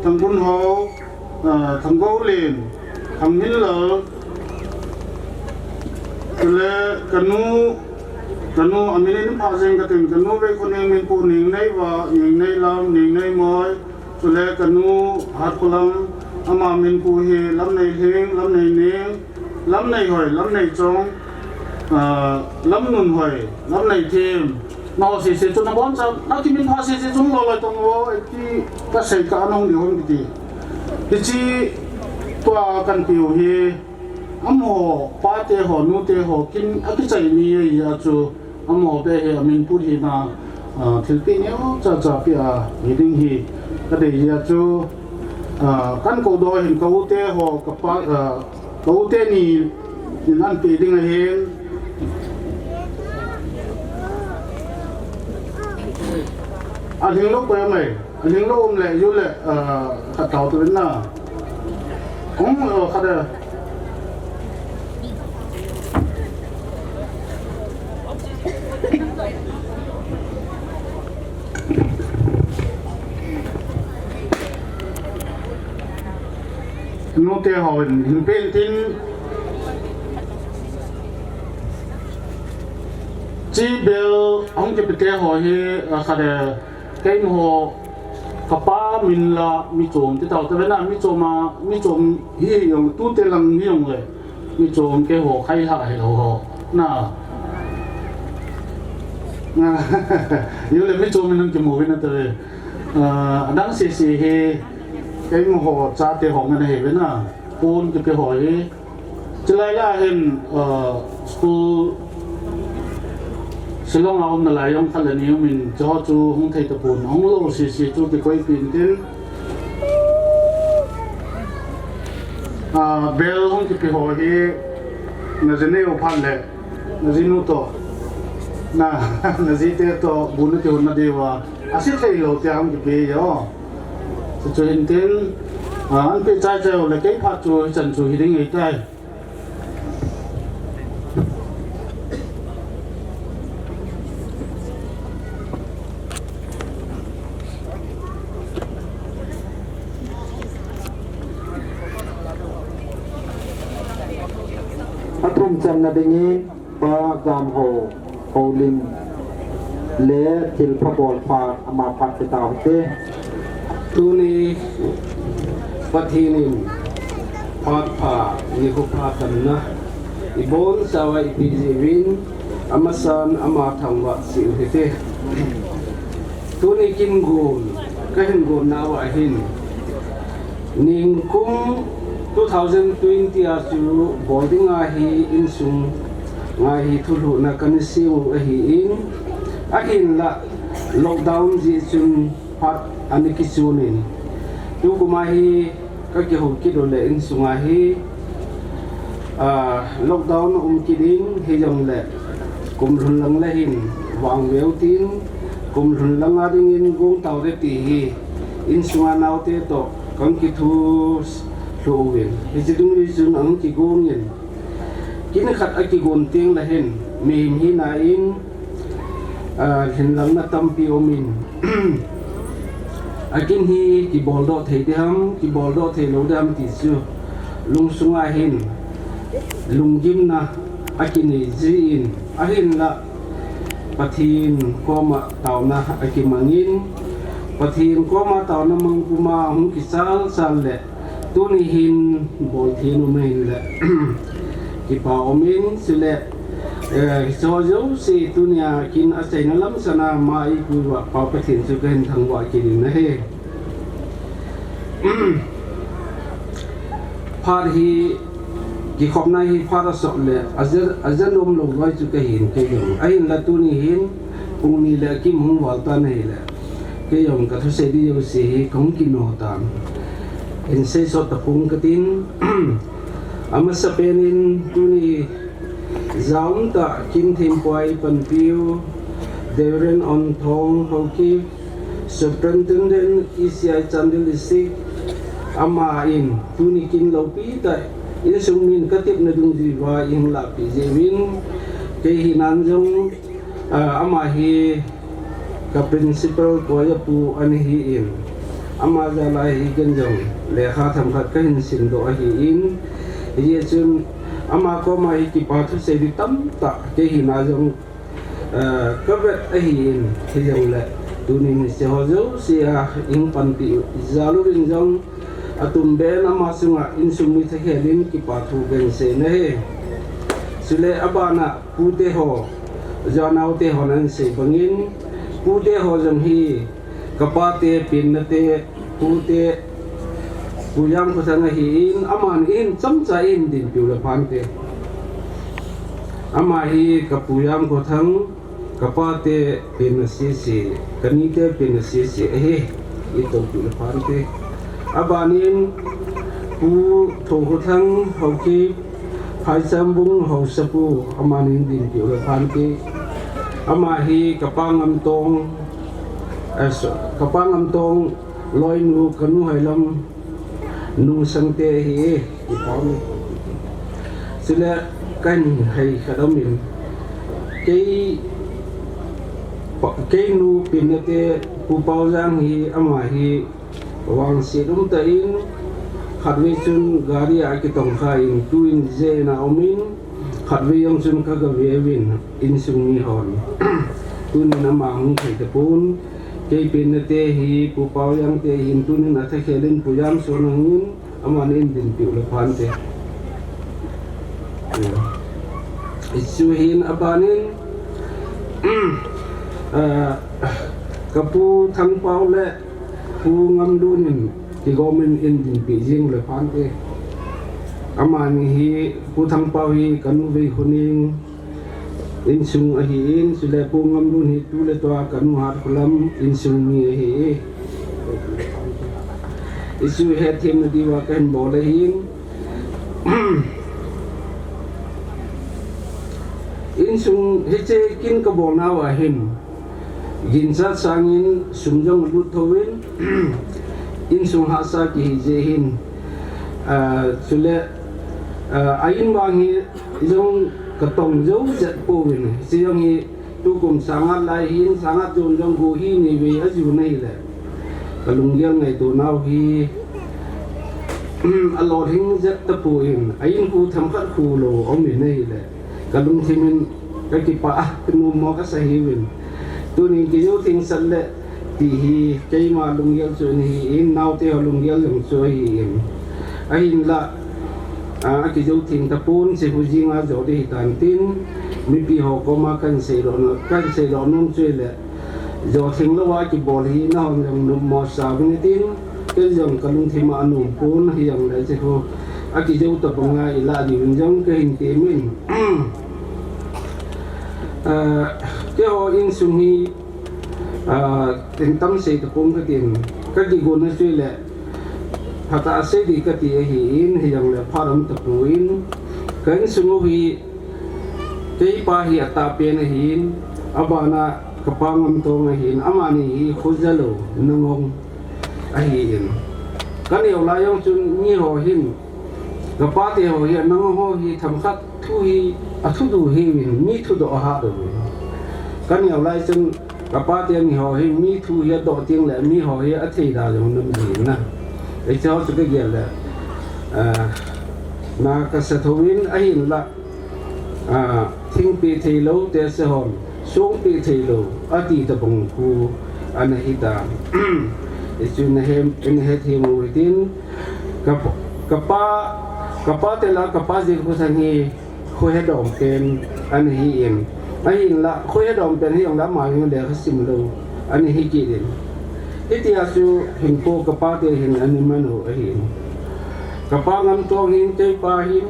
Thanggunhao, ah, Thanggoulen, Thangminlal, chule kanu, kanu amin in pha jeng katin, kanu Veikhoneng min pu Ningneiva, Ningneilam, Ningneimoi, chule kanu Hatkholam, ama min pu hi Lamneilheng, Lamneineng, Lamneihoi, Lamneichong, ah, Lamnunhoi, Lamneithem. Nao sese chu nabon cha, nakimin pha sese chu loloi tong vo, ti kasei ka anung di hon kiti. Hiche tua kanpiu hi, amaho, pate ho, nute ho, kin akichai ni ahi a chu, amaho be hi amin pu hina, ah, thilpeh neo cha cha peh a, hiding hi, kadei hi a chu, ah, kan koudoh hin ka u te ho, kapa, ah, ka u teni, in anpeh ding ahin. Alhinglou koi amai, alhinglou um le, ju le, ah, khat tao tu na. Um, ah, khat a. Nute ho hin, hin pen tin. Chi bel hung kipete ho hi, ah, khat a, keiho, kapa min la mi chom ti tao, ta vena mi chom a, mi chom hi jong, tute lang hi jong le. Mi chom keiho khai ha hilou ho. Na. Ju le mi chom in hung kimu vin ate ve. Ah, adang sese hi, keiho chate ho ngen ahi ve na. Pon kipe ho hi. Chilai la hin, ah, school Shillong a um nalai jong khat le ni um in, chu chu hung thei tapon, hung lou sese chu kikoi pin tin. Ah, bel hung kipe ho hi, naji neo phat le, najinu to, na, najite to, bu nati hon nadiu va, asi thei lou te hung kipe jo. Chuin tin, ah, an pe chai chai u le kei phat chu hichan chu hi ding ahitai. Athum channa dingin Pa Jamho Houlim le thilpha bol phat ama phat pe tau hite. Tuni Pathen in phat pha nikho pha tamna ibonchauva ipi jeh uvin amasan ama thangvah cheh u hite. Tuni kin gon, kahin gon nauva hin, ningkum two thousand twenty a chu bol dinga hi insung nga hi thulhuhna kana sem u ahin, ahinla lockdown jeh chun phat ana kichun in, tukum a hi kakihou kit u le insunga hi, ah, lockdown um kit in, hijongle kum lhun lang le hin vang veu tin, kum lhun langa dingin gong tau te ti hi insunga naote toh kan kithu lhu uvin. Hiche dungjuiya chun ahung kigong in, kin khat akigon teng le hin mihem hina in, ah, lhinlangna tampi um in, akin hi kibol doh thei diham, kibol doh thei lou diham ti chu lungsunga hin lunggimna akinei jin, ahinla Pathen koma taona akimangin, Pathen koma taona mang puma hung kichal chal le, tuni hin bol thei nom in le, kipa um in, chule, eh, hiche jouse tunia kin achaina lam chana ma eipui uva Pa Pathen chu kahin thangvah kit in ahi. Phat hi, kikhopna hi phat asot le, aja, aja nom lou loi chu kahin kei jong. Ahinla tuni hin, pung ni le akim hung val tan ahile, kei jong kathusei ding jouse hi kahung kino tan. Hin seisot tapong katin, amasapen in tuni jaum tah kin thempuai panpiu, Reverend Onthong Haokip, Superintendent E C I Chandel District, ama in tuni kin loupi tah insung min katepna dungjui uva eihung lahpeh jeh uvin, kei hinan jong, ah, ama hi ka principal koiya pu ana hin, ama jal a hi ken jong lekha themkhat kahin simdoh ahin, hijeh chun ama koma hi kipa thusei ding tamtah kei hina jong, eh, kavet ahin, hijongle tunin hiche ho jouse a eihung panpi u jal uvin jong, atumbeh in ama chunga insung mi thakhel in kipa thu kahin sei ahi. Chule abana pute ho, janaote hon ahin sei bangin, pute ho jong hi kapate penna te, pute Pu Jamkhothang ahin, aman eichamcha in dinpiu le phante. Ama hi ka Pu Jamkhothang, kapate penna sese, kanite penna sese ahi, itoupiu le phante. Abanin Pu Thokhothang Haokip, Phaichambung haosapu, amanin dinpiu le phante. Ama hi kapa Ngamtong, eh, so, kapa Ngamtong loinu, kanu Hailam nungsangte ahi, kipah e. Chule kahin hei khat aumin, kei, keinu penna te Pu Paojang hi, ama hi vangset umtah in, khatvei chun gari a akitongkhan, tuin jena aumin, khatvei jong chun kagave uvin, insung mihon. Tunin ama hung thei tapon, kei penna te hi, Pu Paojang te hin, tunin athakhel in Pu Jamsona hungin, amanin dinpiu le phante. Hichu hin abanin, eh, ka Pu Thangpao le Pu Ngamlun in kigomin eidinpi jing le phante. Amani hi, Pu Thangpao hi kanu Veikhoning insung ahin, chule Pu Ngamlun hi tuletua kanu Hatkholam insung mi ahi. Hichu hetthemna diuva kahin bol ahin. Insung hiche kin kabolnauva hin, ginchat sangin sum jong alut thouvin, Insung hahsa kihi jeh hin, ah, chule, ah, a in vang hi jong ka tong jou jat pouvin, hiche jong hi tukum sang khat lai hin, sang khat jon jong go hi ni vei a ju na hile, ka lunggel ngaito nau hi, a lolhing jat tapon, a in khu themkhat khu lou um in ahile, ka lungthim in ka kipah a, ka nom mo ka sa hiuvin. Tunin kijou theng sat le ti hi keima lunggel chu ahi in, naote ho lunggel jong chu ahi in. Ahinla, a, akijou theng tapon, Sheikhupur jing a jou ding hitan tin, mipi ho koma kan seidoh, kan seidoh nom chu le, jou theng lou a kibol hi nahon jong nom mo sa uvin tin, kei jong ka lungthim a anom pon, hijongle Sheikhupur a kijou tabang a i lah diuvin jong ka hin temin. Ah, keiho insung hi, ah, thil tam sei tapong ka tin, ka kigon a chu le, phatah a sei ding ka ti ahi in, hijongle phat um tapon, ka insung u hi, kei pa hi atahpen ahi in, abana ka pa Ngamtong ahi in, amani hi khoja lou, nangong ahi in. Ka neo lai jong chun mi ho hin, ka pate ho hi, nangong ho hi themkhat thu hi athudoh hiuvin, mi thudoh ahat uvin. Ka neo lai chun ka pate ni ho hi, mi thu hi adoh teng le, mi ho hi athei da jong nom jin na. Hiche ho chu ka gel le, ah, na ka sa thouvin ahinla, ah, thingpeh theilou te se hon, songpeh theilou, ati tabang khu ana hitan. Hichu na he, na hethem u hitin, ka, ka pa, ka pate lah a ka pa Jilkhothang hi khohedom pen ana hi in. Ahinla, khohedom pen hijongle ama jong lekha sim lou ana hi kit in. Hitia chu hinkho ka pate hin ana man u ahi in. Ka pa Ngamtong hin, kei pa hin,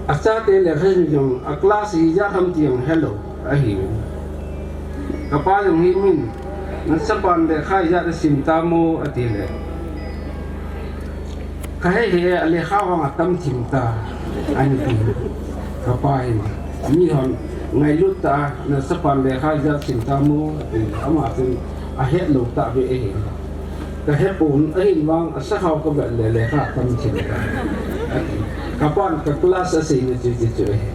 achate lekha sim jong, a class ijat ham ti jong helou ahi in. Ka pa jong hi min, nachapan lekha ijat asim tam o ati le, ka he he, alekha vang atam thim ta, ani ti. Ka pa hin, mi hon ngailut tah a, nachapan lekha ijat sim tam o ati le, ama chun ahet lou tah beh ahi. Ka he pon, ahin vang asakhao ka vet le lekha atam thim ta, ati. Ka pan ka class aseina chu hichu ahi.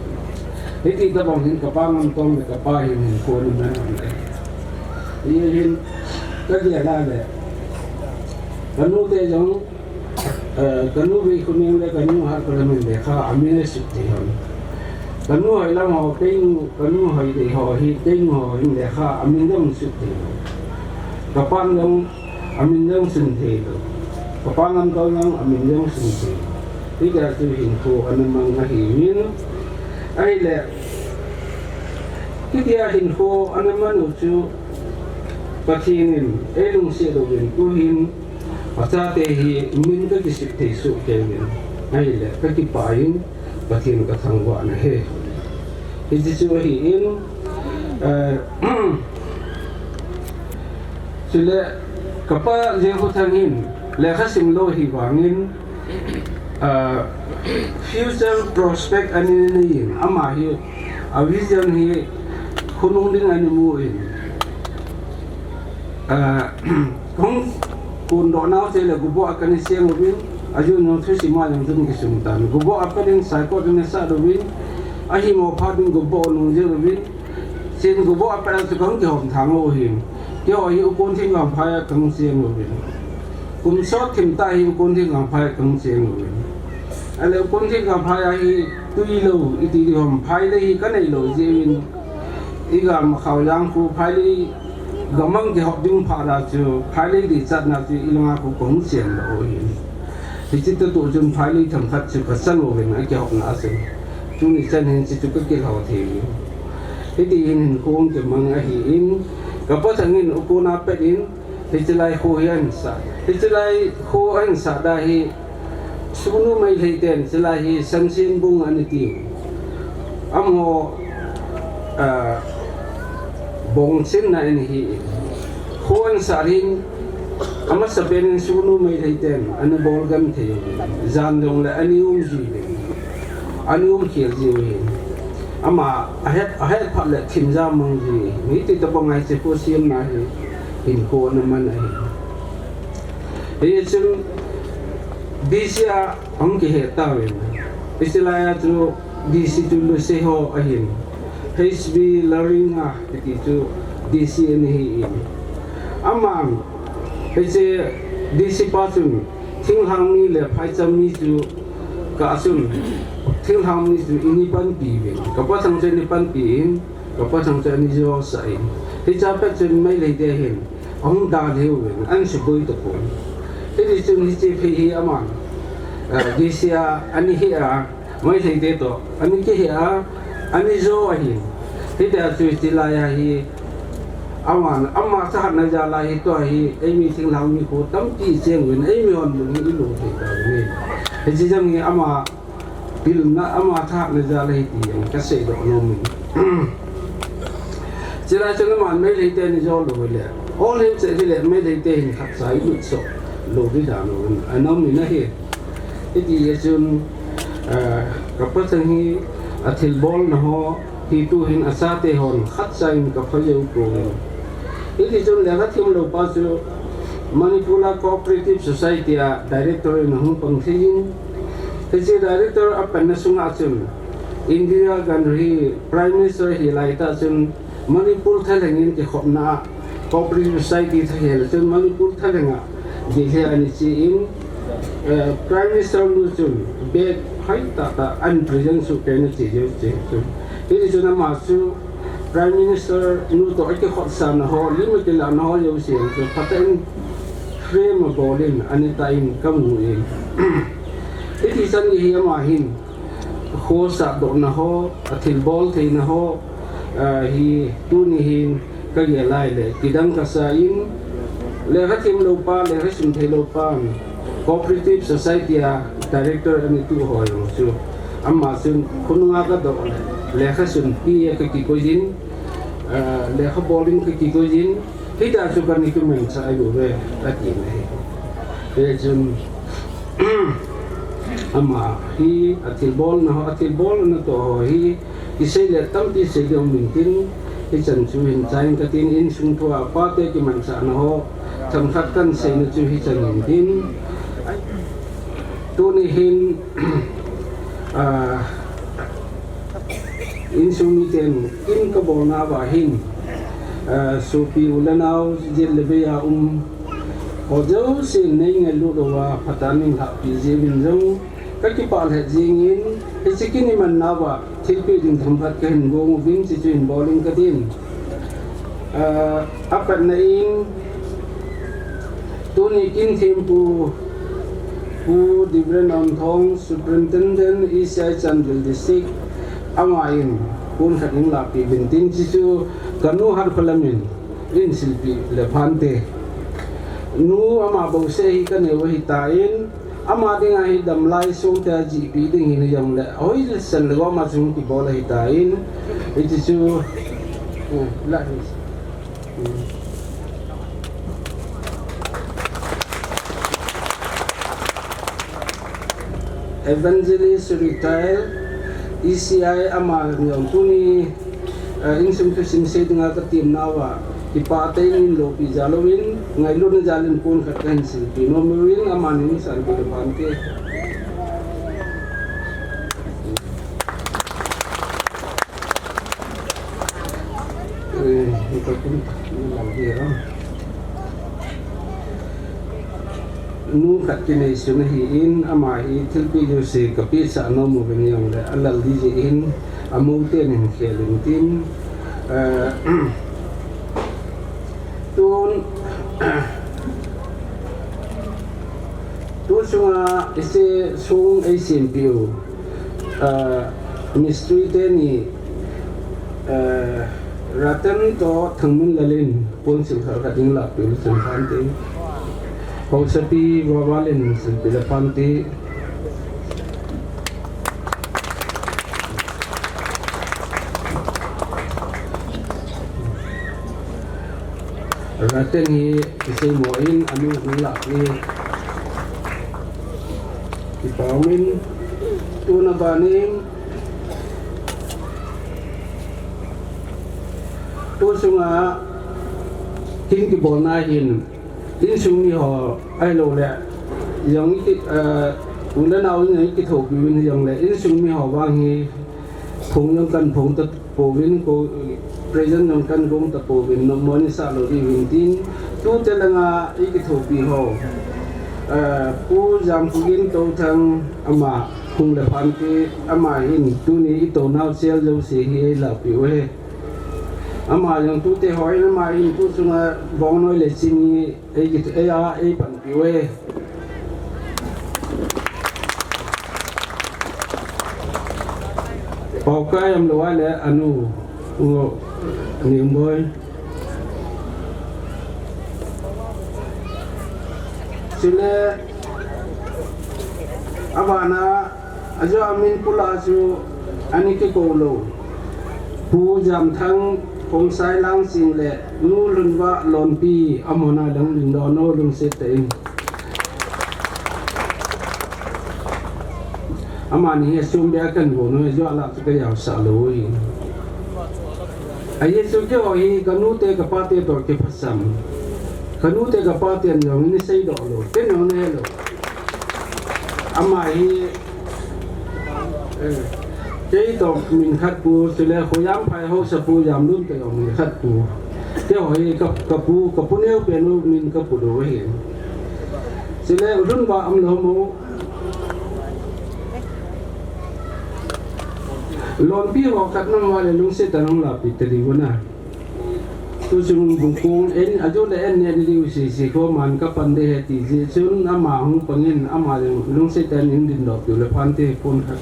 Hiti tabang hin ka pa Ngamtong le ka pa hin hinkho ana man ahi. Hihin ka gel a le, ka nu te jong, eh, ka nu Veikhoneng le ka nu Hatkalam in lekha amin asut thei hon. Ka nu Hoilam ho, kei nu, ka nu Hoidei ho hi, kei nu ho hin lekha amin jong asut thei lou. Ka pan jong amin jong sun thei lou. Ka pa Ngamtong jong amin jong sun thei lou. Hitia chu hinkho ana mang ahiuvin. Ahile, hitia hinkho ana man u chu Pathen in eilungset uvin, tuhin achate hi min ka kisep thei soh kei uvin. Ahile, ka kipah in, Pathen ka thangvah na ahi. Hiche chu ahi in, eh, chule ka pa Jilkhothang hin lekha sim lou ahi vangin, ah, future prospect ana nei in, ama hi, a vision hi khonung ding ana mu in. Ah, Kahung kondoh nau chule Goboh a kana cheng uvin, ajun jong thusim a jong chun kisum tan. Goboh a pat in saikot kana sat uvin, ahimo phat in Goboh nung jeng uvin, chun Goboh a pat a chu kahung kihom thang u ahin. Keiho hi U Kon Thingkangphai a kahung cheng uvin. Kum sot thim tah hi U Kon Thingkangphai a kahung cheng uvin. Ahile U Kon Thingkangphai a hi tui lou, iti ding ham, phailei hi ka nei lou jeh uvin. I galma Khaojang khu phailei gamang kihop ding phat a chu, phailei dichatna chu i langa khu kahung chen lou u ahin. Hiche tah toh chun phailei themkhat chu ka chan uvin, akihopna a chun. Tuni chan hin hiche chu ka kilhou thei u. Hiti hin hinkho ka mang ahi in, ka pa Thang in U Kon a pat in, hiche lai kho hi ahin sat. Hiche lai kho ahin sat da hi, Sugnu Meitei ten hiche lai hi Sansin Bung ana tiu. Amaho, ah, bongchinna ana hi. Kho ahin sat hin, amasapen in Sugnu Meitei ten ana bol genthei u. Jan jongle ana um ji uvin. Ana um khel ji uvin. Ama ahet, ahet phat le thim ja mang ji. Hiti tabang a hiche kho semna hi hinkho ana man ahi. Hichun D C a hung kihe tauvin. Hiche laiya chu D C chu Luseho ahin. H B Laringa kiti chu D C ana hi in. Aman, hiche D C pa chun, thinglhang mi le phaicham mi chu kah chun, thinglhang mi chu eini panpi uvin. Kapa thang chu eini panpi in, kapa thang chu eini jo sah in. Hichea pat chun Meitei te hin, ahung dalha uvin, ahin suboi tapon. Hiti chun hiche phei hi aman, eh, D C a, ana hi a, Meitei te toh, ana kihe a, ana jo ahin. Hitia chu hiche laiya hi, aman, ama thahatna jal a hi tua hi, eimi thinglhang mi khu tampi cheng uvin, eimi hon mun hi ilung thei tauvin. Hiche jong hi ama pilna, ama thahatna jal ahi ti jong kasei doh nom in. Chulai chun aman Meitei te ana jo lou le, ol him cheh hile Meitei te hin khatcha ilut soh lou di dan uvin, ana um in ahi. Hiti a chun, eh, kapa thang hi athilbolna ho, hi tuhin achate hon khatcha in kapha jou pon. Hiti chun lekha themlou pa chu Manipur a Cooperative Society a director in ahung pang thei in, hiche director apanna sunga chun Indira Gandhi Prime Minister ahi lai tah chun Manipur thalheng in kikhopna a Cooperative Society thakhel chun Manipur thalheng a Delhi a ana che in, eh, Prime Minister nu chun bag hoi tah tah ana present soh kei in ache jou che chun. Hiti chun ama chu Prime Minister nu toh akikhopsahna ho, lim akilahna ho jouse chu phatah in frame abol in ana tah in kamu in. Hiti chan gei hi ama hin khosah dohna ho, athilbol theina ho, ah, hi tuni hin kagel lai le, kidang kasa in, lekha themlou pa, lekha sim theilou pa, Cooperative Society a director ana tu ho jong chu, ama chun khonunga kadoh le, lekha sunpi a kakikoi in, ah, lekha bol in kakikoi in, hitia chu kana kimanchah ahi bouve, ati ahi. Hichun, ama hi athilbolna ho, athilbolna toh ho hi, kisei le tampi sei ding um intin, hichan chu hin chai inge katin, insung thua pate kimanchahna ho, themkhat kahin seina chu hichan intin. Tuni hin, ah, insung miten kin kabolna uva hin, ah, sopi u le nao, jet le bei a um ho jousen neingailut uva phatah in neilhahpi jeh uvin jong kakipah lheh jeng in, hiche kin imanna uva thilpeh ding themkhat kahin gong uvin, hichu hin bol inge katin. Ah, apatna in, tuni kin thempu Pu Divren Amthong, Superintendent, E C I Chandel District, ama in pon khat eilahpeh uvin tin, hichu kanu Harkholam in eihin silpeh le phante. Nu ama bouseh hi kaneo ahitan, ama dinga hi damlai songte ajihpeh ding hi nahi jongle, ahoisan le gom a chu kibol ahitan, hiti chu, eh, la hi. Evangelist Retail, E C I ama jong tuni, eh, insung thusim sei dinga katemna uva, kipah tah in loupi jal uvin, ngailutna jal in pon khat kahin silpeh nom uvin, ama nung san ko le phante. Eh, ito pun, ni lang dia. Nu khat kinei sun ahin, ama hi thilpeh jouse kapehsah nom uvin jongle, alal ding jeh in, amou ten ahin khel intin, eh, tun, tu sunga hiche song eisempeh u, ah, mistri teni, ah, Ratan toh Thangminlal in ponsil khat khat eilahpeh u chun phante. Haosapi Vaval in silpeh le phante. Ratan hi kiseimo in, anu hung lah hi. Kipah umin, tuna ban in, tu sunga kin kibolna hin, Insung mi ho, ahilou le, jong i ki, eh, u le nao in jong i kithopi uvin jong le, insung mi ho vang hi, phong jong kan phong ta pouvin, ko, present jong kan gong ta pouvin, nommo ni sa lou diuvin tin, tute langa i kithopi ho. Eh, Pu Jamkhogin Touthang ama hung le phante, ama hin tuni i tou nau chel jouse hi ei lapi uve. Ama jong tute ho in ama hin tu sunga bongnoi le chini ei kit, ei a, ei panpi uve. Paokai Amlou a le anu, u, Ningboi. Chule, abana, ajo amin pula chu, ani kikou lou. Pu Jamthang, Khongsai Langching le, Nu Lhunvah Lonpi, amona lang ding dono lungset tah in. Amani hi asum bia kan gon u, ajo alah chu ka jaosah lou u hi. Ahi chu keiho hi ka nute ka pate toh kiphasam. Ka nute ka pate an jong ni seidoh lou, ken jong ni he lou. Ama hi, eh, kei toh min khat pu, chule Khoiamphai haosapu Jamlun toh jong min khat pu. Keiho hi ka, ka pu, ka pu neo pen u min ka pu lou u hi. Chule U Lhunvah Amlou mo. Lonpi ho khat nam vale lungset tah in hung lapi ta diu na. Tu chung bungkung en, ajo le en ne diu sese ko man ka pan de he ti jeh chun ama hung pangin ama lungset tah in dingdoh piu le phante pon khat.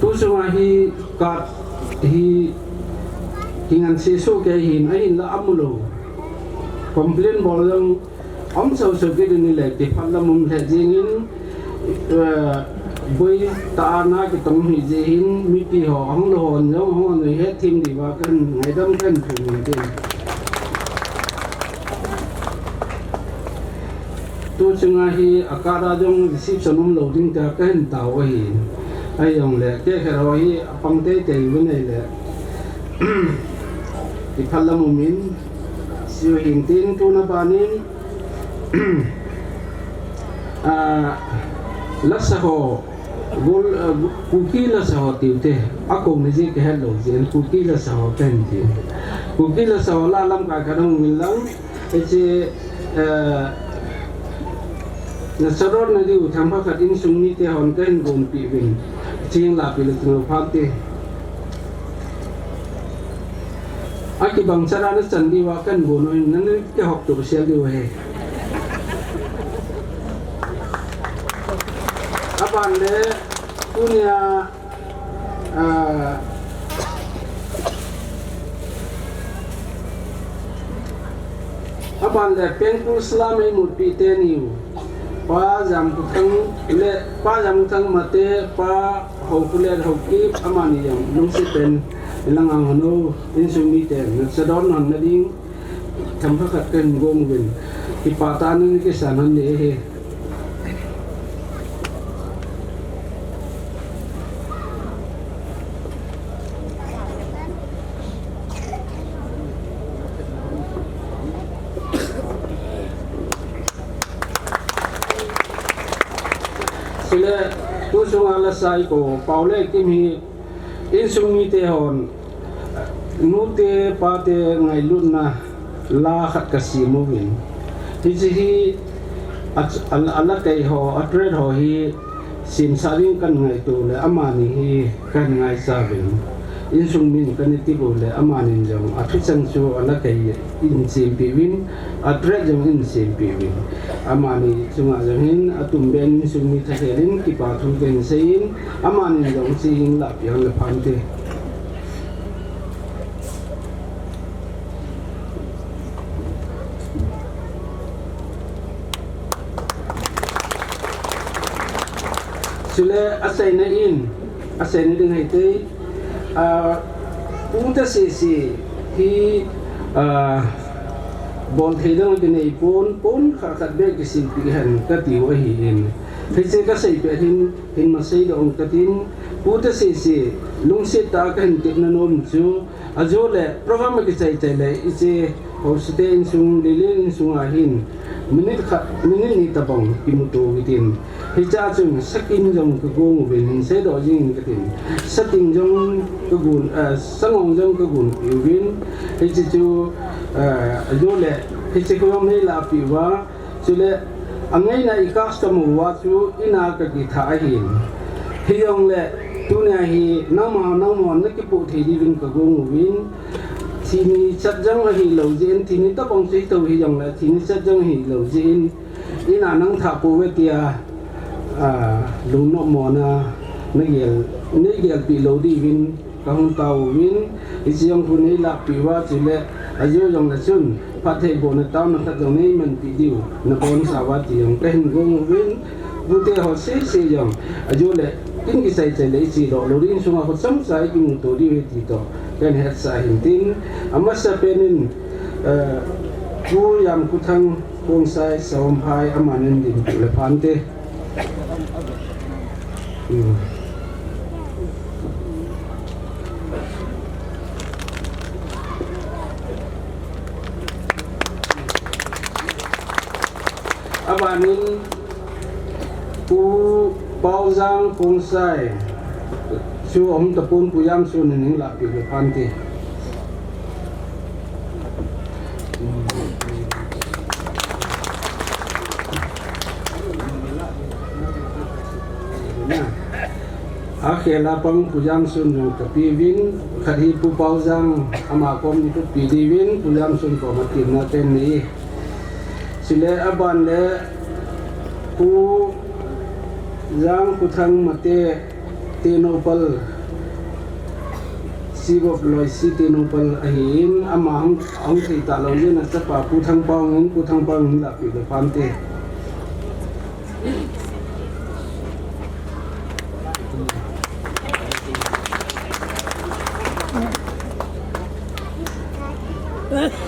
Tu chunga hi ka hi, hi ngan sesu kei hin, ahinla amu lou. Complain bol jong um chauchau kit in ahile, kiphat lam um lheh jengin, eh, boi tah a na kitong hi jeh hin, mipi ho, ahung lou hon jong, ahung lou het thim diuva kan ngaidam kan thum hi ding. Tu chunga hi, a card a jong reception um lou ding tia kahin tao ahi. Ahijongle, kei khat ho hi, apang teitei uvin ahile. Kiphat lam um in, seiu hin tin tuna banin, ah, lasa ho, gol, ah, Kuki lasa ho tiu te, akou ni ji kahet lou jin, Kuki lasa ho pen ti. Kuki lasa ho la lamkai khat hung min lang, hiche, eh, na sadon na diu themkhat khat insung mite hon kahin gonpi uvin, ching lapi le ching lou phante. Akibang chara na chan diuva kan gon u hin, nana kihop to sel diu ahi. Aban le, tunia, ah, aban le, Pengkul Slam ei mutpi teniu. Pa Jamkhothang le, Pa Jamkhothang Mate, Pa Haokholet Haokip, amani jong lungset tah in lang ang hon o, insung mite, na sadon hon na ding, themkhat khat kahin gong uvin, kipah tah in na kisan hon ding ahi. Chule, tu chunga lasa i kou, Pau le Kim hi, insung mite hon, nute pate ngailutna la khat kasem uvin. Hiche hi, a, a, a la kei ho, a trade ho hi, semsah ding kan ngaito le, amani hi kan ngaicha uvin. Insung min kana ti bou le, amanin jong, a thucheng chu a la kei in sempi uvin, a trade jong in sempi uvin. Amani chunga jong hin, a tum ben insung mi thakhel in, kipa thu kahin sei in, amanin jong chi in lapi hon le phante. Chule aseina in, aseina ding hite, ah, pu te sese hi, ah, bol thei dang kinei pon, pon khat khat beh kisilpi hen kati u ahin. Hiche kasei pet hin, hin ma seidoh ung katin, pu te sese, lungset tah a kahin tepna nom chu, Ajole program a kichai chai le, hiche Haosate insung, Lelen insung a hin, minute khat, minute ni tabang kimuto kitin. Hiche a chun, sakin jong kagong uvin, hin seidoh jingin katin. Sating jong kagon, eh, sangong jong kagon uvin. Hiche chu, eh, ajole, hiche khu jong neilahpeh uva. Chule, angaina i custom uva chu ina kakitha ahin. Hijongle, tunia hi, nangma, nangma, nakipoh thei diuvin kagong uvin. Thi ni chat jong ahilou jeh in, thi ni tabang chu hithou hijongle, thi ni chat jong ahilou jeh in. Ina nang thah pouve tia, a, lungnopmona, nagel, neigelpeh lou diuvin. Kahung taovin, hiche jong khu neilahpeh uva chule, ajo jongle chun, phattheibohna taona khat jong neimanpeh diu, nabonchauva ti jong kahin gong uvin, pute ho sese jong, ajole, kin kisai chai le iche doh lou ding, insunga khu chomcha ikimuto diu ahi ti toh, kahin hetsah ahin tin, amasapen in, eh, Pu Jamkhothang Khongsai Sahomphai amanin dinpeh le phante. Abanin Pu Paojang Khongsai chu ahung tapon, Pu Jamsun in hin lahpeh le phante. Akhel a pang Pu Jamsun jong kapeuvin, khat hi Pu Paojang ama kom ni kape diuvin, Pu Jamsun koma temna kanei. Chule aban le Pu Jamkhothang Mate Tenoupal, Chief of Loisi Tenoupal ahin, ama hung, hung thei talou jeh in achapa Pu Thangpao in, Pu Thangpao in lahpeh le phante.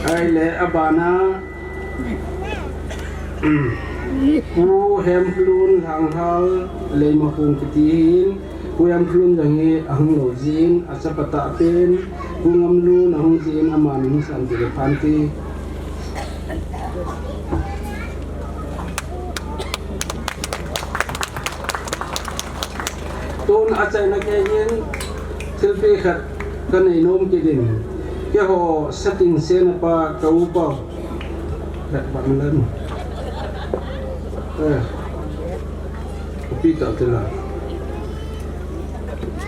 Ahile abana, Pu Hemlun Lhanghal Leimakhong kiti hin, Pu Hemlun jong hi ahung lou jeh in, achapa tahpen, Pu Ngamlun ahung jeh in, amanin hin sanpeh le phante. Tun achaina keiyin thilpeh khat kanei nom kit in. Keiho Sating Sena pa ka upa. Khat pa malan. Eh. Kopi ta tela.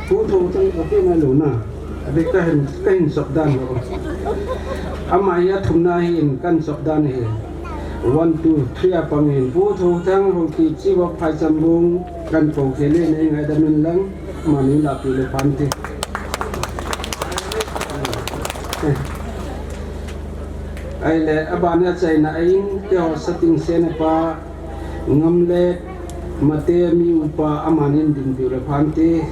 Pu Thouthang kopi na luna. Abi kahin, kahin sop dan ho. Ama hi athumna ahin, kahin sop dan ahi. One, two, three a pang ahin. Pu Thouthang Haokip Chief of Phaichambung kahin kou khel e, nei ngaidam in lang, amanin lahpeh le phante. Ahile, abana achaina a in, keiho Sating Sena pa, Ngamlet Mate mi upa amanin dinpeh le phante.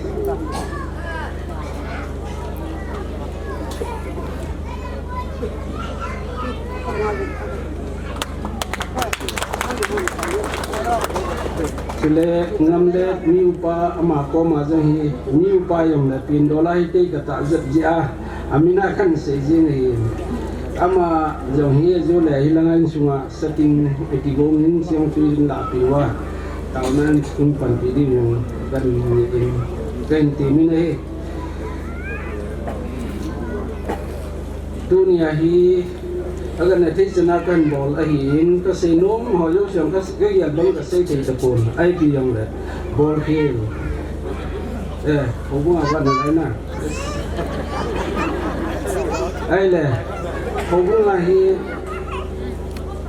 Chule Ngamlet mi upa ama koma jong hi mi upa jong le pin dola hi kei katah jep jeh a, amin a kahin sei jing ahi. Ama jong hi ajole hilanga insunga Sating, eh, kigong in siang chu in lahpeh uva. Taona in panpi ding jong kahin, kahin temin ahi. Tunia hi, agana thei chana kahin bol ahin, kasei nom ho jouse jong ka, kagel bang kasei thei tapon. Ipi jongle, bol khel. Eh, houbung a vana lai na. Ahile, houbung a hi,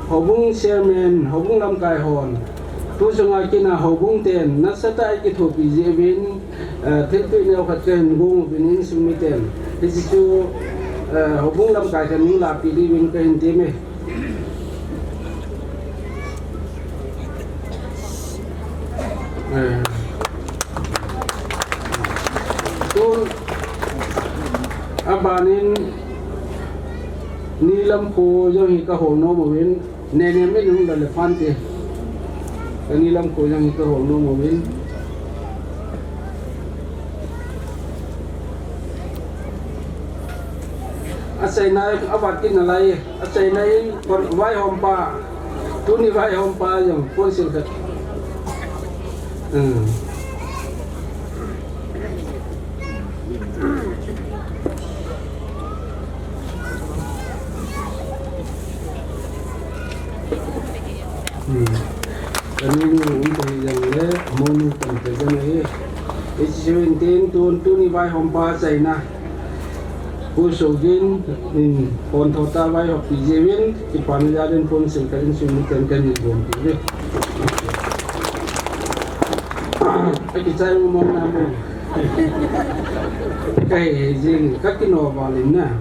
houbung chairman, houbung lamkai hon, tu chunga kina houbung ten nasatah a kithopi jeh uvin, eh, thilpeh neo khat kahin gong uvin insung miten. Hiche chu, eh, houbung lamkai khat in lahpeh diuvin kahin teme. Eh. Tun, abanin, Nilam kho jong hi kahol nom uvin, Nene min hung la le phante. Ka Nilam kho jong hi kahol nom uvin. Achaina avat kit nalai, achaina in vaihompa, tuni vaihompa jong ponsil khat. Hmm. Hmm. Kanu nu um kahi jongle, amonu tamtah jong ahi. Hiche seventeen tun tuni vaihompa achaina. Pu Sogin in pon thota vaihompi jiuvin, kipana jal in ponsil khat in sum ni kan kan in bompi uve. Akichai mong na mo. Kahe jing, kakino val in na.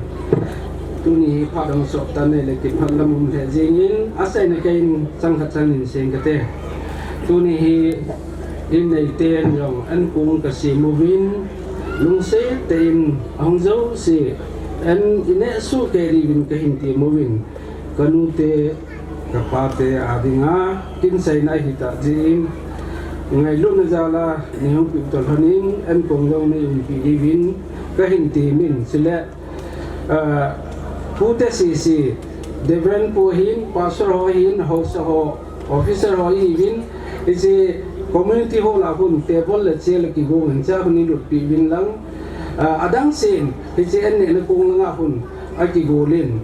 Tuni phat dang sop tan le kiphat lam um he jing in, achaina kei in chang khat chang in seng kate. Tuni hi in neiten jong an kong kasem uvin, lungset tah in ahung jouse an ineh soh kei diuvin kahin tem uvin, kanute, kapate adinga kin chaina ahi tah jeh in, ngailutna jal a neihung piu toh lhon in, an kong jong neiumpi diuvin kahin tem in, chule Ah, pute sese, Reverend pu hin, pastor ho hin, haosa ho, officer ho ihiuvin, hiche community hall a khun table le chair le kigong in, chua khun ilutpi uvin lang. Ah, adang sen, hiche an nehna kong langa khun akigol in,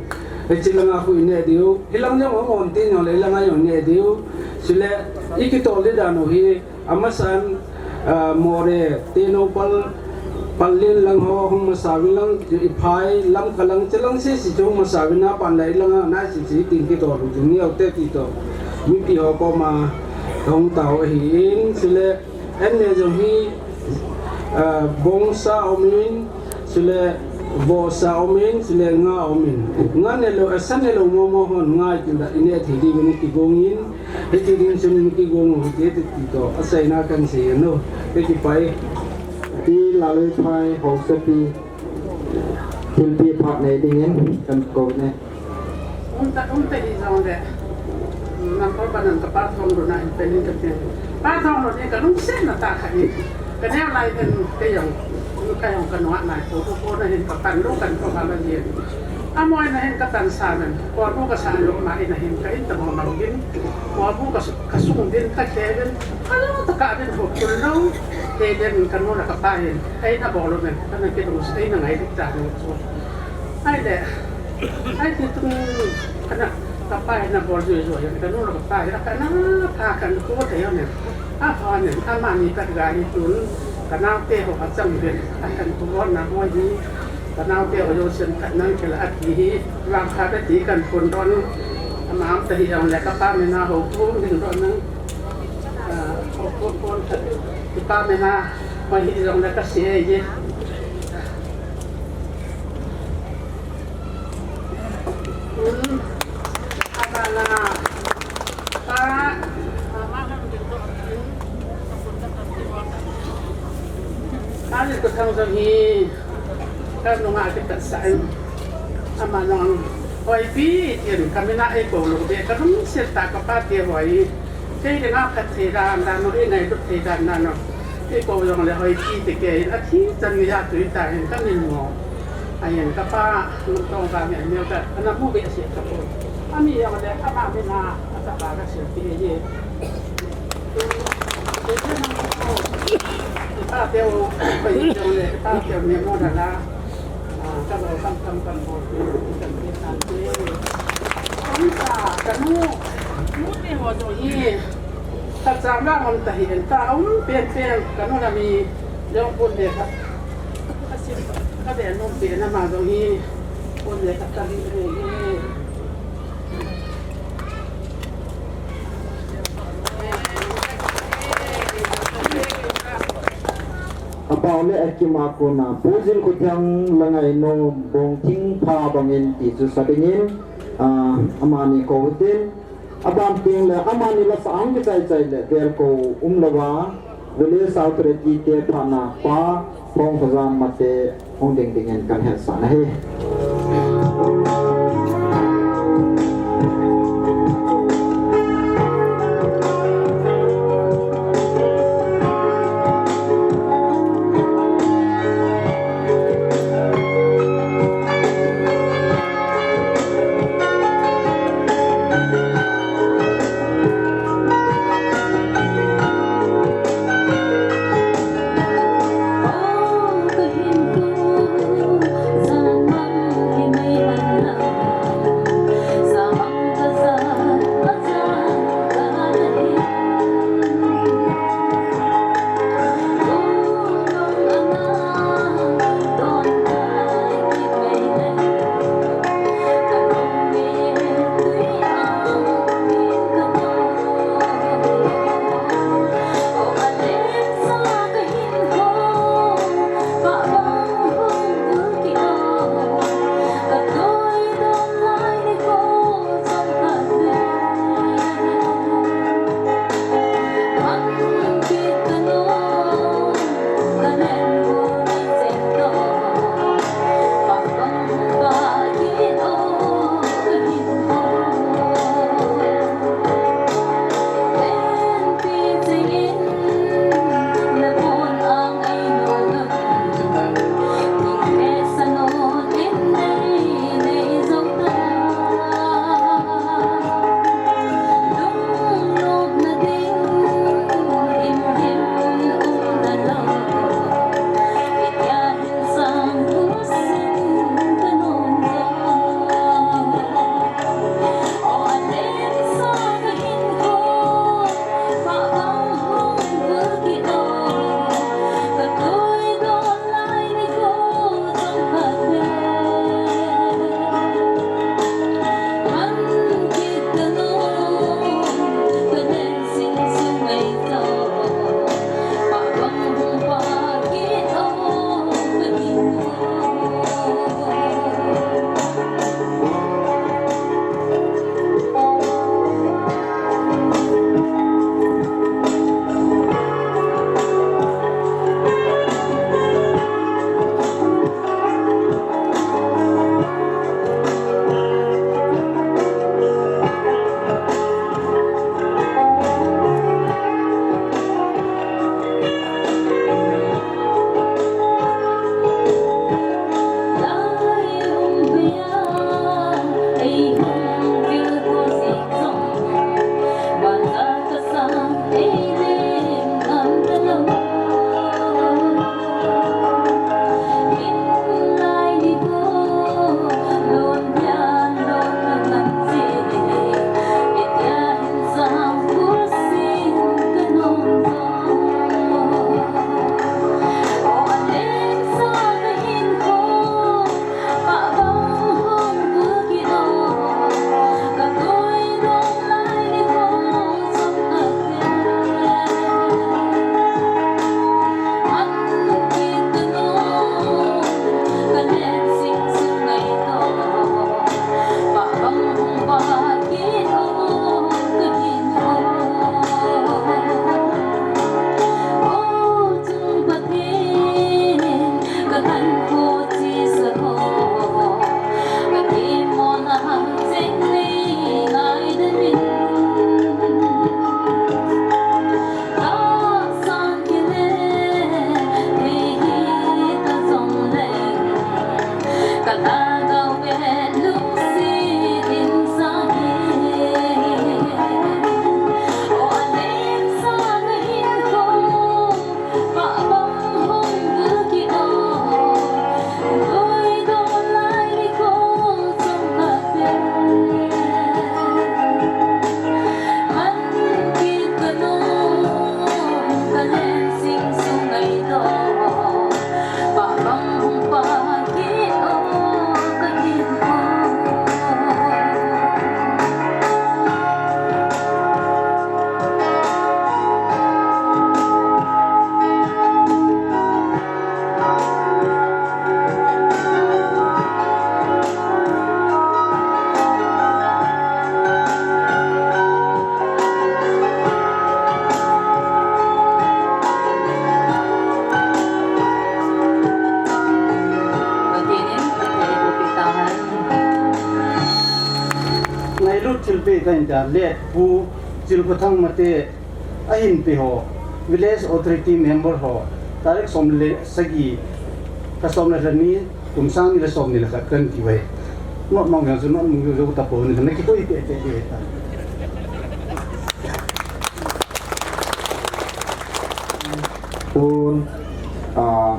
hiche langa khun ineh diu. Hilang jong angon tin jongle, hilanga jong ineh diu. Chule ikitol di dan u hi, amasan, ah, Moreh, Teno pal, Pallel lang ho hung masa uvin lang, Iphai, Lamka lang, chulang sese chu hung masa uvin, aban lai langa na sese tin kitol u chu neo te ti toh. Mipi ho koma kahung tao ahin, chule an neh jong hi, ah, bongsa umin, chule vohsa umin, chule nga umin. Nga nelou, asa nelou momo hon nga ikinda ineh thei diuvin kigong in, Hiti ding chun kigong u hite ti toh, achaina kan sei ahi. Hiti pai. Pi Lalleiphai haosapi, thilpeh phat nei dingin kan kou e. Umta, umta hijongle, number one in kapa Thonglun a hin penin kati. Pa Thonglun hi kalungsetna tah khat ahi. Kaneo lai hin kei jong, kei jong kanuh nai, ko, ko, ko na hin kapan lou kan ko hala jin. Amoi na hin katan sa men, ko bu kasa lou ma in a hin ka in ta mo mang din, ko bu ka, kasung din, kakhe din, kalou tah a din ho kul lou, te din kanu le kapa hin, eina bol lou men, kana kidong, eina ngai dik ta lou chu. Ahile, ahi ti tung kana kapa hin abol jui jui, kanu le kapa hin, akana pha kan ko te yo ne. Apha ne, amani khat ga hi tun, kanaote ho achang uvin, akan ko na ho hi, kanaote ho jousen khat nang kila ati hi, vang khat ati kan pon don, ama am ta hijongle kapa mina ho pon ding don nang, ah, ho pon pon khat, kipa mina ho hijongle kasei e. Ka, ka Laltothang jong hi, kanunga kipatsa in, ama nung hoipi, tin, kamina eikou lou be, kalungset tah kapa te hoi. Kei dinga phatthei dan dan u, ingailut thei dan dan u. Eikou jongle hoipi ti kei in, athi chan geiya tui ta hin kamin mo. Ahin kapa Laltong vang in neo ka, ana mu be ase ka po. Ami jongle ama mina, achapa kasilpi e. Ipa teu, pai jongle, ipa teu nemo dala. Ah, ka bol kam kam kam bol. Kam te san te. Kam sa, kanu. Nu te ho jong hi. Ka chang vang um ta hi en ta um pen pen kanu la mi jong pon le kha. Ka sim ka be nom pen ama jong hi. Pon le kha ka li le hi. Apao le akima kona, Pu Jilkhothiang Langainom Bongthing pha bangin ti chu sa dingin, ah, amani kou tin, aban teng le amani la sa ang kichai chai le vel kou um louva, Village Authority te phatna pa, Phong Khojam Mate, hung ding dingin kan hetsahna ahi. Ngailut thilpeh kahin tia, late Pu Chilkhothang Mate ahin peh ho, Village Authority member ho, tarik som le sagi, lha som le lha ni, kum sang ni le som ni le khat kahin ti uve. Note mang jong chu note mang jou jou tapon, na kikoi peh peh peh ta. Tun, ah,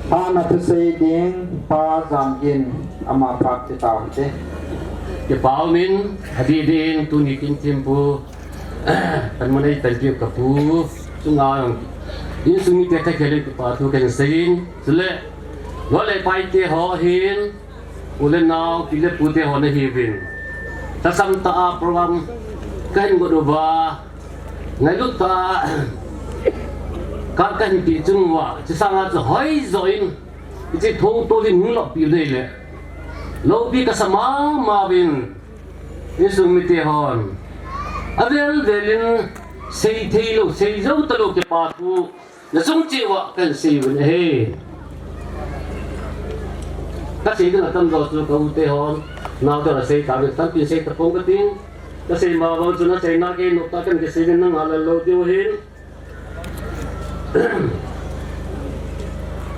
phatna thusei ding, Pa Jamgin, ama phat ti tau hite. Kipa umin, adih dih in, tuni kin thempu, panmun eipanpiu ka pu chunga jong, insung mite thakhel in kipa thu kahin seiyin, chule, loi le paite ho hin, u le nao, pi le pute ho nahiuvin. Lhasam tah a program kahin got uva, ngailut tah a, ka, kahin peh chung uva, hiche sanga chu hoijoh in, hiche thotol in hung lohpi u ding le, loupi kasa mama uvin, insung mite hon avel vel in seithei lou, seijou talou kipa thu nachung cheh uva kahin sei uvin ahi. Kasei ding atamjo chu ka u te hon, nao te hon asei tauvin, tampin sei tapong kating. Kasei ma bang chun aseina kei noptah kahin kisei ding, nangah lal lou diu ahin.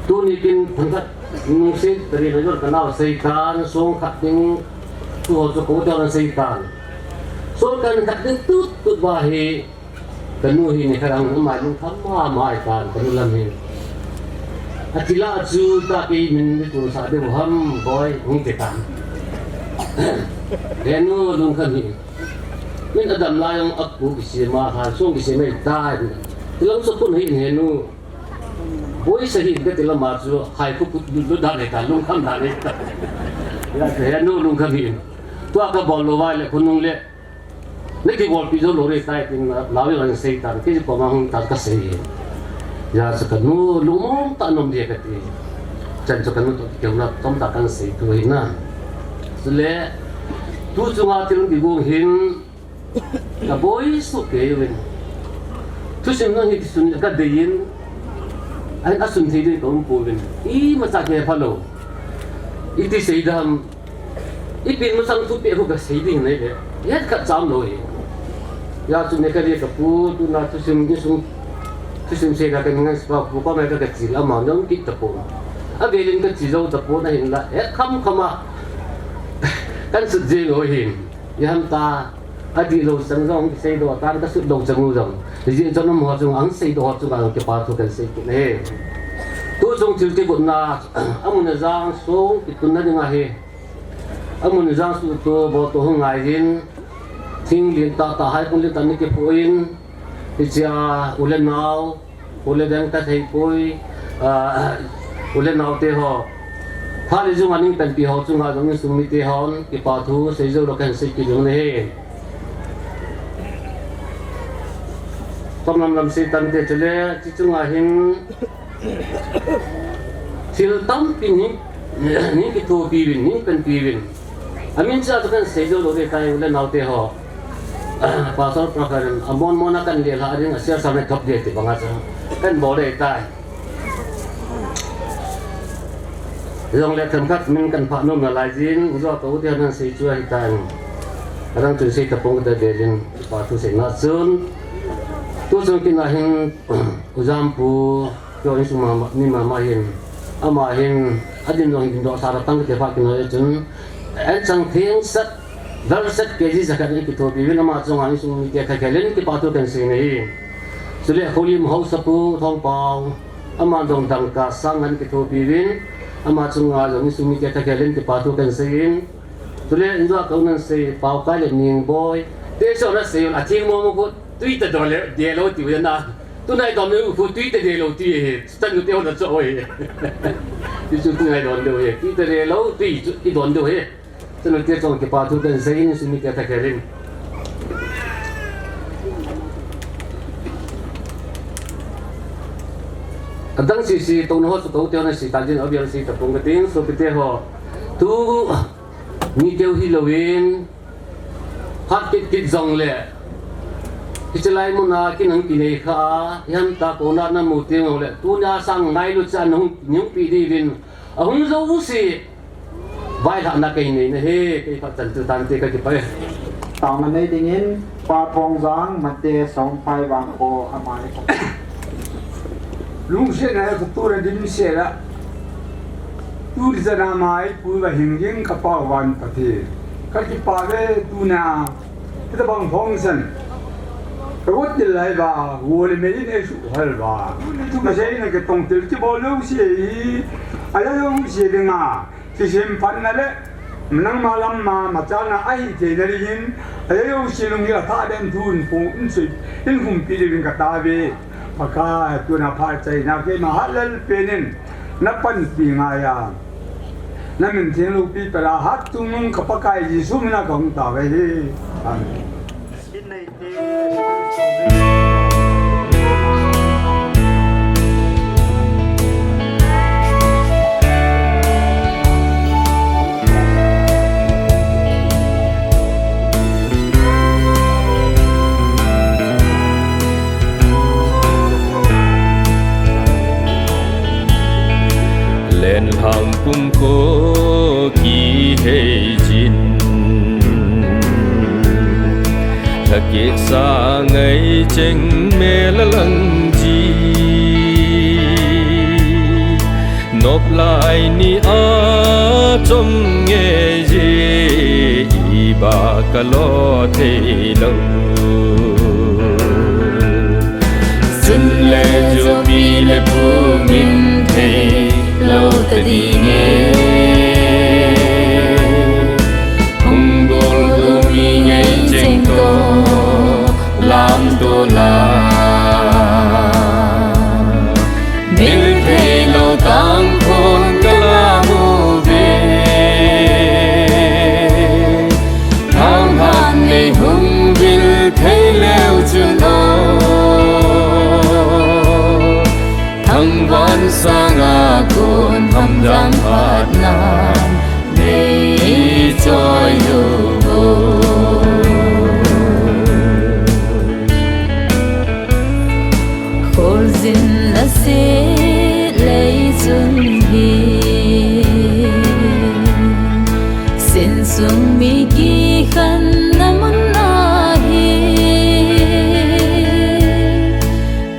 Tuni kin themkhat nungset tah in ajol kanao seitan, song khat ding, tuho chu ka u te hon aseitan. Song khat ding tut tut uva hi, kanu hi nikhat a amai lungkham mama ahitan, kanu lam hi. Athil a chu ta kei min ni tulsah diu ham boi, hung titan. Henu lungkham hi. Min adam lai jong apu kisem a, lhan song kisem ahitai. Tilang sopun hi henu. Boi sa hi kati lama chu, hai khu put lut lut dan ahitan, lungkham dan ahitan. Henu lungkham hi. Tua kabol lou uva le khonung le, nakibolpi jou lou ding ahitai tin, nao in aseitan, kei koma hung tan kasei. Hijeh chun kanu lungmong tah in um ding kati. Chan chu kanu toh kihouna tomtah kahin sei thu ahi na. Chule, tu chunga thil kigong hin, kaboi soh kei uvin. Thusim nang hi tisun kadei in, ahin asun thei ding kaum pouvin. Imacha kihepha lou. Iti sei dam. Ipi masang thupeh khu kasei ding nei ve. Hetkhat cham lou hi. Hijeh chun ne kati ka pu, tuna thusim, insung thusim seida kahin ngai sah pa pu koma ka, kachil ama jong kit tapon. Avel in kache jou tapon ahinla, het kham kham a kahin sut jeng u ahin. Ijeh ham ta, adih lou chang jong kisei doh tan, kasut lou chang u jong. Hijeh chun amaho chunga, ahung seidoh ho chunga jong kipa thu kahin sei kit ahi. Tu chung thil kigotna, amun ajang song kitunna ding ahi. Amun jang suhtoh boltoh hung ngai in, thing lentah tah, haipung lentah ana kiphuh in, hichea u le nao, u le dang kathei poi, ah, u le nao te ho, phat le jung a ning panpi ho chunga jong insung mite hon kipa thu seijou lou kahin sei kit jing u ahi. Tom lam lam sei tante chule, hiche chunga hin, thil tampi ning, ning kithopi uvin, ning panpi uvin. Amin cha chu kahin seijou lou ding ahitai u le nao te ho. Pastor Prakar in, amon mon a kahin lelhah ding, a siasam le thop ding ti banga chu kahin bol ding ahitai. Jongle themkhat min kan phah nom nalai jin, ijou a kou te nan sei chu ahitan. Adang chun sei tapong kate velin, pa thu seina chun. Tu chung kina hin, U Jampu, kio insung mama, ni mama hin. Ama hin, adin jong hin doh sa ra tang kate pha kino chun. An chang theng sat, dal sat K G jakhat in kithopi uvin, ama chunga insung mite thakhelin, kipa thu kan sei nei. Chule Holim Haosapu Thongpao, ama jong dangka sang ngan kithopi uvin, ama chunga jong insung mite thakhelin kipa thu kan sei in. Chule ijou a kou nan sei, Paokai le Ningboi. Te so na sei un, athing mo mo ko, tui ta do le, de lo ti u na. Tunai don u ko, tui ta de lo ti he. Tan u te ho na cho he. Ti chu tunai don de he. Tui ta de lo, tui chu i don de he. Chanu te chong kipa thu kan sei in, insung mite thakhelin. Adang sese, touna ho chu kou te ho na sei tan jin, avel sei tapong katin, sopite ho. Tu, mi keu hilouvin, phat kit kit jongle. Hiche lai muna kin hung kinei kha a, hiam ta kona namu teng jongle. Tunia sang ngailu chan hung, hung pi diuvin. Ahung jouse. Vailhahna kei nei na hi, kei phat chan chu tante ka kipah e. Taona nei dingin, Pa Thongjang, Mate, Songphai, Vangkho, amai. Lungsetna e, khutu ra dimset a. Tuni chan a mai, pui va hing ging ka Pa van Pathen. Ka kipah ve tunia. Hitabang phong chan. Ka got til lai va, wo le me in e su hal va. Tuni tu ka sei na ke tong til ki bol lo si e. Ala lo si e dinga. Kisemphatna le, nangma lamma, machalna ahi theina dingin, ajouse lunggel a thaden thu in phong in sui, in humpi diuvin ka taove. Pakai, tuna phat chaina keima hahlel penin, na panpi ngaiya. Na min theng loupi pela hatchungnung ka Pakai Jesu mina ka hung taove. Amen. Lenlhang pumkho kihei jin, lhakeh sa ngai cheng mel a lang ji. Nop lai ni a chom nge ji, i ba ka lo thei lo. Sun le jopi le pu min thei lo ta ding e. Hung bol du mi ngai cheng to lam to la. Mil thei lo tang khon ka la mu ve. Thang han nei hung vil thei leu chu no. Thangvan sanga kun hamjang phatna nei choi u. Kholjin na se lei chun hi, sinsung mi kikhen na mun ahi.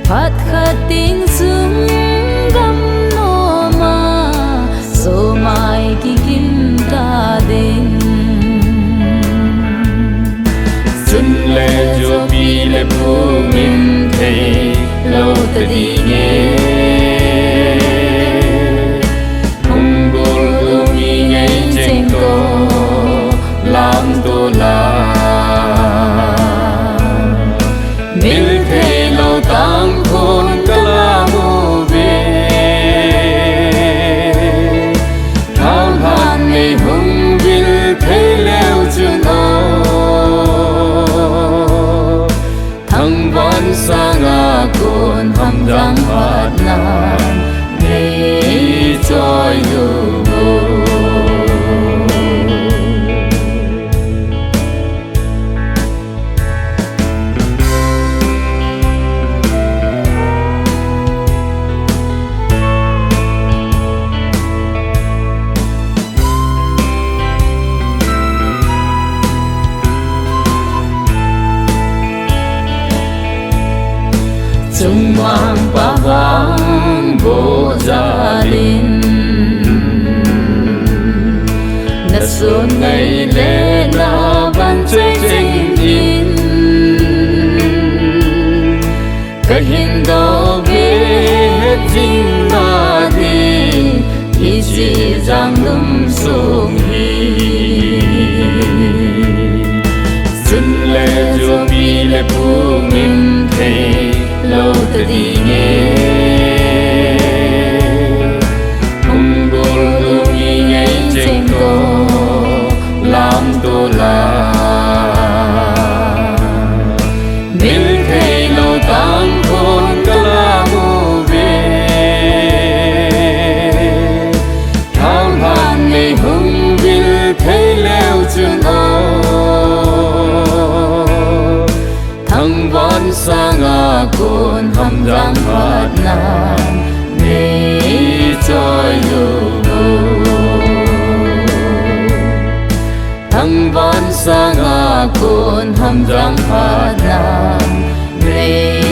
Phat khat ding chung gam nom a, somai kikim ta ding. Chun ngai le na van chai cheng in, ka hin dou ve, het jing na ding, hiche jan lum sung hi. Chun le chupi le pu ngim thei lou ta ding e. Hung bol lou mi ngai cheng toh lam toh la. Vil thei lou tang khun ka la mu ve. Thaolan nei hung vil thei leu chun o. Thangvah sanga kon hamjang phatna nei choi u. Thangvah sanga kon hamjang phatna nei